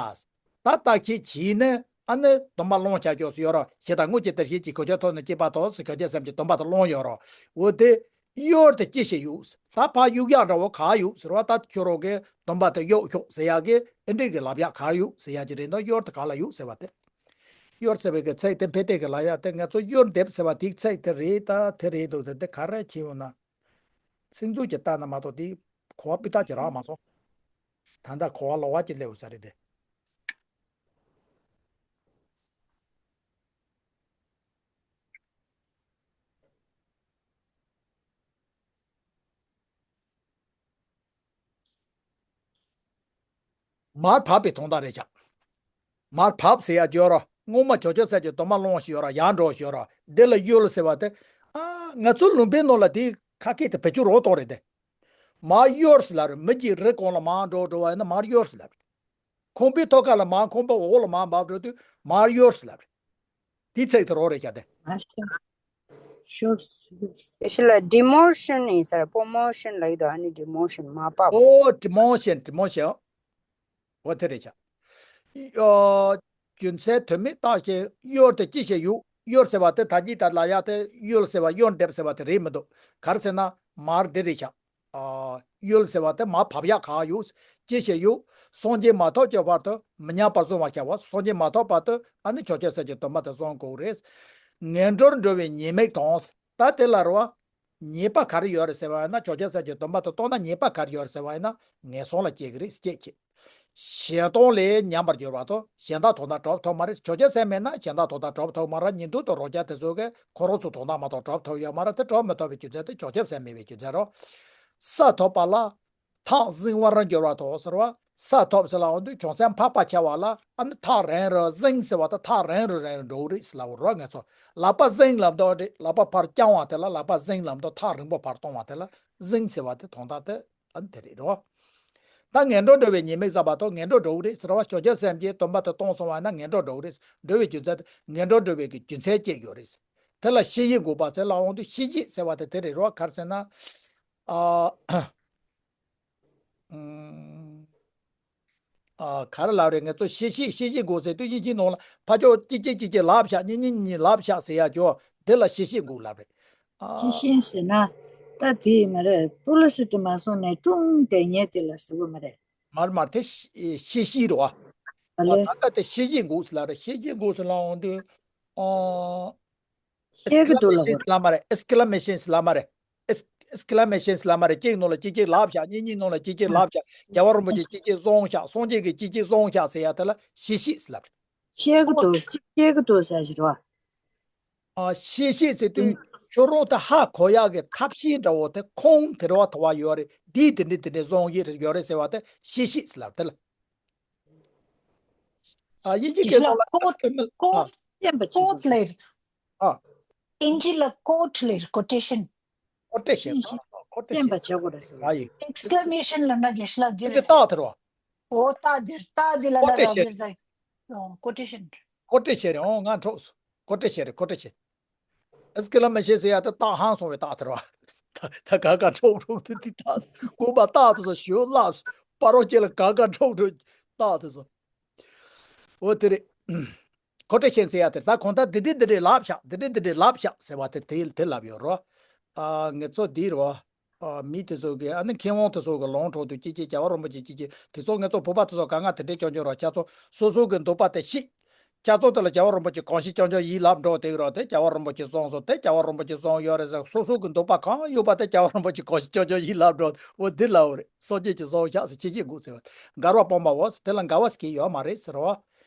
ད་བརྟག་དཔྱད་བྱས་ནས་ཨ་ནི་སྡོམ་པ་བླང་བྱ་ཅོག་སུ་ཡོད་རོ། ཇི་ལྟར་དངོས་ཀྱི་བདེར་གཤེགས་ཀྱི་གོ་ཆ་ཐོབ་ནས་སྐྱེས་པ་དང་ཟེར་བྱང་ཆུབ་སེམས་ཀྱི་སྡོམ་པ་དང་བླངས་ཡོད་རོ། འོ་དེ། གཡོར་དེ་ཅི་ཞིག་ཡོད། ད་ཕར་གཡུག་ཡག་འདྲ་བོ་ག་ཡོད་ཟེར་བ། ད་ཁྱོད་རང་གི་སྡོམ་པ་དེ་གཡོག་ཤོག་ཟེར་ཡག་གི་ཨེ་འདྲས་ཀྱི་ལབ་ཡག་ག་ཡོད་ཟེར་ཡག་ཅིག་རེད་འདུག་གཡོར་དེ་ག་ལ་ཡོད་ཟེར་བ་དེ། གཡོར་ཟེར་བའི་གི་ཚིག་དེ་ཕལ་ཆེར་གི་ལབ་ཡག་དེ་ང་ཚོ་གཡོར་འདེབས་ཟེར་བ་དེའི་ཚིག་དེ་རེད། ད་དེ་རེད་འདུག་དེ་དེ་ག་རེ་བྱས་ཡོད་ན། སེང་ཟུར་གྱི་ལྟ་ན་མ་གཏོགས་དེ་གོ་བ་སྤུས་དག་ཅིག་རག་མ་སོང་། ད་ལྟ་གོ་བ་ལོགས་ཀ་ཅིག་སླེབས་ཡོད་ས་རེད་དེ། མར་བབས་པའི་དོན་དག་རེད་ཤག་མར་བབས་ཟེར་ཡ་ཅིག་ཡོད་ར། སྔོན་མ་བྱང་ཆུབ་སེམས་ཀྱི་སྡོམ་པ་བླངས་ཞིག་ཡོད་ར། ཡར་འགྲོ་ཞིག་ཡོད་ར། འདི་ལ་གཡོལ་ཟེར་བ་དེ། ཨ། ང་ཚོ་ལུང་པའི་ནང་ལ་དེ་ཁ་སྐད་དེ་བེད་སྤྱོད་རོགས་གཏོང་རེད་དེ། མར་གཡོལ་ཟེར་ལབ་རེད། མི་གཅིག་རི་གོང་ལ་མར་འགྲོ་འགྲོ་བ་ཡིན་ན་མར་གཡོལ་ཟེར་ལབ་རེད། ཁང་པའི་ཐོག་ཁ་ལ་མར། ཁང་པ་འོག་ལ་མར་བབས་འགྲོ་དུས་མར་གཡོལ་ཟེར་ལབ་རེད། དེའི་ཚིག་དེ་རོགས་རེད་ཤག་དེ། ཤོར་ཤོར། ཤི་ལ་ཌི་མོ་ཤན་ཡིན་ས་རེད། པོ་མོ་ཤན་ལ་ཡིན་དོ། ཨ་ནི་ཌི་མོ་ཤན་མར་བབས། ཨོ། ཌི་མོ་ཤན། ཌི་མོ་ཤན། འོ་དེ་རེད་ཤག་ཨོ། རྒྱུ་མཚན་དོན་མེད་བརྟགས་ཤིང་གཡོལ་དེ་ཅི་ཞིག་ཡོད། གཡོལ་ཟེར་བ་དེ་ད་གིན་ད་ལབ་ཡག་དེ་གཡོལ་ཟེར་བ་གཡོལ་འདེབས་ཟེར་བ་དེ་རེད་མི་འདུག་ག་རེ་ཟེར་ན་མར་འདི་རེད་ཤག་ཨ། གཡོལ་ཟེར་བ་དེ་མར་བབས་ཡག་ག་ཡོད། ཅི་ཞིག་ཡོད། སངས་རྒྱས་མ་ཐོབ་ཀྱི་བར་དུ་མི་ཉམས་པར་བཟུང་བར་བྱ་བ། སངས་རྒྱས་མ་ཐོབ་བར་དུ་ཨ་ནི་བྱང་ཆུབ་སེམས་ཀྱི་སྡོམ་པ་དེ་བཟུང་དགོས་རེད། ངན་འགྲོར་འགྲོ་བའི་ཉེས་དམིགས་དང་། ད་དེ་ལ་རེད་བ། ཉེས་པ་ག་རེ་ཡོད་རེད་ཟེར་བ་ཡིན་ན། བྱང་ཆུབ་སེམས་ཀྱི་སྡོམ་པ་དེ་བཏང་ན་ཉེས་པ་ག་རེ་ཡོད་རེད་ཟེར་བ་ཡིན་ན། ངན་སོང་ལ་སྐྱེ་གི་རེད། སྐྱེ་ཆེ། གཞན་དོན་ལས་ཉམས་པར་འགྱུར་བ་དང་། གཞན་དག་དོན་དག་གྲུབ་ཐུབ་མ་རེད། བྱང་ཆུབ་སེམས་མེད་ན་གཞན་དག་དོན་དག་གྲུབ་ཐུབ་མ་རེད། ཉན་ཐོས་དང་རང་རྒྱལ་དེ་ཚོ་གིས་ཁོ་རང་ཚོ་དོན་དག་མ་གཏོགས་གྲུབ་ཐུབ་ཡོད་མ་རེད། དེ་གྲུབ་མི་ཐུབ་པའི་རྒྱུ་མཚན་དེ་བྱང་ཆུབ་སེམས་མེད་པའི་རྒྱུ་མཚན་རེད། ས་ཐོབ་པ་ལ་ཐག་བསྲིང་བར་འགྱུར་བ་དང་ཟེར་བ། ས་ཐོབ་ཟེར་ལབ་འོང་དུས་བྱང་སེམས་འཕགས་པ་ཆེ་བ་ལ་ཨ་ནི་ཐག་རིང་རུ་བཟུང་ཟེར་བ་དང་ཐག་རིང་རུ་རིང་རུ་འགྲོ་གི་རེད་ཟེར་ལབ་རོགས། ང་ཚོ་ལག་པ་བཟུང་ལབ་མདོག་རེད། ལག་པ་ཕར་བརྐྱང་བ་དེ་ལ་ལག་པ་བཟུང་ལབ་མདོག་ཐག་རིང་པོ་ཕར་གཏོང་བ་དེ་ལ་བཟུང་ཟེར་བ་དེ་དོན་དག་དེ་ཨ་ནི་དེ་རེད་རོགས། ད་ངན་འགྲོར་འགྲོ་བའི་ཉེས་དམིགས་བསགས་པ་དང་ངན་འགྲོར་འགྲོ་གི་རེད་ཟེར་བ། བྱང་ཆུབ་སེམས་ཀྱི་སྟོན་པ་དེ་གཏོང་སོང་བ་ན་ངན་འགྲོར་འགྲོ་གི་རེད། འགྲོ་བའི་རྒྱུ་མཚན་དེ་ངན་འགྲོར་འགྲོ་བའི་གི་རྒྱུ་མཚན་སྐྱེ་ཡོད་རེད། དེ་ལ་ཤེས་བཞིན་སྒོམ་པ་ཟེར་ལབ་འོང་དུས་ཤེས་བཞིན་ཟེར་བ་དེ་དེ་རེད་རོགས། ག་རེ་ཟེར་ན། ཨ། ཨུམ། ཨ། ག་རེ་ལབ་རེད། ང་ཚོ་ཤེས་བཞིན་ཤེས་བཞིན་སྒོམ་ཟེར་དུས་དབྱིན་ཇིའི་ནང་ལ་ཕར་ཕྱོགས་གཅིག་གཅིག་གཅིག་གཅིག་ལབ་བཞག་གཉིས་གཉིས་གཉིས་ལབ་བཞག་ཟེར་ཡ་ཅོ་འདི་ལ་ཤེས་བཞིན་སྒོམ་ལབ་རེད། ཨ། ཤེས་བཞིན་ཟེར་ན་ད་དེ་མ་རེད། པུ་ལི་སི་དུ་མ་སོང་ནས་ཀྲུང་དེ་ཉེ་དེ་ལ་ཟེར་བ་མ་རེད། མར་མར་དེ་ཤེས་བཞིན་རེད་བ། ཨ་ལེ། ད་ལྟ་དེ་ཤེས་བཞིན་སྒོམ་ཟེར་ལབ་རེད། ཤེས་བཞིན་སྒོམ་ཟེར་ལབ་འོང་དུས། ཨ། ཤེས་ཀྱི་འདུག་ལབ་པ། Exclamation ལབ་མ་རེད། Exclamation ལབ་མ་རེད། Ex- Exclamation ལབ་མ་རེད། གཅིག་ནང་ལ་གཅིག་གཅིག་ལབ་བཞག་གཉིས་གཉིས་ནང་ལ་གཅིག་གཅིག་ལབ་བཞག་རྒྱལ་བ་རིན་པོ་ཆེ་གཅིག་གཅིག་བཟུང་བཞག་སངས་རྒྱས་ཀྱི་གཅིག་གཅིག་བཟུང་བཞག་ཟེར་ཡ་དེ་ལ་ཤེས་བཞིན་ལབ་རེད། ཤེས་ཀྱི་འདུག་ཤེས་ཀྱི་འདུག་ཟེར་ཞིག་རེད་བ། ཨ། ཤེས་བཞིན་ཟེར་དུས་ཁྱོད་རང་ད་ཧ་གོ་ཡག་གི་ཐབས་ཤེས་འདྲ་བོ་དེ་ཁུངས་དེ་རེད་བ། དོ་བ་ཡོད་རེད། འདིས་དེ་འདྲས་དེ་འདྲས་བཟུང་ཡོད་རེད་ཟེར་ཡ་དེ་ཤེས་བཞིན་ལབ་དེ་ལ། ཨ། དབྱིན་ཇི་སྐད་ཐོག་ལ་ཨེ་སི་ཀེ་མེལ། ཨ། ཀོཊ་ལབ་རེད། ཨ། དབྱིན་ཇི་ལ་ཀོཊ་ལབ་རེད། ཀོ་ཊེ་ཤན། ཀོ་ཊེ་ཤན། ཀོ་ཊེ་ཤན། བསྟན་པ་བྱེད་དགོས་རེད་ཟེར་བ། ཨ་ཡིན། ཨེག་སི་ཀི་ལེ་མེ་ཤན་ལབ་ན་དགེ་ཤ་ལ་འདི་རེད། རྟགས་དེ་རེད་བ། ཨོ་རྟགས་འདི་རེད། རྟགས་འདི་ལ་ཀོ་ཊེ་ན་རང་ཤན། འདིར་ཟ། ཨོ་ཀོ་ཊེ་ཤན། ཀོ་ཊེ་ཤན་རེད། ཨོ་ང་འཕྲོག་སོང་། ཀོ་ཊེ་ཤན་རེད། ཀོ་ཊེ་ཤན། ཨེག་སི་ཀི་ལེ་མེ་ཤན་ཟེར་ཡ་དེ་རྟགས་ཧང་སོང་བའི་རྟགས་དེ་རེད་བ། ད་ད་ག་ག་འཕྲོག་འཕྲོག་དུ་དེ་རྟགས་དེ་ཀུན་པ་རྟགས་དེ་ཚོ་ཞོ་ལགས་སོ། པ་རོ་ཁྱེད་ལ་ག་ག་འཕྲོག་འཕྲོག་རྟགས་དེ་ཚོ། འོ་དེ་རེད། ཀོ་ཊེ་ཤན་ཟེར་ཡ་དེ་ད་གང་ལྟར་འདི་འདྲས་འདི་འདྲས་ལབ་བཞག་འདི་འདྲས་འདི་འདྲས་ལབ་བཞག་ཟེར་བ་དེ་དེ་དེ་ལབ་ཡོད་རོ། ཨ། ངེད་ཚོ་འདི་རོ། ཨ། མི་དེ་ཚོ་གི་ཨ་ནི་མཁས་དབང་དེ་ཚོ་གི་ལུང་འཕྲོག་དུས་ཅི་ཅི་རྒྱལ་བ་རིན་པོ་ཆེ་ཅི་ཅི་དེ་ཚོ་ངེད་ཚོ་བོད་པ་དེ་ཚོ་ག་ང་དེ་འདྲས་སྐྱོན་སྐྱོན་རོ། ཁྱེད་ཚོ་སོ་སོ་གི་འདོད་པ་དེ་ཤི། ཁྱེད་ཚོ་དེ་ལ་རྒྱལ་བ་རིན་པོ་ཆེ་གང་ཤི་སྐྱོན་སྐྱོན་ཡིན་ལབ་འགྲོ་དེ་གི་རོ། དེ་རྒྱལ་བ་རིན་པོ་ཆེ་བཟང་སོང་། དེ་རྒྱལ་བ་རིན་པོ་ཆེ་བཟང་ཡོད་རེད་ཟེར། སོ་སོ་གི་འདོད་པ་གང་ཡོད་པ་དེ་རྒྱལ་བ་རིན་པོ་ཆེ་གང་ཤི་སྐྱོན་སྐྱོན་ཡིན་ལབ་འགྲོ། འོ་འདི་ལབ་རེད། སངས་རྒྱས་ཀྱིས་བཟང་བཞག་ཟེར། ཁྱེད་ཀྱིས་དགོས་ཟེར་བ། མགར་བ་སྤངས་པ་འོ་ཟེར། དེ་ལ་མགར་བ་ཟེར་གྱི་ཡོད་མ་རེད་ཟེར་བ།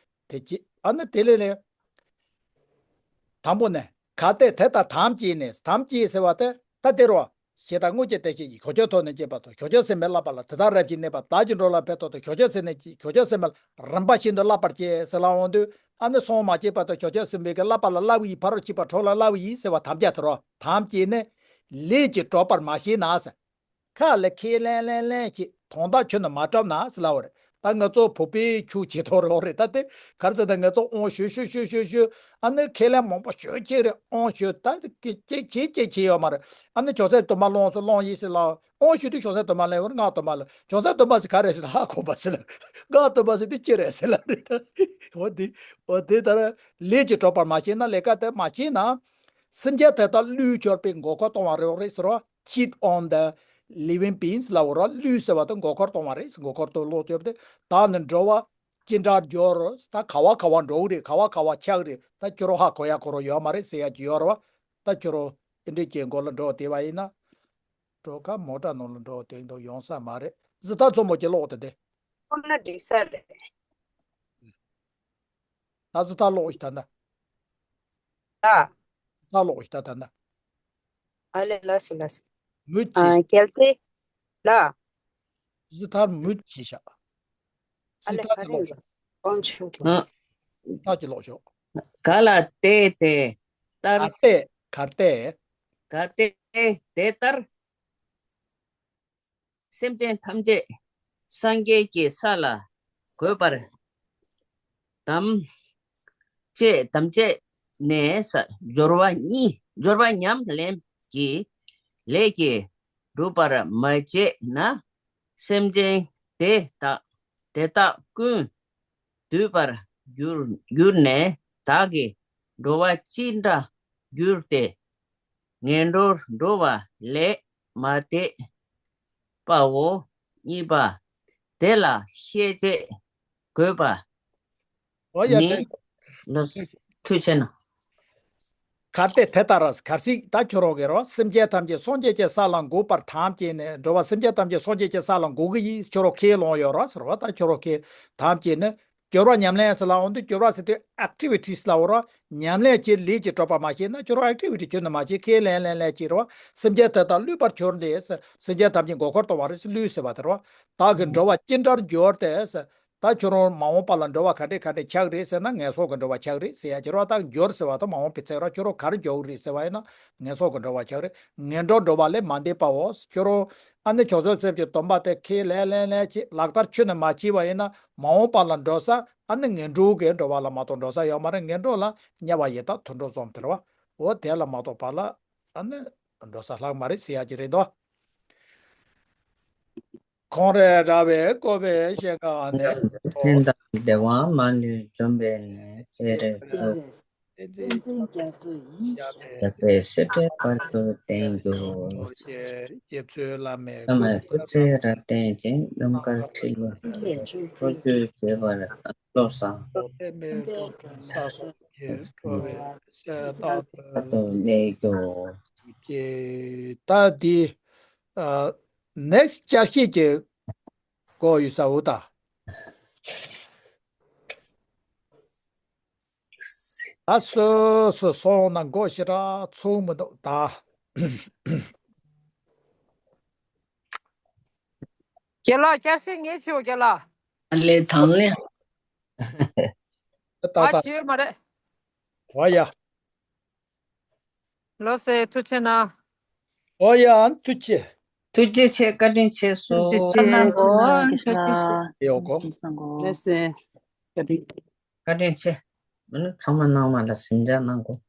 དེ་ཅི། ཨ་ནི་དེ་ལས་ལས། དང་པོ་ནས། གལ་ཏེ་དེ་ལྟར་དམ་བཅས་ནས། དམ་བཅས་ཟེར་བ་དེ་ད་དེ་རོ། ཞེ་སྡང་དངོས་ཀྱི་བདེ་གཤེགས་ཀྱིས་ཞི་ཁྱོད་ཐོབ་ནས་སྐྱེས་པ་དང་། ཞི་ཁྱོད་སེམས་དཔའི་བསླབ་པ་ལ་དེ་དག་རབ་ཀྱིས་གནས་པ། བདག་གི་འགྲོ་ལ་ཕན་ཐོགས་ཏེ། ཞི་ཁྱོད་སེམས་ནས་ཞི་ཁྱོད་སེམས་དཔའ་ལ་རིམ་པ་བཞིན་དུ་བསླབ་པར་བྱེད་ཟེར་ལབ་འོང་དུས། ཨ་ནི་སྲུང་མ་བྱེད་པ་དང་ཞི་ཁྱོད་སེམས་དཔའི་གི་བསླབ་པ་ལ་བསླབ་ཀྱི་ཡིན། ཕ་རོལ་ཕྱིན་པ་གྲོགས་ལ་བསླབ་ཀྱི་ཡིན་ཟེར་བ་དམ་བཅས་དེ་རོ། དམ་བཅས་ནས། ལས་ཀྱིས་གྲོགས་པར་མ་བྱས་ན་ཟེར། ཁ་ལ་ཁས་ལེན་ལེན་ལེན་བྱེད། དོན་དག་ཁྱོན་ནས་མ་བསྒྲུབས་ན་ཟེར་ལབ་པ་རེད། ད་ང་ཚོ་བོད་པའི་ཆོས་བྱེད་ཐོག་རེད་རེད། ད་དེ་ག་རེ་ཟེར་ན། ང་ཚོ་དབང་ཞུ་ཞུ་ཞུ་ཞུ་ཞུ། ཨ་ནི་ཁས་ལེན་མང་པོ་ཞུ་ཅིག་རེད། དབང་ཞུ་ད་ཅིག་ཅིག་ཅིག་བྱེད་ཡོད་མ་རེད། ཨ་ནི་བྱང་སེམས་སྡོམ་པ་བླངས་སོང་། བླངས་ཡིན་ཟེར་ལབ། དབང་ཞུ་དུས་བྱང་སེམས་སྡོམ་པ་ལེན་དགོས་རེད། སྔགས་སྡོམ་པ་ལེན། བྱང་སེམས་སྡོམ་པ་ཟེར་ག་རེ་ཟེར་ན་ཧ་གོ་མ་ཟེར་ལབ། སྔགས་སྡོམ་པ་ཟེར་དུས་ཅི་རེད་ཟེར་ལབ་རེད། ད་འོ་དེ་འོ་དེ་ལྟར་ལས་ཀྱིས་གྲོགས་པར་མ་བྱས་ན། ལས་ཀ་དེ་མ་བྱས་ན། སེམས་ཅན་དེ་དག་བསླུས་འཆོར་བའི་མགོ་སྐོར་གཏོང་བ་རེད་རེད་ཟེར་བ། Cheat on the living beings ལབ་པ་རེད། བསླུས་ཟེར་བ་དེ་མགོ་སྐོར་གཏོང་བ་རེད། མགོ་སྐོར་གཏོང་ལོག་ཡོད་པ་དེ། བདག་ནི་འགྲོ་བ་ཅི་འདྲར་འགྱུར། ད་ག་བ་ག་བ་འགྲོ་གི་རེད། ག་བ་ག་བ་ཆགས་ཀྱི་རེད། ད་ཁྱོད་རང་ཧ་གོ་ཡ་གོ་རང་ཡོད་མ་རེད་ཟེར་ཡ་ཅིག་ཡོད་རེད་བ། ད་ཁྱོད་རང་དེ་འདྲས་ཀྱི་མགོ་ལ་འགྲོ་བསྡད་པ་ཡིན་ན། འགྲོ་ཁ་མོ་ཊ་ནང་ལ་འགྲོ་བསྡད་མདོག་ཡོང་ས་མ་རེད། གཟི་ཐར་མཚོ་མོ་ཅིག་ཀློག་དེ་དེ། ཁོ་ན་འགྲིག་ས་རེད། ད་གཟི་ཐར་ཀློག་ཤིག་ད་ལྟ། ད། གཟི་ཐར་ཀློག་ཤིག་ད་ད་ལྟ། ཨ་ལེ་ལགས་སོ་ལགས་སོ། མུ་ཅི། ཨ་གལ་ཏེ། ལ། གཟི་ཐར་མུ་ཅི་ཤག་ཨ་གཟི་ལེ་ཐར་ག་གྱི་ཀློག་རེད་ཤོག་ཨོང་ཆུང་ཆུང་། ཨ། གཟི་ཐར་གྱི་ཀློག་ཤོག་ག་ལ་ཏེ་ཏེ་ལྟར། ག་ཏེ་ག་ཏེ། ག་ཏེ་དེ་ལྟར། སེམས་ཅན་ཐམས་ཅད་སངས་རྒྱས་ཀྱི་ས་ལ་འགོད་པར་དམ་བཅས་དམ་བཅས་ནས་སྦྱོར་བ་གཉིས་སྦྱོར་བ་ཉམས་ལེན་གྱི་ལས་ཀྱིས་སྒྲུབ་པར་མ་བྱས་ན། སེམས་ཅན་དེ་དག་དེ་དག་ཀུན་འདུས་པར་གྱུར་གྱུར་ནས་བདག་གི་འགྲོ་བ་ཅི་འདྲ་གྱུར་ཏེ། ངན་འགྲོར་འགྲོ་བ་ལས་མ་འདས་པའོ། གཉིས་པ། དེ་ལ་ཤེས་བྱེད་དགོས་པ་འོ་ཡ་ནི་དེ་ལ་ཐུགས་ཆེ་ན། གལ་ཏེ་དེ་ལྟར་གལ་སྲིད་ད་ཁྱོད་རང་གིས་རོ། སེམས་ཅན་ཐམས་ཅད་སངས་རྒྱས་ཀྱི་ས་ལ་འགོད་པར་དམ་བཅས་ནས། འགྲོ་བ་སེམས་ཅན་ཐམས་ཅད་སངས་རྒྱས་ཀྱི་ས་ལ་འགོད་ཀྱི་ཡིན། ཁྱོད་རང་ཁས་བླངས་ཡོད་རོ་ཟེར་བ། ད་ཁྱོད་རང་ཁས་དམ་བཅས་ནས། སྦྱོར་བ་ཉམས་ལེན་ཟེར་ལ་འོང་དུས་སྦྱོར་བ་ཟེར་དུས་ཨེག་ཊི་བི་ཊི་སི་ལ་འོ་ར། ཉམས་ལེན་བྱེད་ལས་ཀྱི་གྲོགས་པ་མ་བྱས་ན་ཁྱོད་རང་ཨེག་ཊི་བི་ཊི་ཁྱོན་ནས་མ་བྱས་ཁས་ལེན་ལེན་ལེན་བྱེད་རོགས། སེམས་ཅན་དེ་དག་བསླུས་པར་གྱུར་ཏེ། སེམས་ཅན་ཐམས་ཅད་མགོ་འཁོར་གཏོང་བ་རེད་ཟེར་བསླུས་ཟེར་བ་དེ་རོ། བདག་གི་འགྲོ་བ་ཅི་འདྲར་འགྱུར་ཏེ། ད་ཁྱོད་རང་མ་འོངས་པ་ལ་འགྲོ་བ་ག་འདྲས་ག་འདྲས་ཆགས་རེད་ཟེར་ན་ངན་སོང་གི་འགྲོ་བ་ཆགས་རེད་ཟེར་ཡ་ཅི་རོ། ད་འགྱུར་ཟེར་བ་དང་མ་འོངས་པའི་ཚེ་རོ། ཁྱོད་རང་ག་རེ་འགྱུར་རེད་ཟེར་བ་ཡིན་ན་ངན་སོང་གི་འགྲོ་བ་ཆགས་རེད། ངན་འགྲོར་འགྲོ་བ་ལས་མ་འདས་པའོ། ཁྱོད་རང་ཨ་ནི་བྱང་སེམས་སེམས་ཀྱི་སྡོམ་པ་དེ་ཁས་ལེན་ལེན་ལེན་གྱིས་ལག་བསྟར་ཁྱོན་ནས་མ་བྱས་པ་ཡིན་ན་མ་འོངས་པ་ལ་འགྲོ་ས་ཨ་ནི་ངན་འགྲོ་གི་འགྲོ་བ་ལ་མ་གཏོགས་འགྲོ་ས་ཡོད་མ་རེད། ངན་འགྲོ་ལ་དམྱལ་བ་ཡི་དྭགས་དུད་འགྲོ་གསུམ་དེ་རེད་བ། འོ་དེ་ལ་མ་གཏོགས་པ་ལ་ཨ་ནི་འགྲོ་ས་ལྷག་མ་རེད་ཟེར་ཡ་ཅིག་རེད་འདུག་ཁོང་རེ་ར་བའི་བཀོད་པའི་ཤེལ་དཀར་ནས། ཕན་དང་བདེ་བ་མ་ལུས་འཇོམས་པའི་ནས། སྤྱན་རས་གཟིགས། སེམས་ཅན་རྒྱ་མཚོ་ཡིན་ཞེས། རྒྱལ་པོའི་སྲས་བསྐལ་བར་དུ་བསྟེན་གྱུར་ཅིག། རྗེ་བཙུན་བླ་མའི་བླ་མའི་སྐུ་ཚེ་རབ་བརྟན་ཅིང་། ནམ་མཁའ་ཁྲི་ལོ་འཕོ་འགྱུར་བྱེད་པར་བློ་བཟང་། ལྷོ་ལྷ་མི་འགྲོ་ས་སོགས་ཀྱི་འགྲོ་བའི་སྲས་རྟག་ཏུ་གནས་གྱུར་ཅིག། ད་འདི་ནེག་སི་ཊི་བསྐྱར་བཤད་ཀྱི་གོ་ཡོད་ས་འུ་ད། ད་སོ་སོ་སོང་ན་མགོ་ཞེ་དྲག་ཚུགས་མི་འདུག་ད། རྒན་ལགས་བསྐྱར་བཤད་ངས་བྱེད་འོ་རྒན་ལགས། ལས་དང་ལས། ད་ད། ཨ་བྱེད་མ་རེད། འོ་ཡ། ལོ་སེ་ཐུགས་ཆེ་ན། འོ་ཡ་ཨན་ཐུགས་ཆེ། ཐུགས་རྗེ་ཆེ། བཀའ་དྲིན་ཆེ་སོ། ཐུགས་རྗེ་ཆེ། ཨ་ན་གོ་ཨན་ཐུགས་རྗེ་ཆེ། ཡོ་གོ། ལོ་སེ། བཀའ་དྲིན། བཀའ་དྲིན་ཆེ། མི་ནི་ཚང་མ་ནང་མ་ལ་ཟིན་འཇགས་གནང་དགོས།